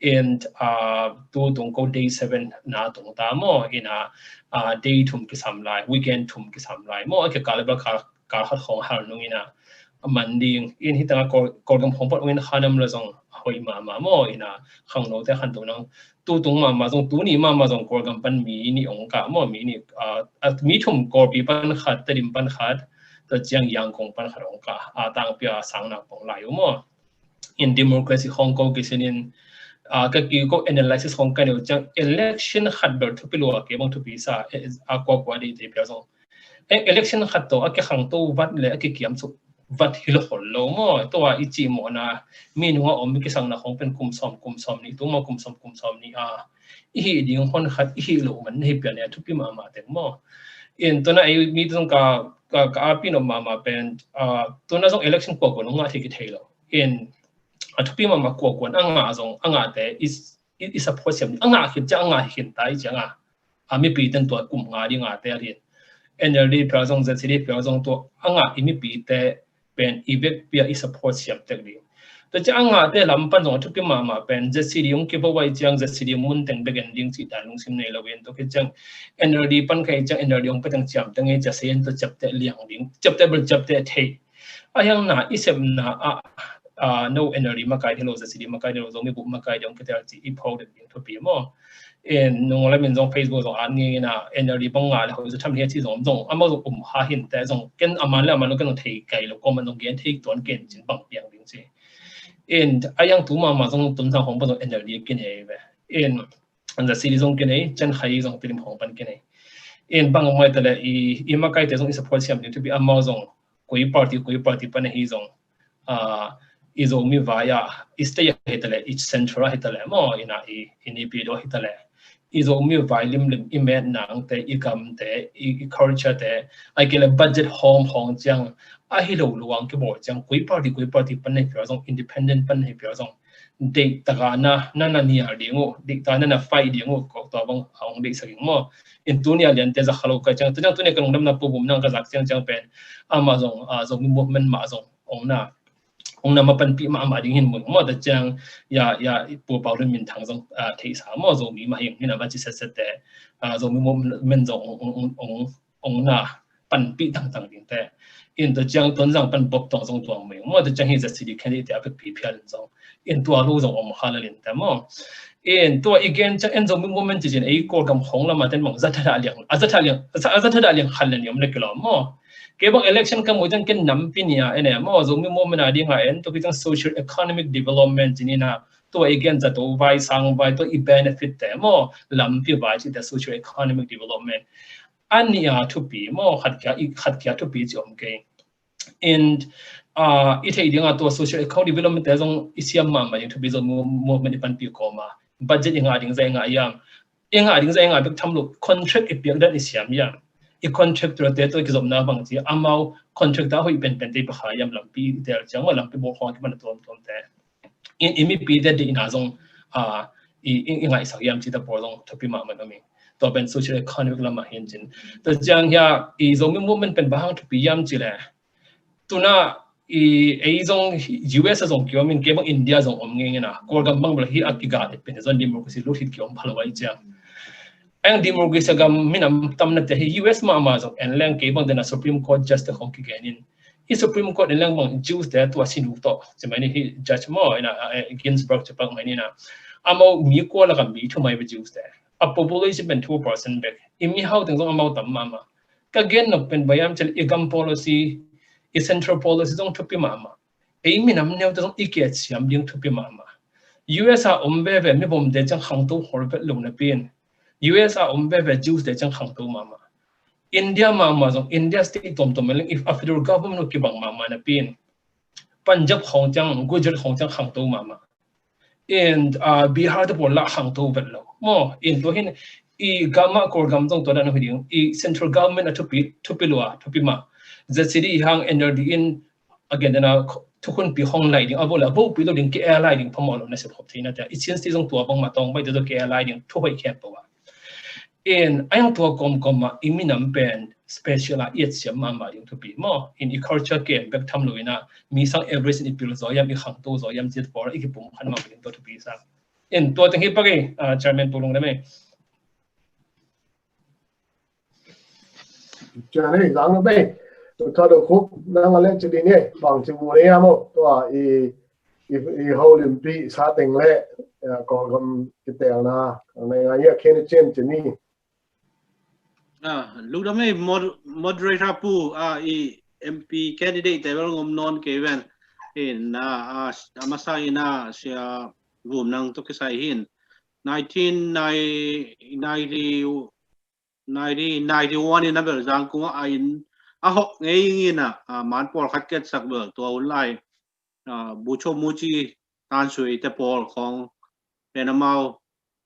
In, ah, tu tung ko day seven na tung ta maw, in a, ah, day thum kisam lai, weekend thum kisam lai maw, a kikal bel kal, kal khat khawng hal nung in a, a man ding. In hi tanga Kawl, Kawlgam khawng pat ung in khanam la zong a hoih mahmah maw, in a khangnote khantoh nang. Tu tung mahmah zong, tuni mahmah zong Kawlgam pan mi nih ong kah maw, mi nih, ah, ah, mi thum Kawlpi pan khat, Tedim pan khat, tua ciang Yangon pan khat ong kah, ah, tangpi a sang nak pong lai uh maw. In democracy khawng ko kisin in, ah, ka ki ko analysis khawng ka neu ciang election khat bel thupi lua kei bang thupi sa, eh, a kuakua dih te pia zong. Eh, election khat tawh a kikhangto vat le a kikiam suk vat hi lo khol lo maw. Tua i cih mawhna, mi nunga om i kisangna khawng pen kum sawm, kum sawm nih, tu maw kum sawm, kum sawm nih a i hih ding hon khat i hih loh man na hi pian a thupi mahmah teng maw. In tuna ei mi tung ka, ka, ka api nop mahmah pen, ah, tuna zong election kuakua nung ngah thei kithei lo. In a thupi mahmah kuakua a ngah zong, a ngahte i, i, i support siam, a ngah khit ciang, a ngah hi khin ta i ciang a, a mipi ten tua kum nga ding a tel hi. N L D phial zong, Z C D phial zong tua a ngah i mipite pen i vekpi a i support siam tek ding. Tua ciang a ngahte lam pan zong a thupi mahmah pen Z C D hong kivo vai ciang Z C D mun teng bek en ding cih dan lungsim nei lo in, tua khit ciang N L D pan kha i ciang N L D hong pia teng ciam teng ei cia se in tua ciapteh liang ding, ciapteh bel ciapteh thei. A hiang na i sepna ah, ah, no N L D makai thei lo, Z C D makai thei lo, Zomi Group makai ding hong kitel cih i pho dek ding thupi maw. In nung lamin zong Facebook zong at ngei in a, N L D bang ngah le hoih zaw tham hi a ci zong om zong, amau zong um kha hin teh zong, ken a man le a man lo ken zong thei kai lo, kua man zong gen thei tuan ken cin bang piang ding ci. In a hiang tu mahmah zong Tonzang khawng pan zong N L D a kinei ve. In Z C D zong kinei, Chan Khai zong Tedim khawng pan kinei. In bang mai ta le i, i makaite zong i support siam ding thupi, amau zong koi party, koi party pan ahi zong, ah, i Zomi vai ah, i state ah hi ta leh, i central ah hi ta leh maw, ina i, i Naypyidaw hi ta leh, i Zomi vai limlim, i met nangte, i gamte, i, i culture te, ai kei leh budget hawm hawng ciang, a hi lo luang kibawl ciang, kui party, kui party pan nei pial zong, independent pan nei pial zong, deih taka na, na, na nial ding uh, deih taka na, na fight ding uh, kok tua bang a hong deihsak ing maw. In tunia liante za kha lo ka ciang, tu ciang tunia ka lungdamna Pu Vum Nang ka zak ciang ciang pen, ama zong, a, Zomi movement mah zong, hong na, hong na mapanpih mahmah ding hin mu ing maw, ta ciang, ya, ya, Pu Pau Lun Min Thang zong, a, theihsa maw, Zomi mah hi ing, hi na va ci setset te, a, Zomi movement zong, hong, hong, hong, hong, hong na, panpih tangtang ding te. In tua ciang Tonzang pan Bob Tawng zong tuang meng maw, tua ciang hi Z C D candidate te a pekpi phial in zong. In tua lo zong om kha lalin te maw. In tua i gen ciang en Zomi movement ci cin ei Kawlgam khawng lamah ten bang za thadah liang, a za thadah liang, a za thadah liang khan le ni om le kilawm maw. Kei bang election ka mu ciang ken nampi nia en e maw, Zomi movement a ding a en tua ki ciang social economic development ci ni na, tua i gen zato vai sang vai tua i benefit te maw, lampi vai ci te social economic development. A nih a thupi maw, khat kia, i khat kia thupi ci om kei. And, ah, i theih ding a tua social account development te zong i siam mahmah ding thupi zong mo-, movement i panpih kawm a. Budget i ngah ding zah i ngah hiam. I ngah ding zah i ngah bek tham lo, contract i piak dan i siam hiam. I contractor te tua i kizopna bang ci, amau contractor hoih penpen te i pakha hiam lampi i tel ciang maw, lampi bawl khawng a kipan a tuamtuam te. In, i mipite deihna zong, ah, i, i, i ngaihsak hiam cih te pawl zong thupi mahmah om ing. Tua pen social economic lamah hi in cin. Tua ciang hia, i Zomi movement pen bang hang thupi hiam cih leh. Tuna, i, ei zong U S a zong kiom in, kei bang India zong om ngei ngei na. Kawlgam bang bel hi a kiga te pen zong democracy lut hi kiom phalo ai ciang. Eng democracy gam minam tam na te hi U S mahmah zong en leng kei bang dena Supreme Court Justice khong kigen in. I Supreme Court en leng bang Jews te tua sinu tawh, ci mai ni hi judge maw, ina, eh, Ginsburg ci pak mai ni na. Amau mi kua laka mi thum ai ve Jews te. A population pen two percent bek. I mihau teng zong amau tam mahmah. Ka gen nop pen bang hiam cih leh i gam policy, i central policy zong thupi mahmah. Ei minam neu te zong i kiat siam ding thupi mahmah. U S a om veve mi bawm te ciang khangto hol vet lo napi in. U S a om veve Jews te ciang khangto mahmah. India mahmah zong, India state tuamtuam leng, if a federal government uh kibang mahmah napi in. Punjab khawng ciang, Gujarat khawng ciang khangto mahmah. In, ah, Bihar te pawl lah khangto vet lo. Maw, in tua hin, i gam ah Kawlgam zong tua dan hi ding, i central government a thupi, thupi lua, thupi mah. Z C D i hang N L D in, a gen dena thukhunpi hong lai ding, a vo le, a vopi lo ding, ki-air lai ding, phamawh lo na sep khop theina te. I Chin State zong tua bangmah tawng bai te zong ki-air lai ding, thu hoih khempeuh a. In, a yang tua kawmkawm mah, i minam pen special a i et siam mahmah ding thupi maw. In i culture kem bek tham lo ina, mi sang average in i pil zaw hiam, i khangto zaw hiam, cih pawl i kipum khan mahmah ding tua thupi sa. In tua teng hi pak ei, ah, Chairman Pu Lungdam ei. Chairman ei, zang lo bei. Tua tha do khup, nang a lek ci ding ei, bang ci bu nei a maw. Tua i, i, i holimpih sa teng le, eh, Kawlgam kitelna, nei ngai a khen i cen ci ni. Ah, Lungdam ei mod-, moderator pu, ah, i M P candidate te bel ngom nawn kei ven. In, ah, ah, a masa in, ah, Sia Vum Nang tawh kisai hin. Nineteen ninety, ninety, ninety-one in a bel Zangkung ah a inn a hawh ngei ing in, ah, ah, man pawlkhat kiatsak bel tua hun lai. Ah, Bucho Muchi Tansui te pawl khawng pen amau,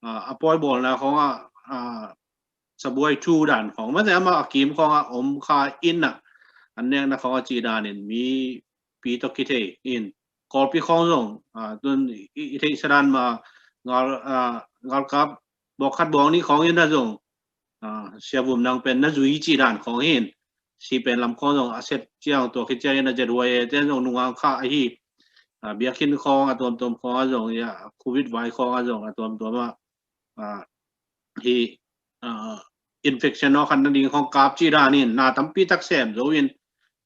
ah, a pawi bawlna khawng ah, ah, sabuai thu dan khawng. Mate amau a kim khawng ah om kha in ah, an nekna khawng a ci dan in mipi tawh kithei in. Kawlpi khawng zong, ah, tun i, i theihsa dan mah ngal, ah, ngalkap bawk khat bawk nih khawng in a zong, ah, Sia Vum Nang pen na zui cih dan khawng hin, si pen lam khawng zong a sep ciang tua khit ciangin a Z Y A te zong nungang kha ahi, ah, biakinn khawng a tuamtuam khawng a zong, ya, covid vai khawng a zong a tuamtuam ah, ah, hi, ah, infection aw khan nading khawng kap cih dan in, na tampi tak sem zo in,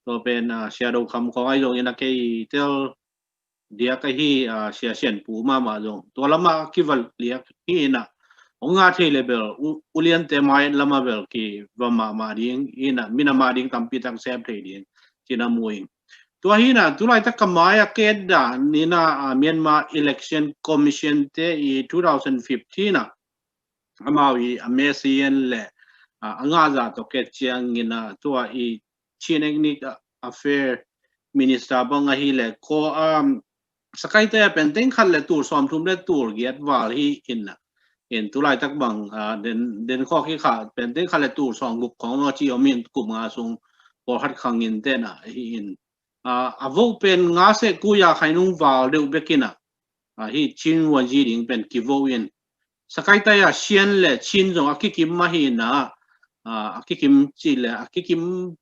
tua pen, ah, Sia Do Kham khawng ahi zong in a kei tel diak ahi, ah, Sia Sian Pu mahmah zong. Tua lamah kival liak hi in ah, hong ngah thei le bel, u-, uliante mai lamah bel kiva mahmah ding, in ah, minamah ding tampi tak sem thei ding, cina mu ing. Tua hi in ah, tulaitak ka mai a ket dan in ah, ah, Myanmar Election Commission te i two thousand fifteen ah, amau i a mesian le, ah, a ngahza tawh ket ciang in ah, tua i Chin Ethnic Affair Minister bang ahi le, ko, um, Sakaitaia pen teng khat le tul sawm thum le tul giat val hi in na. In tulaitak bang, ah, den, den khawk hi kha pen teng khat le tul sawm guk khawng zong a ci om in kum nga sung pawlkhat khang in ten a hi in. Ah, a vote pen nga seh kua khainung val deuh bek in a. Ah, hi Chin Wanji ding pen kivote in. Sakaitaia Shan le Chin zong a kikim mah hi in a. Ah, a kikim ci le a kikim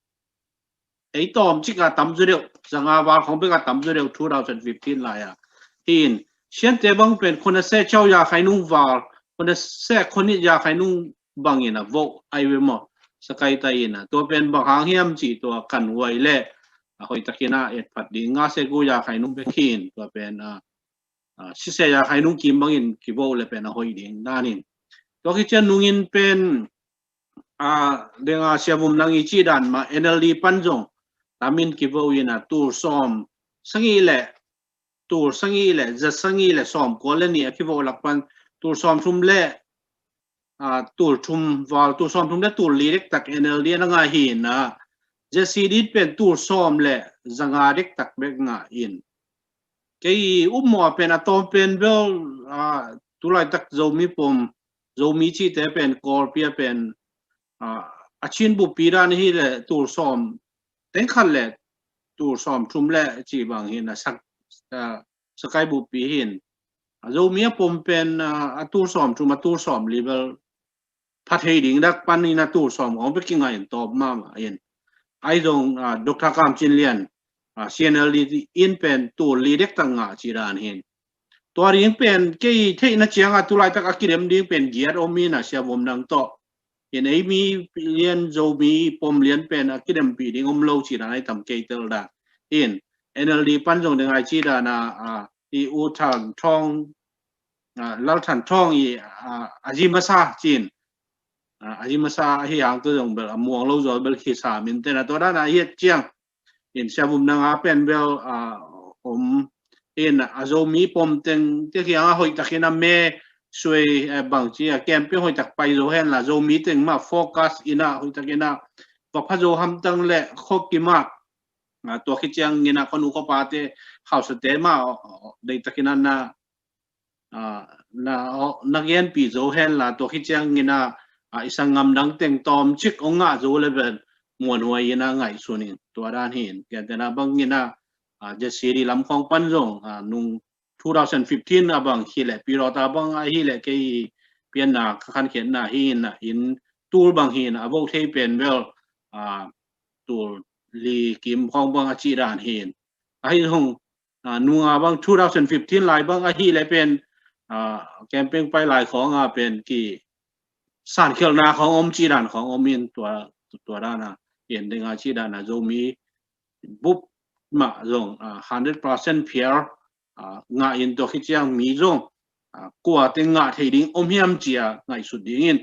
ei tawm cik a tam zaw deuh, zanga val khawng bek a tam zaw deuh two thousand fifteen lai a. Hi in, Shante bang pen kua seh kua khainung val, kua seh kua khainung bangin a vote ai ve maw. Sakaitaia in a, tua pen bang hang hiam ci tua kan huai le, a hoihtakin a etphat ding nga seh kua khainung bek hi in, tua pen, a, a, siseh khainung kim bangin kivote le pen a hoih ding dan in. Tua khit ciang nungin pen, a, deng a Sia Vum Nang i cih dan mah N L D pan zong tam in kivote in a tul sawm sagih le, tul sagih le, za sagih le sawm kua le nih a kivote lak pan tul sawm thum le, a, tul thum val, tul sawm thum le tul li dektak N L D na ngah hi in a, Z C D pen tul sawm le zanga dektak bek ngah in. Kei upmawh a pen a tawm pen bel, a, tulaitak Zomi pom, Zomi cihte pen Kawlpi a pen, a, a Chin buppi dan hi le tul sawm teng khat le tul sawm thum le ci bang hi in a sak, a, Sakai buppi hi in. A Zomi a pom pen, a, a tul sawm thum, a tul sawm li bel pha thei ding dak pan in a tul sawm khawng bek kingah in tawp mahmah in. Ai zong, a, Doctor Kam Cin Lian, a, C N L D in pen tul li dektak ngah ci dan hi in. Tua ding pen kei theihna ciang a tulaitak a kidem ding pen giat om in a Sia Vum Nang tawh. In ei mi lian Zomi pom lian pen a kidempih ding om lo ci dan ai tam kei tel dan. In N L D pan zong deng ai ci dan a, a, i U Than Thawng, a, Lal Than Thawng i, a, a zi masa ci in. A, a zi masa ahi hang tu zong bel a muang lo zaw bel khi sam in ten a tua dan a hiat ciang. In Sia Vum Nang a pen bel, a, om in a Zomi pom teng te kiang a hoihtakin a me suai, eh, bang ci a campaign hoihtak pai zo hen la Zomi teng mah focus in a hoihtakin a va pha zo hamtang le khawk ki mah. A, tua khit ciang in a khuanu khuapate hausate mah, o, o, deihtakin a na, a, na, o, na genpih zo hen la tua khit ciang in a, a, i sanggam dang teng tawm cik ong ngah zo le pen muanhuai in a ngaihsun in tua dan hi in. Kian tena bang in a, a, Z C D lam khawng pan zong, a, nung two thousand fifteen a bang hi le, Pi Rota bang ahi le kei pianna ka khankhiatna hi in a in tul bang hi in a vote thei pen bel, a, tul li kim khawng bang a ci dan hi in. Ahi zong, a, nunga bang two thousand fifteen lai bang ahi le pen, a, campaign pai lai khawng a pen ki sankhialhna khawng om ci dan khawng om in tua, tua dan a. Pian ding a ci dan a Zomi bup mah zong, a, hundred percent phial, a, ngah in tua khit ciang mi zong, a, kua teng ngah thei ding om hiam ci a ngaihsut ding in.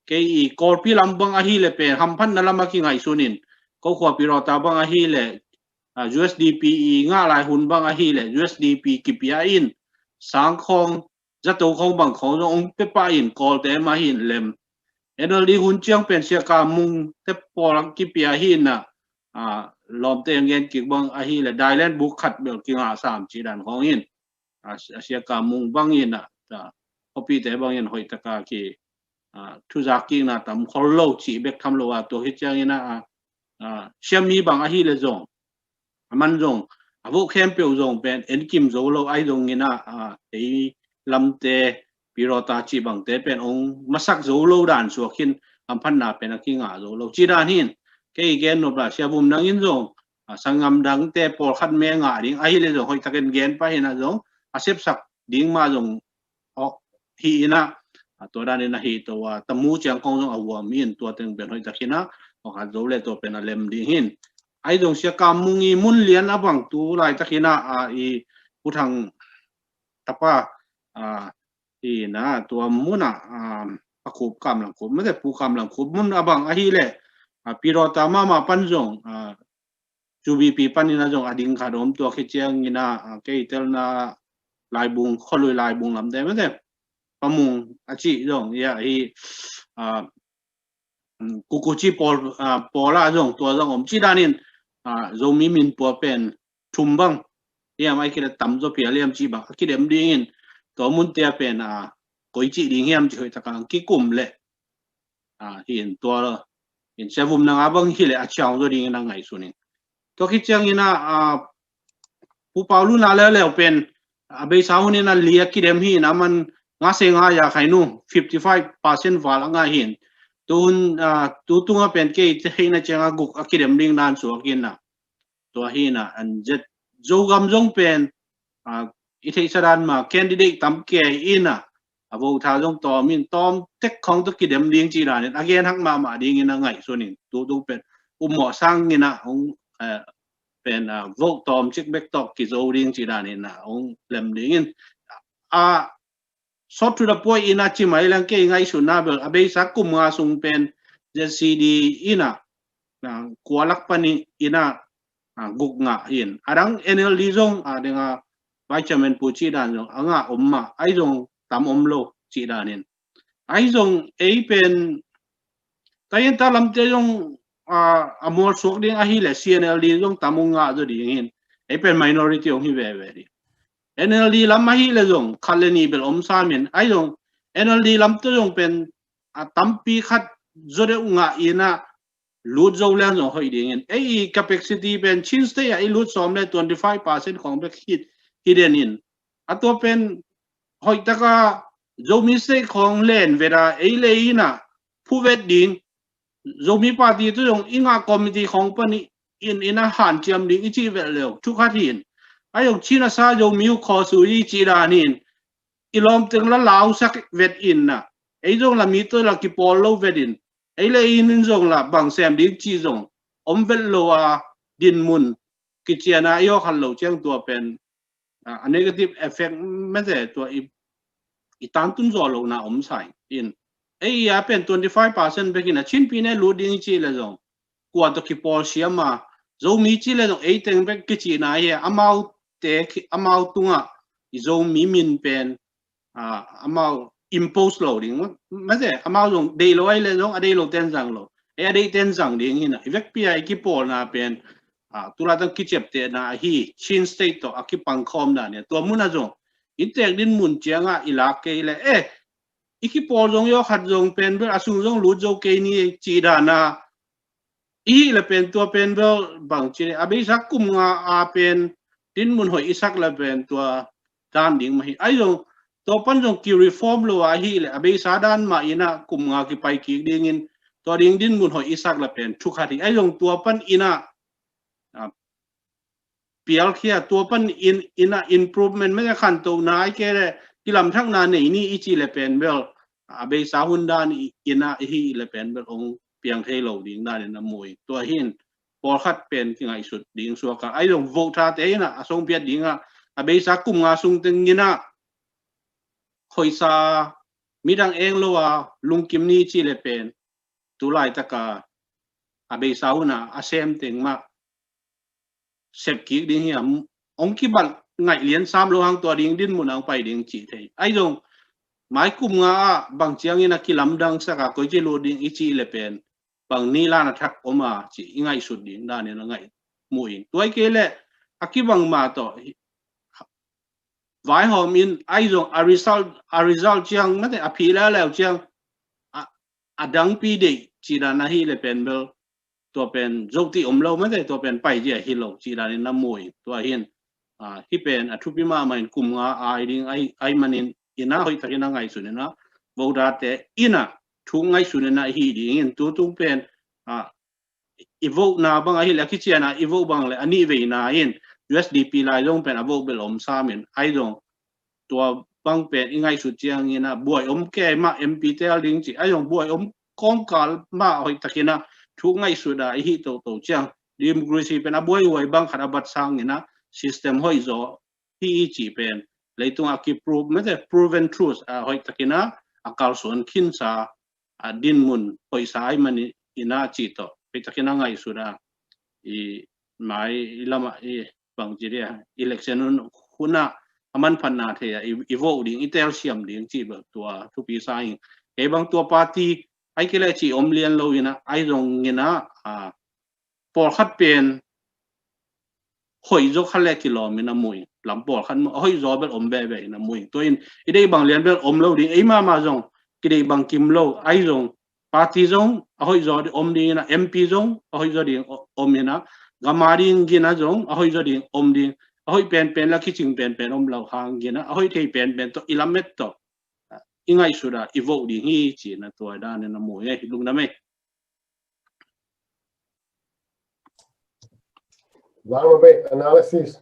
Kei i Kawlpi lam bang ahi le pen hamphatna lam a kingaihsun in. Ko khua Pi Rota bang ahi le, a, U S D P i ngah lai hun bang ahi le U S D P kipia in sang khawng zato khawng bang khawng zong ong pia pah in Kawlte mah hi in lem. N L D hun ciang pen Sia Kam Mung te pawl kipia hi in a, a, lawmte ang gen kik bang ahi le dailen buk khat bel kingah sam ci dan khawng in. A, a Sia Kam Mung bang in a, a, khuapite bang in hoihtaka ki, a, thuzak kikna tam khol lo ci bek tham lo a tua hi ciang in a, a, a, siam mi bang ahi le zong. A man zong, a vote khempeuh zong pen enkim zo lo ai zong in a, a, ei lamte, Pi Rota ci bangte pen ong masak zo lo dan suak hin hamphatna pen a kingah zo lo. Ci dan hin, kei gen nop la Sia Vum Nang in zong, a, sanggam dangte pawlkhat me ngah ding ahi le zong hoihtakin gen pah in a zong, a sepsak ding mah zong, aw, hi in a, a, tua dan in a hi to a, tamu ciang kong zong a huam in tua teng pen hoihtak hin a, aw, khat zo le tua pen a lem ding hin. Ai zong Sia Kam Mung i mun lian a bang tu laitak hin a, a, i Pu Thang tapa, a, hi na tua mun a, a, a Khup Kam Lang Khup, mate Pu Kam Lang Khup mun a bang ahi le, a, Pi Rota mama pan zong, a, U B P panin a zong a ding khat om tua khit ciangin a, a, kei telna laibung, khualui laibung lamte mate. Pamung a cih zong, ia hi, a, mm, kukuci pawl, a, pawl a zong, tua zong om cih danin, a, Zomi min pua pen thum bang. hiam, ai kile tam zaw pial hiam cih bang a kidem dingin, tua munte a pen a koi cih ding hiam cih hoih taka kikum leh, a, hi in tua lo in sia vum nang a bang hileh a ciang zaw dingin a ngaihsun in. Tua khit ciangin a, a, Pu Paulu na leuleu pen a beisa hun in a li a kidem hi in a man nga se nga ya khai nu fifty five percent val a ngah hi in. Tu hun, a, tu tunga pen kei te hei na ciang a guk a kidem ding dan suak in a. Tua hi in a an zet Zogam zong pen, a, i theihsa dan ma candidate tam kei in a, a vote tha zong tawm in tawm tek khong tawh kidem ding cih dan in a gen hak mahmah dingin a ngaihsun in tu tung pen ummawh sang in a hong, eh, pen, a, vote tawm cik bek tawh kizo ding cih dan in a hong lem dingin a, sawt thu da puai in a ci mai lang kei ngaihsutna bel a beisa kum nga sung pen Z C D in a, a, kua lak pan in a, a, guk ngah hi in. A dang N L D zong a ding a Vice Chairman pu cih dan zong a ngah om mah ai zong tam om lo cih dan in. Ai zong ei pen Kayenta lamte zong, a, a mual suak ding ahileh C N L D zong tam ung ngah zaw ding hin. Ei pen minority ong hi veve ding. N L D lam ahileh zong khat le nih bel om sam in. Ai zong N L D lamte zong pen a tampi khat zaw deuh ngah in a lut zo liang zong hoih ding in. Ei i capacity pen Chin State ah i lut sawm le twenty five percent khong bek hi, hi den in. A tua pen hoih taka Zomi State khong len vet a ei le in a phu vet ding. Zomi Party tu zong i ngah committee khong pan in, in a hanciam ding i cih vet leu thu khat hi in. Ai zong Chin a sa Zomi uh khaw su i cih dan hi in. I lawm teng la lau sak vet in a. Ei zong la mi tawh la kipawl lo vet in. Ei le in in zong la bang sem ding cih zong om vet lo a dinmun kician a i aw khat lo ciang tua pen, a, a negative effect mete tua i, i tantun zaw lo na om sa in. Ei a pen twenty five percent bek in a Chin pi ne lut ding i cih le zong kua tawh kipawl siam a Zomi cih le zong ei teng bek kicihna hi a, amau te ki-, amau tungah i Zomi min pen, a, amau impose lo ding. Mate, amau zong deih lo ai le zong a deih lo ten zang lo. Ei a deih ten zang ding hi na. I vekpi a i kipawlna pen, a, tulai tang kiciaptehna ahi Chin State tawh a kipangkhawm dan hi a. Tua mun a zong i tek dinmun ciangah i lak kei le, eh, i kipawl zong i aw khat zong pen bel a sung zong lut zo kei ni cih dan a i hih le pen tua pen bel bang ci le a beisa kum nga a pen dinmun hoih i sak le pen tua dan ding mah hi. Ai zong tua pan zong ki reform lo a hih le a beisa dan mah in a kum nga kipai kik dingin tua ding dinmun hoih i sak le pen thu khat hi. Ai zong tua pan in a, a, pialkhia tua pan in, in a improvement mete khantohna ai kei le kilamthakna nei ni i cih le pen bel a beisa hun dan i, in a i hih le pen bel ong piang thei lo ding dan in a mu in. Tua hin pawlkhat pen kingaihsut ding suak a ai zong vote thate in a a songpiat ding a a beisa kum nga sung teng in a hoihsa midang eng lo a lungkim ni cih le pen tulai taka a beisa hun a a sem teng mah sep kik ding hiam, ong kibat ngaih lian sam lo hang tua ding dinmun a ong pai ding cih thei. Ai zong mai kum nga ah bang ciangin a kilamdang sak a koi ci lut ding i cih le pen bang ni lan a thak om a cih i ngaihsut ding dan in a ngaih mu in. Tua i kei le a kibang ma tawh vaihawm in ai zong a result, a result ciang mate a phi leuleu ciang a, a dangpi deih cih dan a hih le pen bel tua pen zoti om lo mate tua pen pai zia hi lo cih dan in a mu in. Tua hin, a, hih pen a thupi mahmah in kum nga ai ding ai, ai manin in a hoih takin a ngaihsun in a vote thate in a thu ngaihsun in a hih ding in tu tung pen, a, i vote na bang a hih le a kician a i vote bang le a nih veina in U S D P lai zong pen a vote bel om sam in ai zong tua bang pen i ngaihsut ciangin a buai om kei mah M P tel ding cih ai zong buai om kawngkal mah hoih takin a thu ngaihsut a i hih toto ciang democracy pen a buai huai bang khat a bat sangin a system hoih zaw hi i cih pen leitung a ki prove mate proven truth a hoih takin a a kalsuan khinsa a dinmun hoihsa ai manin a cih tawh hoih takin a ngaihsut a i mai i lam a i bang ci dia election hun, hun a a manphatna thei a i, i vote ding i telsiam ding cih bel tua thupi sa ing. Kei bang tua party ai kei le cih om lian lo in a ai zong in a, a, pawlkhat pen hoih zaw khat le kilawm in a mu ing. Lam pawlkhat maw, a hoih zaw bel om veve in a mu ing. Tua in i deih bang lian bel om lo ding, ei mahmah zong kideih bang kim lo, ahi zong party zong a hoih zaw ding om ding in a, M P zong a hoih zaw ding o-, om in a, gam a ding gina zong a hoih zaw ding om ding, a hoih penpen la kicing penpen om lo hang gina, a hoih thei penpen tawh i lamet tawh i ngaihsut a i vote ding hi ci-in a tua dan in a mu ing ei, lungdam ei. Zang lo bei analysis.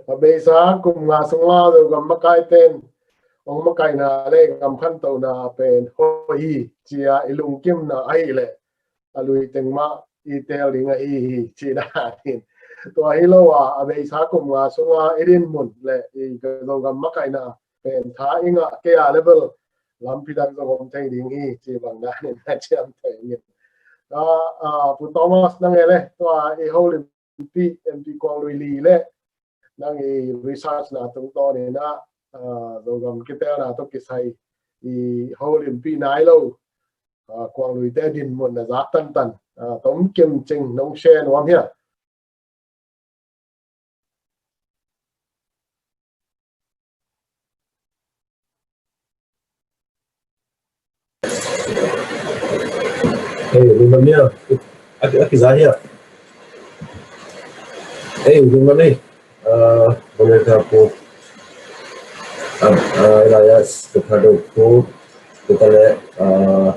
A beisa kum nga sung a Zogam makaite in hong makaihna le gam khantohna pen hoih hi ci-a i lungkimna ahih leh a lui teng mah i teel ding ahi hi ci dan in. Tua hi lo a, a beisa kum nga sung a i dinmun le i Zogam makaihna pen tha i ngah kei a level lampi dang zong om thei ding hi ci bang dan in a ciamteh ing. A, a, Pu Thomas, nang e le tua i holimpih M P Kuang Lui Li le nang i research na tungtawn in a, a, Zogam kiteelna tawh kisai i holimpih nai lo, a, Kuang Lui te dinmun na zak tantan, a, tom kim cing nong share nuam hia? Hei, lungdam hia? A ki, a kiza hia? Hei, lungdam hei. Ah, America pu. Ah, ah, Elias, Ricardo pu. Kita le, ah,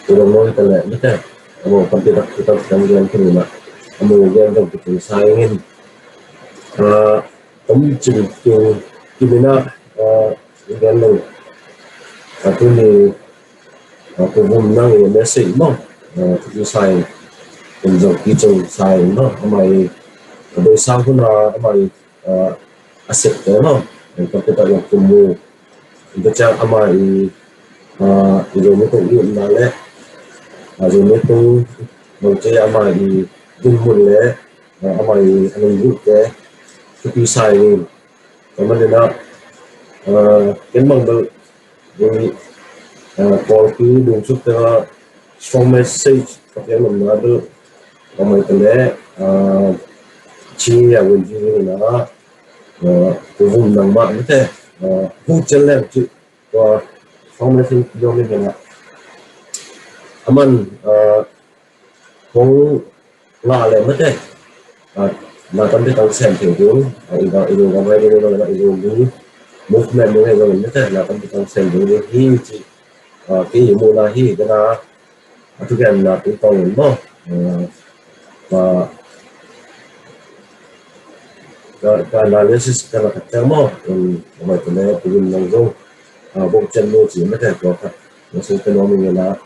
Pu Longmong kita le, mete. Amo, kampi tak kita kan gen kini na. Amo gen dong kita sa ingin. Ah, Tom cing tung kimina, ah, gen lo. Ah, tuni, ah, Pu Vum nang i message maw. Ah, tu sai, kum zong ki cung sai maw. Amah i, ah, doi sang hun a, amah i, ah, a sep te maw. Kan kita yang kumu. Tua ciang amah i, ah, i Zomi tung i na le. Ah, Zomi tung, bang ci amah i dinmun le. Ah, amah i a nunggulhte thupi sa ing. Tua manin ah, ah, ken bang bel, ah, pawlpi dungsuk tengah strong message ka piak nopna bel, amah i tale, ah, ci a win ci ing na, ah, Pu Vum nang mah mite, ah, Pu Cen Leng ci, tua strong message pi dong ing na. Aman, ah, hong ngah leh mate, ah, na tampi tang sem thei ding, ah, i ga, i lo gam hai ding, i lo gam hai ding, movement ding, i lo gam mate, na tampi tang sem ding, ding hi ci, ah, kei i muhna hi, ka na, a thugenna tungtawnin maw, ah, ah, ka, ka analysis ka na ka ciang maw, um, a mai ka le, Pu Vum nang zong, ah, bok cian lo ci mate, tua ka, na sung ka nuam ing na,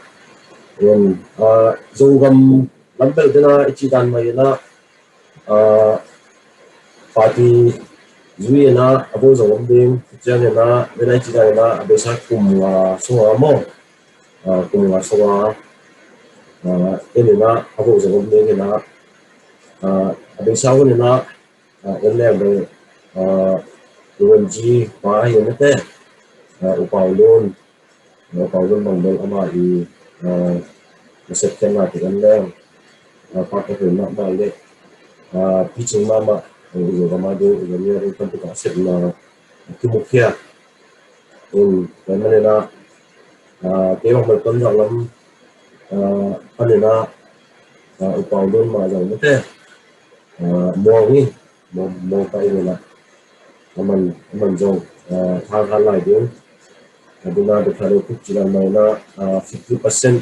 um, ah, Zogam lam bel tena i cih dan mah inah, ah, party zui inah a vo zong om ding, ciang inah, tena i cih dan inah, a beisa kum nga sunga maw, ah, kum nga sunga, ah, en inah a vo zong om ding inah, ah, a beisa hun inah, ah, en leng bel, ah, U N G pa ahi mate, ah, U Pau Lun, Pau Lun bang bel amah i, ah, nasep khiatna te kan leng, ah, pa ka hel mahmah le, ah, picing mahmah, ah, i Zogam a ding, i Zogam a ding tampi tak a sepna, ah, kimukhia. In, tua manin ah, ah, kei bang bel Tonzang lam, ah, panin ah, ah, U Pau Lun mah zong mate, ah, muang hi, muang, muang pah ing inah. Aman, aman zong, ah, thang hat lai ding. A duna Doctor Leu Khup ci dan mah inah, ah, fifty percent,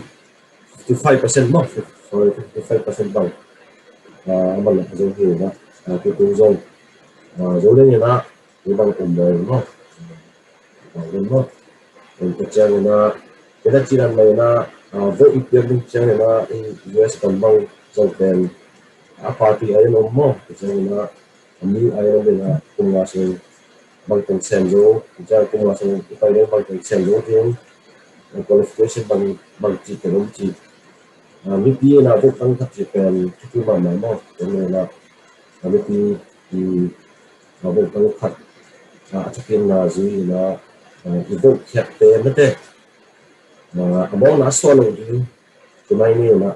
fifty-five percent maw, fif-, sorry, fifty-five percent bang. Ah, aman a zong hi inah, ah, tutung zong. Ah, zong ding inah, hi bang um bang maw. Bang maw. Tua ciang inah, kei na ci dan mah inah, ah, vote i piak ding ciang inah, i U S gam bang zong pen, a party a in om maw, tua ciang inah, a mi a in om inah, kum nga sung bang teng sem zo, tua ciang kum nga sung i pai ding bang teng sem zo ding, a qualification bang, bang ci teng om ci. Ah, mipi inah vote tang khat ci pen, thupi mahmah maw, tua inah, ah, mipi, i, ah, vote tang khat, ah, a thupina zui inah, ah, i vote khiat te mate. Ah, a mawkna a suah lo ding, tua mai ni inah,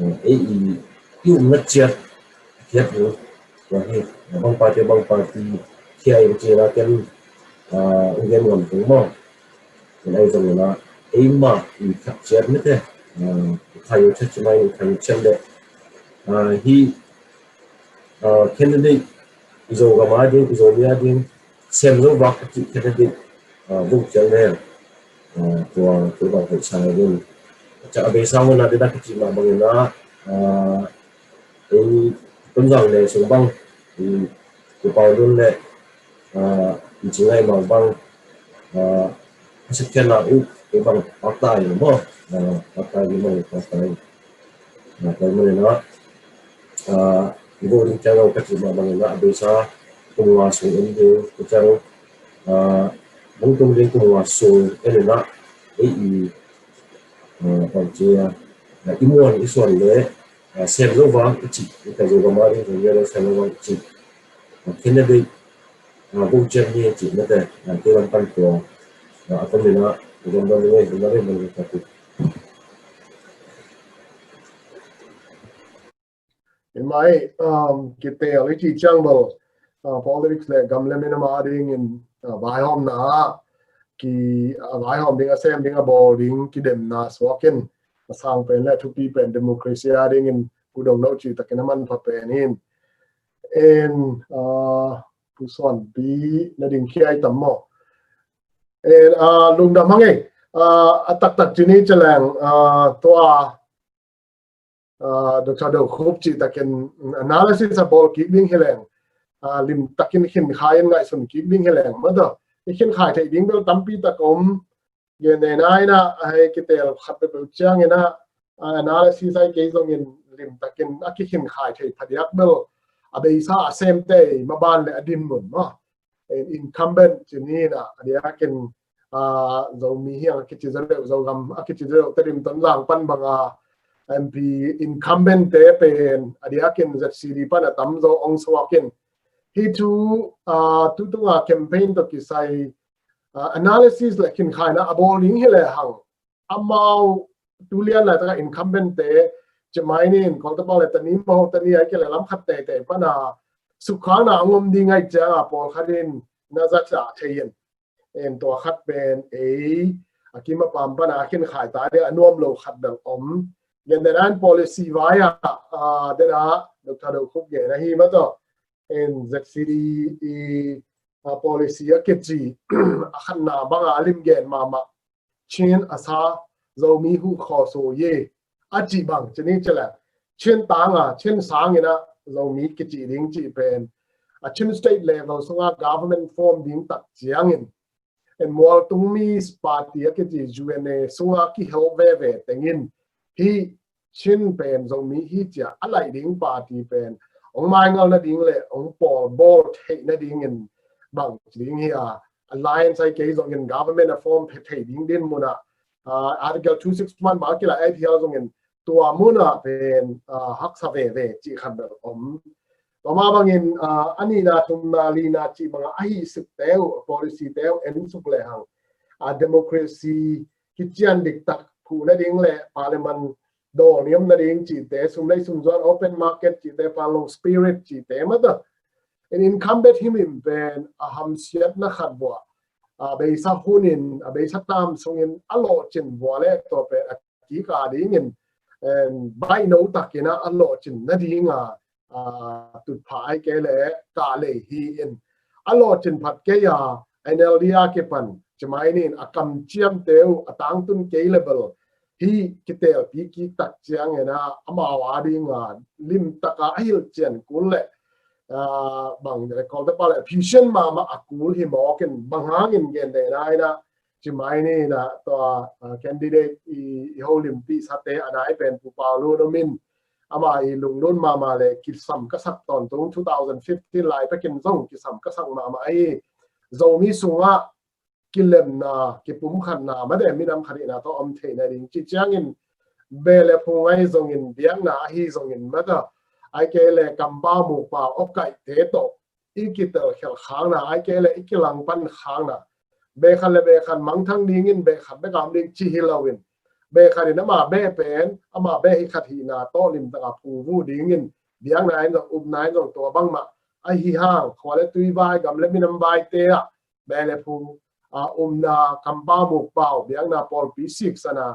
ah, ei i, i umna ciat, khiat ding. Tua hi, bang party, bang party, khia in cina ken, ah, ung gen ngam tung maw. Ken ai zong ina, eima i khat ciat mete, ah, khai u chat cimai, khai u chat le. Ah, hi, ah, candidate, i Zogam a ding, i Zomi a ding, sem zo vak a ci candidate, ah, vung ciat le. Ah, tua, tua bang hoih sa ding. Cak a beisa hun a ding a kici mah bang ina, ah, ei Tonzang le sung bang, i, i Pau Lun le, ah, i Cingai Mang bang, ah, a sik khen na u, ei bang pakta i maw, ah, pakta i maw, pakta i. Ah, tua manin ah, ah, i vo ding ciang lo ka cih mah bangin ah, a beisa kum nga sung en ding, ka ciang, ah, bung tung ding kum nga sung en in ah, ei i, ah, bang ci a, ah, i muan i suan le, ah, sem zo vang i cih, i ka zo vang a ding, sem zo vang i cih. Ah, candidate, ah, vo cian ni cih mate, ah, kei lam pan tua, ah, a tom in ah, i lam don ding, i lam don ding, i lam don ding. In mai, um, kitel i cih ciang bel, uh, politics le gam le minam a dingin, uh, vaihawmna, ki, uh, vaihawm ding, a sem ding, a bawl ding, kidemna suak in, a sang pen le thupi pen democracy a dingin, kudong no cih takin a manpha pen in. In, uh, Pu Suanpi na ding khia i tam maw. In, uh, lungdam hang ei, uh, a taktak ci ni ci leng, uh, tua, ah, Doctor Do Khup cih takin analysis a bawl kik ding hi leng, ah, lim takin khin khai in ngaihsun kik ding hi leng, mata i khin khai theih ding bel tampi tak om, gen nei nai na, hei kitel khat peuhpeuh ciang in ah, ah, analysis ai kei zongin lim takin a kikhin khai theih phadiak bel, a beisa a sem te maban le a dinmun maw. Incumbent ci ni na, a diakin, ah, Zomi hi a kici zo deuh, Zogam a kici zo deuh, Tedim Tonzang pan banga M P incumbent te pen, a diakin Z C D pan a tam zo ong suak in. Hi thu, ah, tu tunga campaign to kisai, ah, analysis le khin khai na a bawl ding hi le hang. Amau tu lian lai taka incumbent te, cimai nin, kol te bang le tani maw, tani ai ke le lam khat te te pana, sukkhang na ngom ding ai ciang a pawl khat in, na za ca thei in. En tua khat pen, ei, a kim a pam pana, a khin khai ta dia, a nuam lo khat bel om. Gen den an policy vai a, a, den a, Doctor Do Khup gen a hi ma to. En Z C D i, a, policy a kici, a khat na bang a lim gen mama. Chin a sa, Zomi hu kho so ye. A ci bang, ci ni ci le. Chin tang a, Chin sang in a, Zomi kici ding ci pen. A Chin state level sunga government form ding tak ciang in. En mual tung mi party a kici U N A sunga kihel veve teng in. Hi Chin pen Zomi hi cia a laih ding party pen. Ong maingal na ding le, ong pawl bawl theih na ding in bang ci ding hi a. Alliance ai kei zongin government a form phe thei ding din muna. Ah, Article two six one ba kila A P L zongin tua muna pen, ah, haksa veve ci khat bel om. Tua ma bangin, ah, a nihna thumna lina ci banga a hi suk teu, policy teu en suk le hang. Ah, democracy kician dik tak phu na ding le parliament dawl niam na ding ci te, sum lei sum zuan open market ci te, panlong spirit ci te mata. En incumbent himhim pen a hamsiatna khat vua, a beisa hunin, a beisa tam sungin a lawhcin vua le tua pen a kika dingin, en, baih no takin a lawhcin na dinga, a, tutpha ai kei le ka lei hi in. A lawhcin phat kei a, N L D a kipan, cimai nin a kamciam teu, a tangtun kei le bel, hi kitelpi kik tak ciang en a, amau a dinga, lim taka a hilh cian kul le, ah, bang le kol te pa le, phisian mama a kul hi mawk in, bang hangin gen de nai na, cimai ni na, tua, ah, candidate i, i holimpi sate a nai pen Pu Pau Lun om in, ama i lunglun mama le kisam ka sak tawntung two thousand fifteen lai pekin zong kisam ka sak mama i Zomi sunga kilemna, kipumkhatna, mate minam khat hihna tawh om theihna ding. Ci ciangin, be le phung ai zongin, biakna ahi zongin, mata, ai kei le kampa mukpa, okaihte tawh, i kitel khelh khangna, ai kei le i kilangpan khangna. Be khat le be khat mangthang dingin, be khat bek a om ding ci hi loin. Be khat in ama be pen, ama be hi khat hihna tawh limtaka phungvuh dingin, biakna in zong, upna in zong tua bangmah ahi hang, khua le tui vai, gam le minam vaite ah beh le phung, a, umna, kampau mukpau, biakna, pawlpi siksana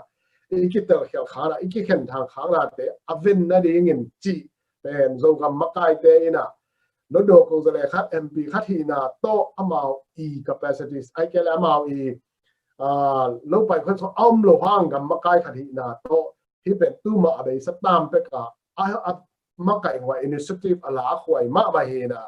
i kitel khial khangna, i kikhen thang khangnate a ven nadingin cih pen Zogam makaite in ah, no do ko za le khat M P khat hihna tawh amau i capacities, ai ke le amau i, a, lo pai khuan so a om lo hang gam makai khat hihna tawh hih pen tuma a beisa tam pek a, a, a makaih huai, initiative a la huai mahmah hi na.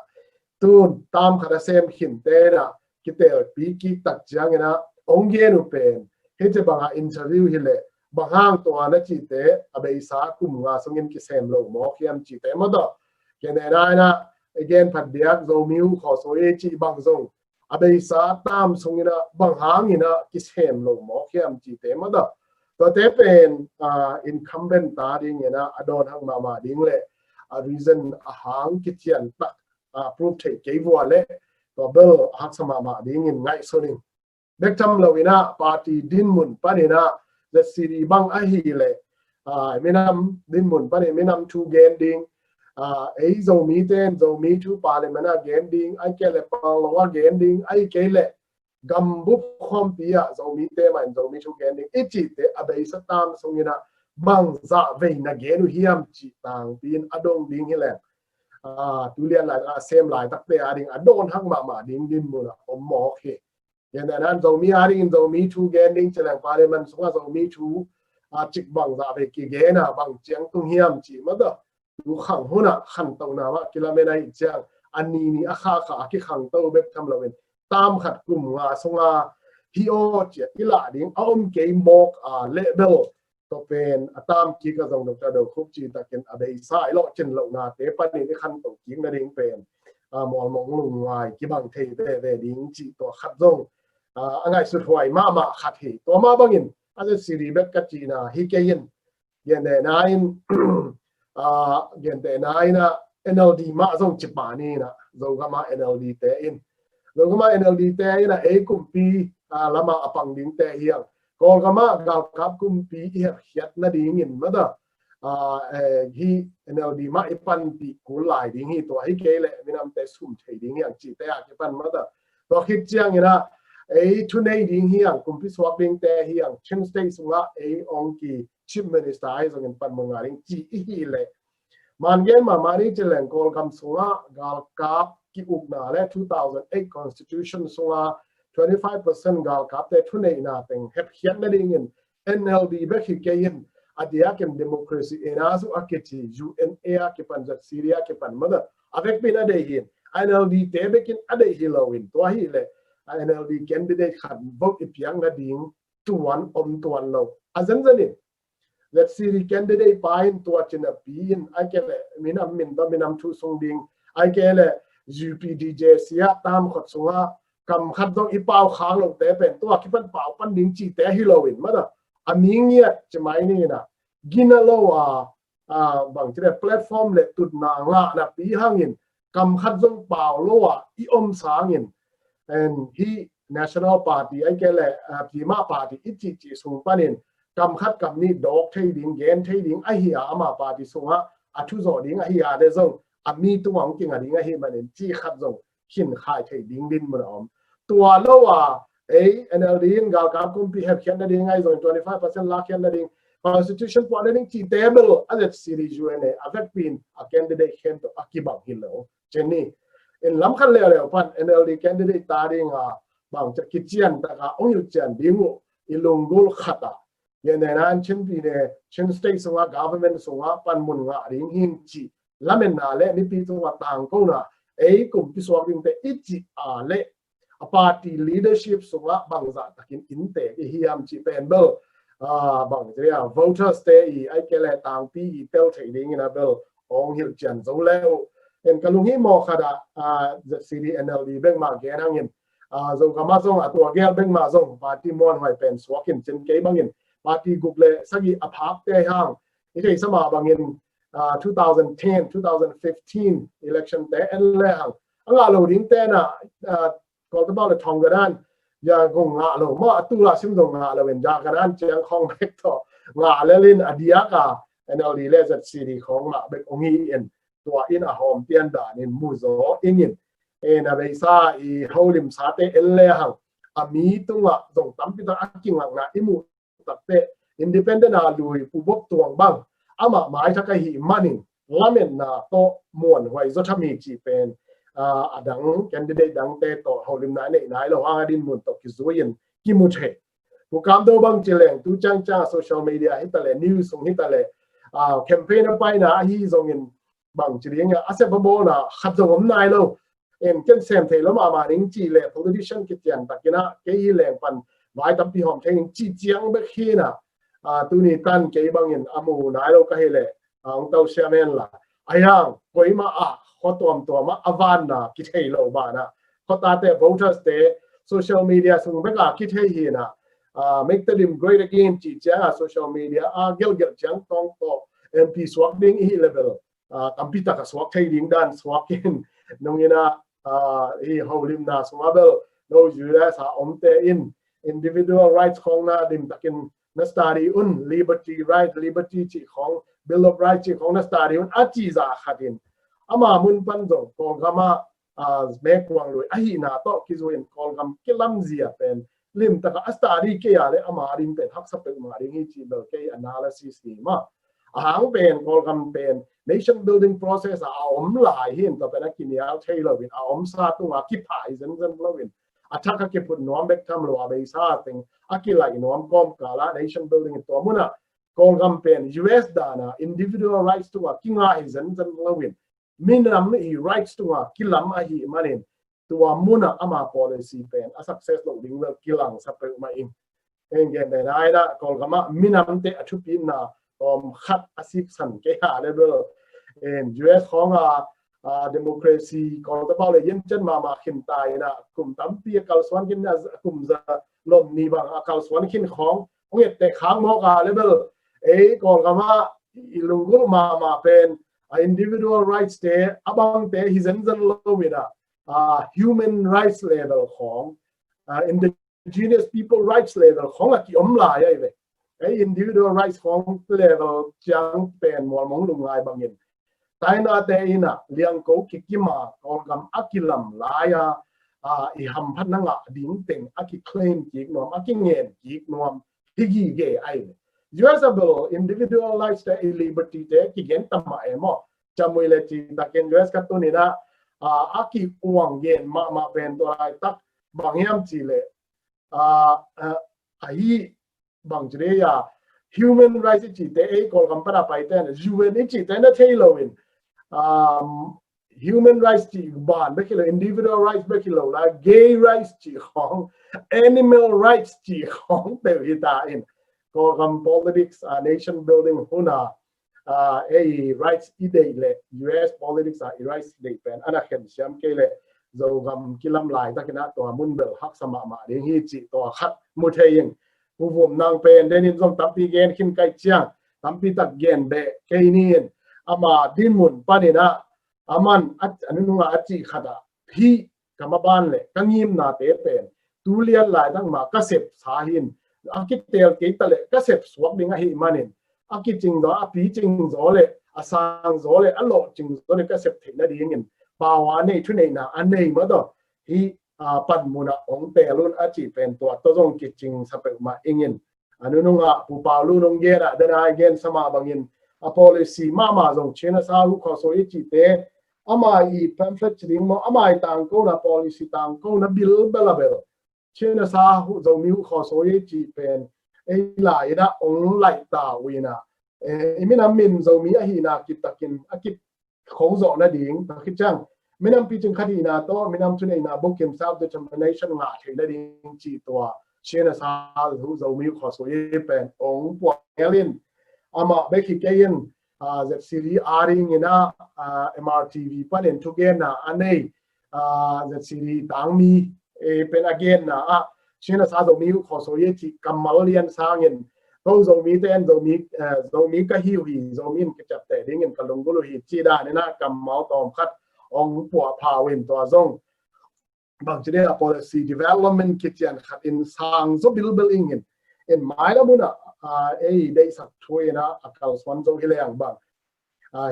Tun tam khat a sem khinte na, kitelpi kik tak ciangin ah ong gen uh pen, hih ci banga interview hi leh, bang hang tua na cihte a beisa kum nga sungin kisem lo mawk hiam cihte maw tawh. Kei ne nai na, i gen phat diak Zomi uh khawsawi i cih bang zong a beisa tam sungin ah bang hangin ah kisem lo mawk hiam cihte maw tawh. Tuate pen, ah, incumbent ta dingin ah a dawn hak mahmah ding le a reason a hang kician tak, ah, proof thei kei vua le tua bel a haksa mahmah dingin ngaihsun ing. Bek tham lo in ah party dinmun panin ah Z C D bang ahi le, ah, minam dinmun panin minam thu gen ding, ah, ei Zomite in Zomi thu parliament ah gen ding, ai ke le pang lo ah gen ding, ai ke le gambup khawmpi ah Zomite mah in Zomi thu gen ding i cihte a beisa tam sungin ah bang zah vei na gen uh hiam cih tangpi in a dong ding hi leng, ah, tu lian lai, ah, sem laitakte a ding a dawn hak mahmah ding dinmun ah om mawk hi. Gen dan an Zomi a dingin Zomi thu gen ding ci leng parliament sungah Zomi thu, ah, cik bang zah vei kigen a bang ciang tung hiam cih maw tawh. Tu khang hun ah khantohna mah kilamen ahih ciang a ni ni a kha kha a kikhangto bek tham loin tam khat kum nga sunga hi aw ciah i lah ding a om kei mawk a leh bel tua pen a tam kik a zong Doctor Do Khup cih takin a beisa i lawhcin lohnate panin i khanto kik nading pen, a, mualmong lungngai kibang thei veve ding cih tua khat zong, a, a ngaihsut huai mahmah khat hi. Tua mah bangin a Z C D bek ka cihna hi kei in, gentehna in, ah, gentehna in ah N L D mah zong ci pah ni na, Zogam ah N L D te in. Zogam ah N L D te in ah ei kumpi, ah, lamah a pang dingte hi hang. Kawlgam ah galkap kumpi i hepkhiat nadingin maw tawh, ah, eh, hi N L D mah i panpih kul lai ding hi, tua hi kei le minamte sum thei ding hi hang cihte ah kipan maw tawh. Tua khit ciangin ah ei thunei ding hi hang, kumpi suak dingte hi hang, Chin State sungah ei ong ki Chief Minister ahi zongin panmun ngah ding ci i hi le. Man gen mahmah ni ci leng Kawlgam sungah galkap ki-ukna le two thousand eight Constitution sungah twenty five percent galkapte thuneihna teng hepkhiat nadingin N L D bek hi kei in a diakin democracy ena su a kici U N A a kipan Z C D a kipan maw tawh a vekpi in a deih hi in N L D te bekin a deih hi loin tua hi le N L D candidate khat vote i piak nading tuan om tuan lo. A zenzen in Z C D candidate pa in tua cinapi in ai ke le minam min tawh minam thu sung ding ai ke le U P D J C ah tam khot sungah kam khat zong i pau khang lote pen tua kipan pau pan ding cihte hi loin maw tawh a mi ngiat ci mai ni na gina lo a, a, bang ci le platform le tutna ngahna pi hangin kam khat zong pau lo a i om sangin, en, hi National Party ai ke le, a, Pima Party i cihcih sung panin kam khat kam nih dawk thei ding, gen thei ding ahi a, ama party sungah a thu zawh ding ahi a le zong a mi tungah hong kinga ding ahi manin cih khat zong khin khai thei ding dinmun a om. Tua lo a ei N L D in galkap kumpi hepkhiat nading ahi zong twenty five percent lakkhiat nading, Constitution puah nading cihte bel a Z C D U N A a vekpi in a candidate khempeuh a kibang hi lo. Cin ni in lam khat leuleu pan N L D candidate ta ding a bang ciah kician taka ong hilh cian ding uh i lunggulh khat a. Gentehna in Chin pi ne Chin State sungah government sungah panmun ngah ding hi in cih lamenna le mipi tungah tangkona ei kumpi suak dingte i cih a le a party leadership sungah bangzah takin inntek i hiam cih pen bel, ah, bang ci a voters te i ai ke le tangpi i tel thei dingin a bel ong hilh cian zo le uh. En ka lunghimawh khat ah, ah, Z C D N L D bek mah gen hangin, ah, Zogam ah zong a tua gel bek mah zong party muanhuai pen suak in cin kei bangin party guk le sagih a phakte hang i theisa mah bangin, ah, two thousand ten, two thousand fifteen election te en le hang a ngah lo dingte na, ah, Kawlgam le Thawng Gadan, ya kong ngah lo maw, a tu la sim zong ngah lo in, ya Gadan ciang khawng bek tawh ngah lel in a diak a N L D le Z C D khawng mah bek ong hi in. tua in a hawm pian danin mu zaw ingin. E, na beisa i holimsate en le hang a mi tungah zong tampi tak a kingakna i muh takte independent a lui Pu Bok Tuang bang amah maithak ahi manin lametna tawh muanhuai zaw tham hi cih pen a dang candidate dangte tawh holimna a neih nai lo hang a dinmun tawh kizui-in kimu thei. Pu Kam Do bang ci leng tu ciangciang social media hi ta le, news sung hi ta le, campaign a paina ahi zongin bang ci ding a sep a bawlna khat zong om nai lo. En ken sem thei lo mahmah ning ci le politician kician takin ah kei hi leng pan vai tampi hawm thei ning ci ciang bek hi na. Tuni tan kei bangin a mu nai lo ka hi le a hong tau siam hen la. A hiang koima ah khuatuamtuam ah a vanna kithei lo banah khuatate voters te social media sung bek a kithei hi na. Make Tedim great again ci ciang a social media a gelgelh ciang tawng tawh M P suak ding i hi level tampi tak a suak thei ding dan suak in nungin ah i holimna sungah bel no U S a omte in individual rights khawng na dim takin na study un, liberty right, liberty cih khawng, Bill of Rights cih khawng na study un a ci zah khat in ama mun pan zong Kawlgam ah mekuang lui ahihna tawh kizui-in Kawlgam kilamzia pen lim taka a study kei a le ama ding pen haksa peuhmah ding hi cih bel kei analysis hi mah. A hang pen Kawlgam pen nation building process a om lai hi in tua pen a kinial thei lo in a omsa tunga kipha hi zenzen lo in a thak a kiphut nuam bek tham lo a beisa teng a kilaih nuam kawmkal ah nation building in tua mun ah Kawlgam pen U S dan a individual rights tunga kinga hi zenzen lo in minam i rights tunga kilam ahi manin tua mun ah ama policy pen a success lo ding bel kilangsa peuhmah in. Heng gen den ai na Kawlgam ah minamte a thupina tawm khat a siksan kei a le bel U S khawng a democracy Kawlgam pau le yen cen mahmah khin ta in ah kum tampi a kalsuan khin a kum za lom ni bang a kalsuan khin khawng hong ette khang mawk a le bel ei Kawlgam ah i lunggulh mahmah pen a individual rights te a bangte hi zenzen lo in ah human rights level khawng, indigenous people rights level khawng a kiom lai ahi ve. Ei individual rights khawng level ciang pen mualmong lungngai bangin China te in ah liangko kikima Kawlgam a kilam lai a i hamphatna ngah ding teng a kiclaim kik nuam a kingen kik nuam hi gige ahi ve. U S a bel individual rights te i liberty te kigen tamah e maw. Camui le ci takin U S ka tun in ah a kiuang gen mahmah pen tua laitak bang hiam ci le ahi bang ci dei a human rights i cite ei Kawlgam pan a paite U N i cite na thei lo in human rights ci ban bek hi lo, individual rights bek hi lo la gay rights ci khawng, animal rights ci khawng peuh hi ta in Kawlgam politics a nation building hun a ei rights i deih le U S politics a i rights i deih pen ana khen siam kei le Zogam kilam laitakin ah tua mun bel haksa mahmah ding hi cih tua khat mu thei in Pu Vum Nang pen denin zong tampi gen khin kai ciang tampi tak gen beh kei ni in ama dinmun panin ah aman a nunung a a cih khat ah hih ka maban le ka ngimnate pen tu lian laitak mah ka sep sa hin a kitel kei ta le ka sep suak ding ahi manin a kicing zaw a picing zaw le a sang zaw le a lawhcing zaw le ka sep theih nadingin pau a nei thuneihna a nei mah tawh hih panmun ah hong tel un a cih pen tua tawh zong kicing sa peuhmah ingin a nunung ah Pu Pau Lu nong gen ah dena i gen sa mah bangin a policy mahmah zong China sa uh khaw so i cihte ama i pamphlet ci ding maw ama i tangkona policy tangkona bil bel a bel China sa uh Zomi uh khaw so i cih pen ei lai in ah hong laih ta uh in ah i minam min Zomi ahihna kitakin a kit khong zawh nading a khit ciang minam picing khat hihna tawh minam thuneihna bukim self determination ngah theih nading cih tua China sa uh Zomi uh khaw so i pen hong puah ngelin amah bek hi kei in Z C D a dingin ah M R T V panin thugenna a nei Z C D tangmi pen a genna ah China sa Zomi uh khaw so i cih kammal lian sangin ko Zomi te en Zomi Zomi ka hi uh hi Zomi in ka ciapteh dingin ka lunggulh uh hi cih danin ah kammal tawm khat hong puah pha uh in tua zong bang ci dei a policy development kician khat in sang zaw bilbil ingin in mailam hun ah ei deihsak thu in ah a kalsuan zo hi leng bang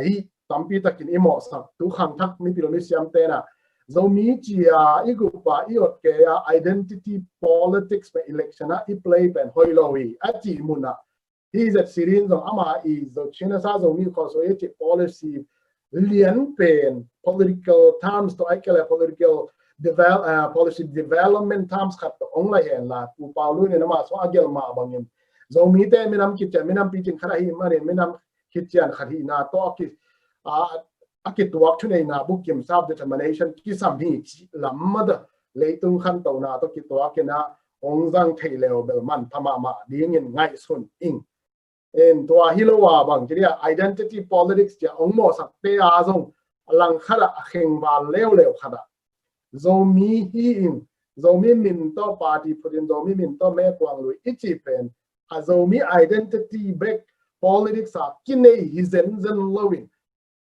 hih tampi takin i mawhsak tu khangthak mipil misiam tena Zomi cia i gupa i ot kei a identity politics pen election a i play pen hoih lo hi a cih munah hi zet sirin zong ama i Zo China sa Zomi khawsawi i cih policy lian pen political terms to aikele political develop, uh, policy development terms khat to ong la hen la Pu Pau Lu nin ama sung a gel mah bangin Zomi te minam kician minam picing khat ahi manin minam kician khat hi na to a ki a a kituak thuneina bukim self determination kisam hi cih lam mada leitung khantona to kituak ina ong zang thei leu bel man pha mahmah dingin ngaihsun ing. En tua hi lo a bang kiria identity politics cia ong mawhsak te a zong a lang khat a a kheng val leuleu khat a Zomi hi in Zomi min to party phutin Zomi min to me kuang lui i ci pen a Zomi identity bek politics a kinei hi zenzen loin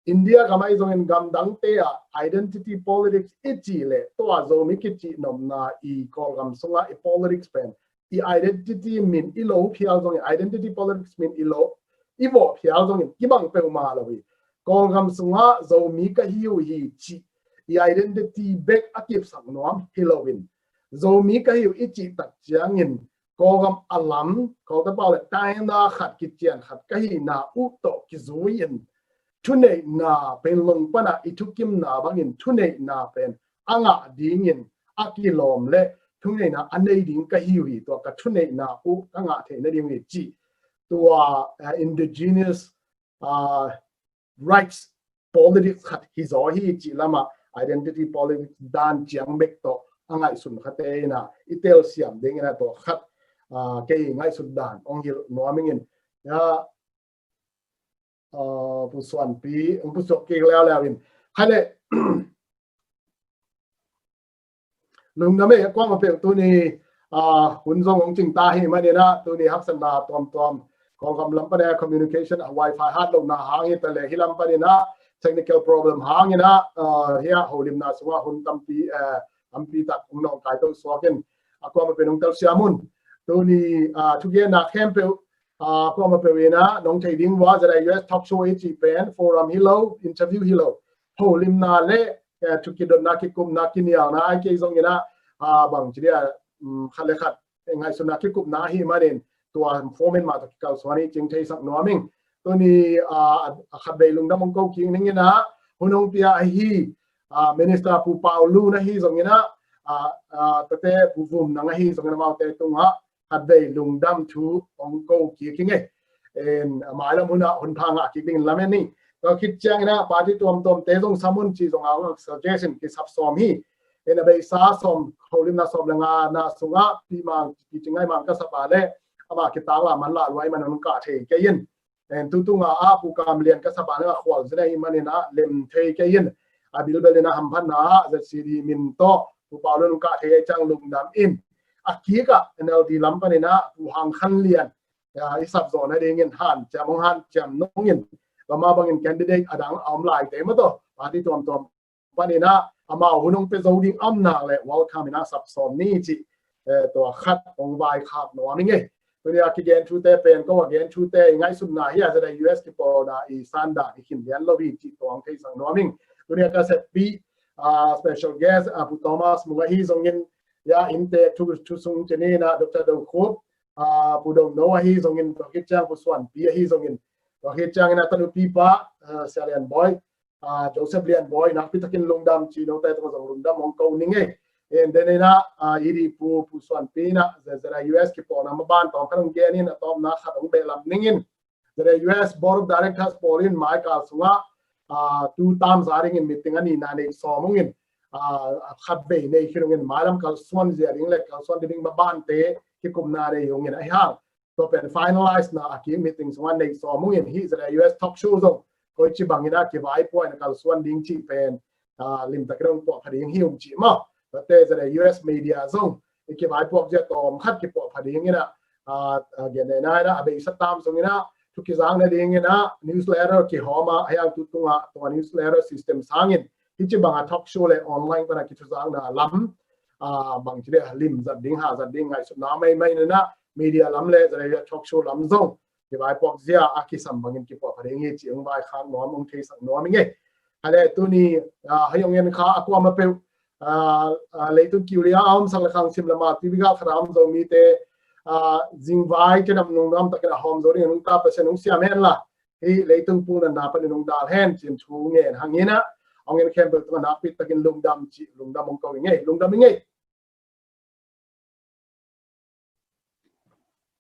India gam ahi zongin gam dangte ah identity politics i cih leh tua Zomi kicih nopna i Kawlgam sungah i politics pen i identity min i lo phial zongin identity politics min i lo i vawh phial zongin kibang peuhmah lo hi. Kawlgam sungah Zomi ka hi uh hi cih i identity bek a kipsak nuam hi loin Zomi ka hi uh i cih tak ciangin Kawlgam a lam Kawlta pau le taina khat kician khat ka hihna uh tawh kizui in thuneihna pen long pana i thukimna bangin thuneihna pen a ngah dingin a kilawm le thuneihna a nei ding ka hi uh hi tua ka thuneihna uh ka ngah theih nading uh hi cih tua uh, indigenous uh, rights politics khat hi zaw hi cih lamah identity politics dan ciang bek tawh a ngaihsun khate ina i telsiam ding ina tawh khat uh, kei ngaihsun dan ong hilh nuam ingin ya uh, pusuanpi ong pusuak kik leuleu in khai le lungdam e kuamah peuh tuni uh, hun zong ong cing ta hi maninah tuni haksatna tuamtuam Kawlgam lam pana communication a wifi hat lohna hang hi ta le hi lam paninah technical problem hanginah uh, hia holimna sungah hun tampi uh, tampi tak ong nawngkai to suakin a kuamah peuh nong telsiam un tuni uh, thugenna khempeuh uh, kuamah peuh inah nong thei ding vua Z I U S talk show i cih pen forum hi lo interview hi lo holimna le uh, thukidotna kikupna kinialna ai kei zonginah uh, bang ci dia um, khat le khat ngaihsutna kikupna ahi manin tua format mah tawh kikalsuan hi cing theisak nuam ing. Tuni uh, a khatvei lungdam ong ko kik ninginah hun ong pia ahi uh, Minister Pu Pau Lu na hi zonginah uh, uh, tate Pu Vum nang ahi zongin amaute tungah khatvei lungdam thu ong ko kik hi ngei. En mailam hunah hun pha ngah kik dingin lamen ni. Tua khit cianginah party tuamtuamte zong samun ci zong a ong suggestion kisap sawm hi. En a beisa sawm holimna sawm le ngana sungah pimang picing ngaimang ka sapa le ama kitakla manlah luai man ong kah thei kei in. En tutunga a Pu Kam Lian ka sapa nang a khual zina hi maninah lem thei kei in. A bilbel inah hamphatna ah Z C D min tawh Pu Pau Lu ong kah thei a i cang lungdam in. A kikah N L D lam paninah Pu Hang Khan Lian i sap zawh nadingin hanciam ong hanciam nungin lama bangin candidate a dang a om laite maw tawh party tuamtuam paninah amau hun ong pia zo ding a om nak le welcome inah sap sawm ni cih eh, tua khat ong vaikhak nuam ing ei. Tuni a kigen thute pen ko a gen thute i ngaihsutna hi a Z I U S kipawlna i sandan i khin lian lo hi cih tua ong theisak nuam ing. Tuni a ka seppi uh, special guest uh, Pu Thomas Mung ahi zongin ya innte thu, thu sung cininah Doctor Do Khup uh, Pu Do No ahi zongin tua khit ciang Pu Suanpi ahi zongin tua khit ciangin a tanupi pa uh, Sia Lian Bawi uh, Joseph Lian Bawi nakpi takin lungdam ci note tawh zong lungdam ong ko ning ei. En deninah uh, i di Pu Pu Suanpi inah Z I U S kipawlna maban tawm khat ong genin a tawmna khat ong behlam ningin Z I U S Board of Directors pawl in maikal sungah uh, tu tam za dingin meeting a nihna nei sawm ungin uh, khatvei nei khin ungin mailam kalsuan zia ding le kalsuan ding mabante kikupna nei ungin ahi hang tua pen finalize na a ki meeting sungah nei sawm ungin hi Z I U S talk show zong koici bangin a kivaipuakna kalsuan ding cih pen uh, limtakin ong puak pha ding hi ung cih maw. Tate Z I U S media zong i kivaipuak zia tawm khat kipuak pha ding inah uh, uh, genneina inah a beisa tam zonginah thu kizang nadinginah newsletter kihawm a hei ang tutungah tua newsletter system sangin hici banga talk show le online pana kithuzangna lam uh, bang ci le lim zat ding ha zat ding ngaihsutna meimei ninah media lam le Z I U S talk show lam zong kivaipuak zia a kisam bangin kipuak kha ding hi cih hong vaikhak nuam, hong theisak nuam ing ei. Hale tuni, ah, hei hong en kha a kuamah peuh, ah, ah, leitung kiulia a omsak le khang sim lama T V gal khat a om Zomite, ah, zingvai cidam nung nuam takin a hawm zo ding a nungta Pasian hong siam hen la, hih leitung pulnatna panin hong dal hen cih thu ngen hang in ah, hong en khempeuh tungah nakpi takin lungdam cih, lungdam hong ko ing ei, lungdam ing ei.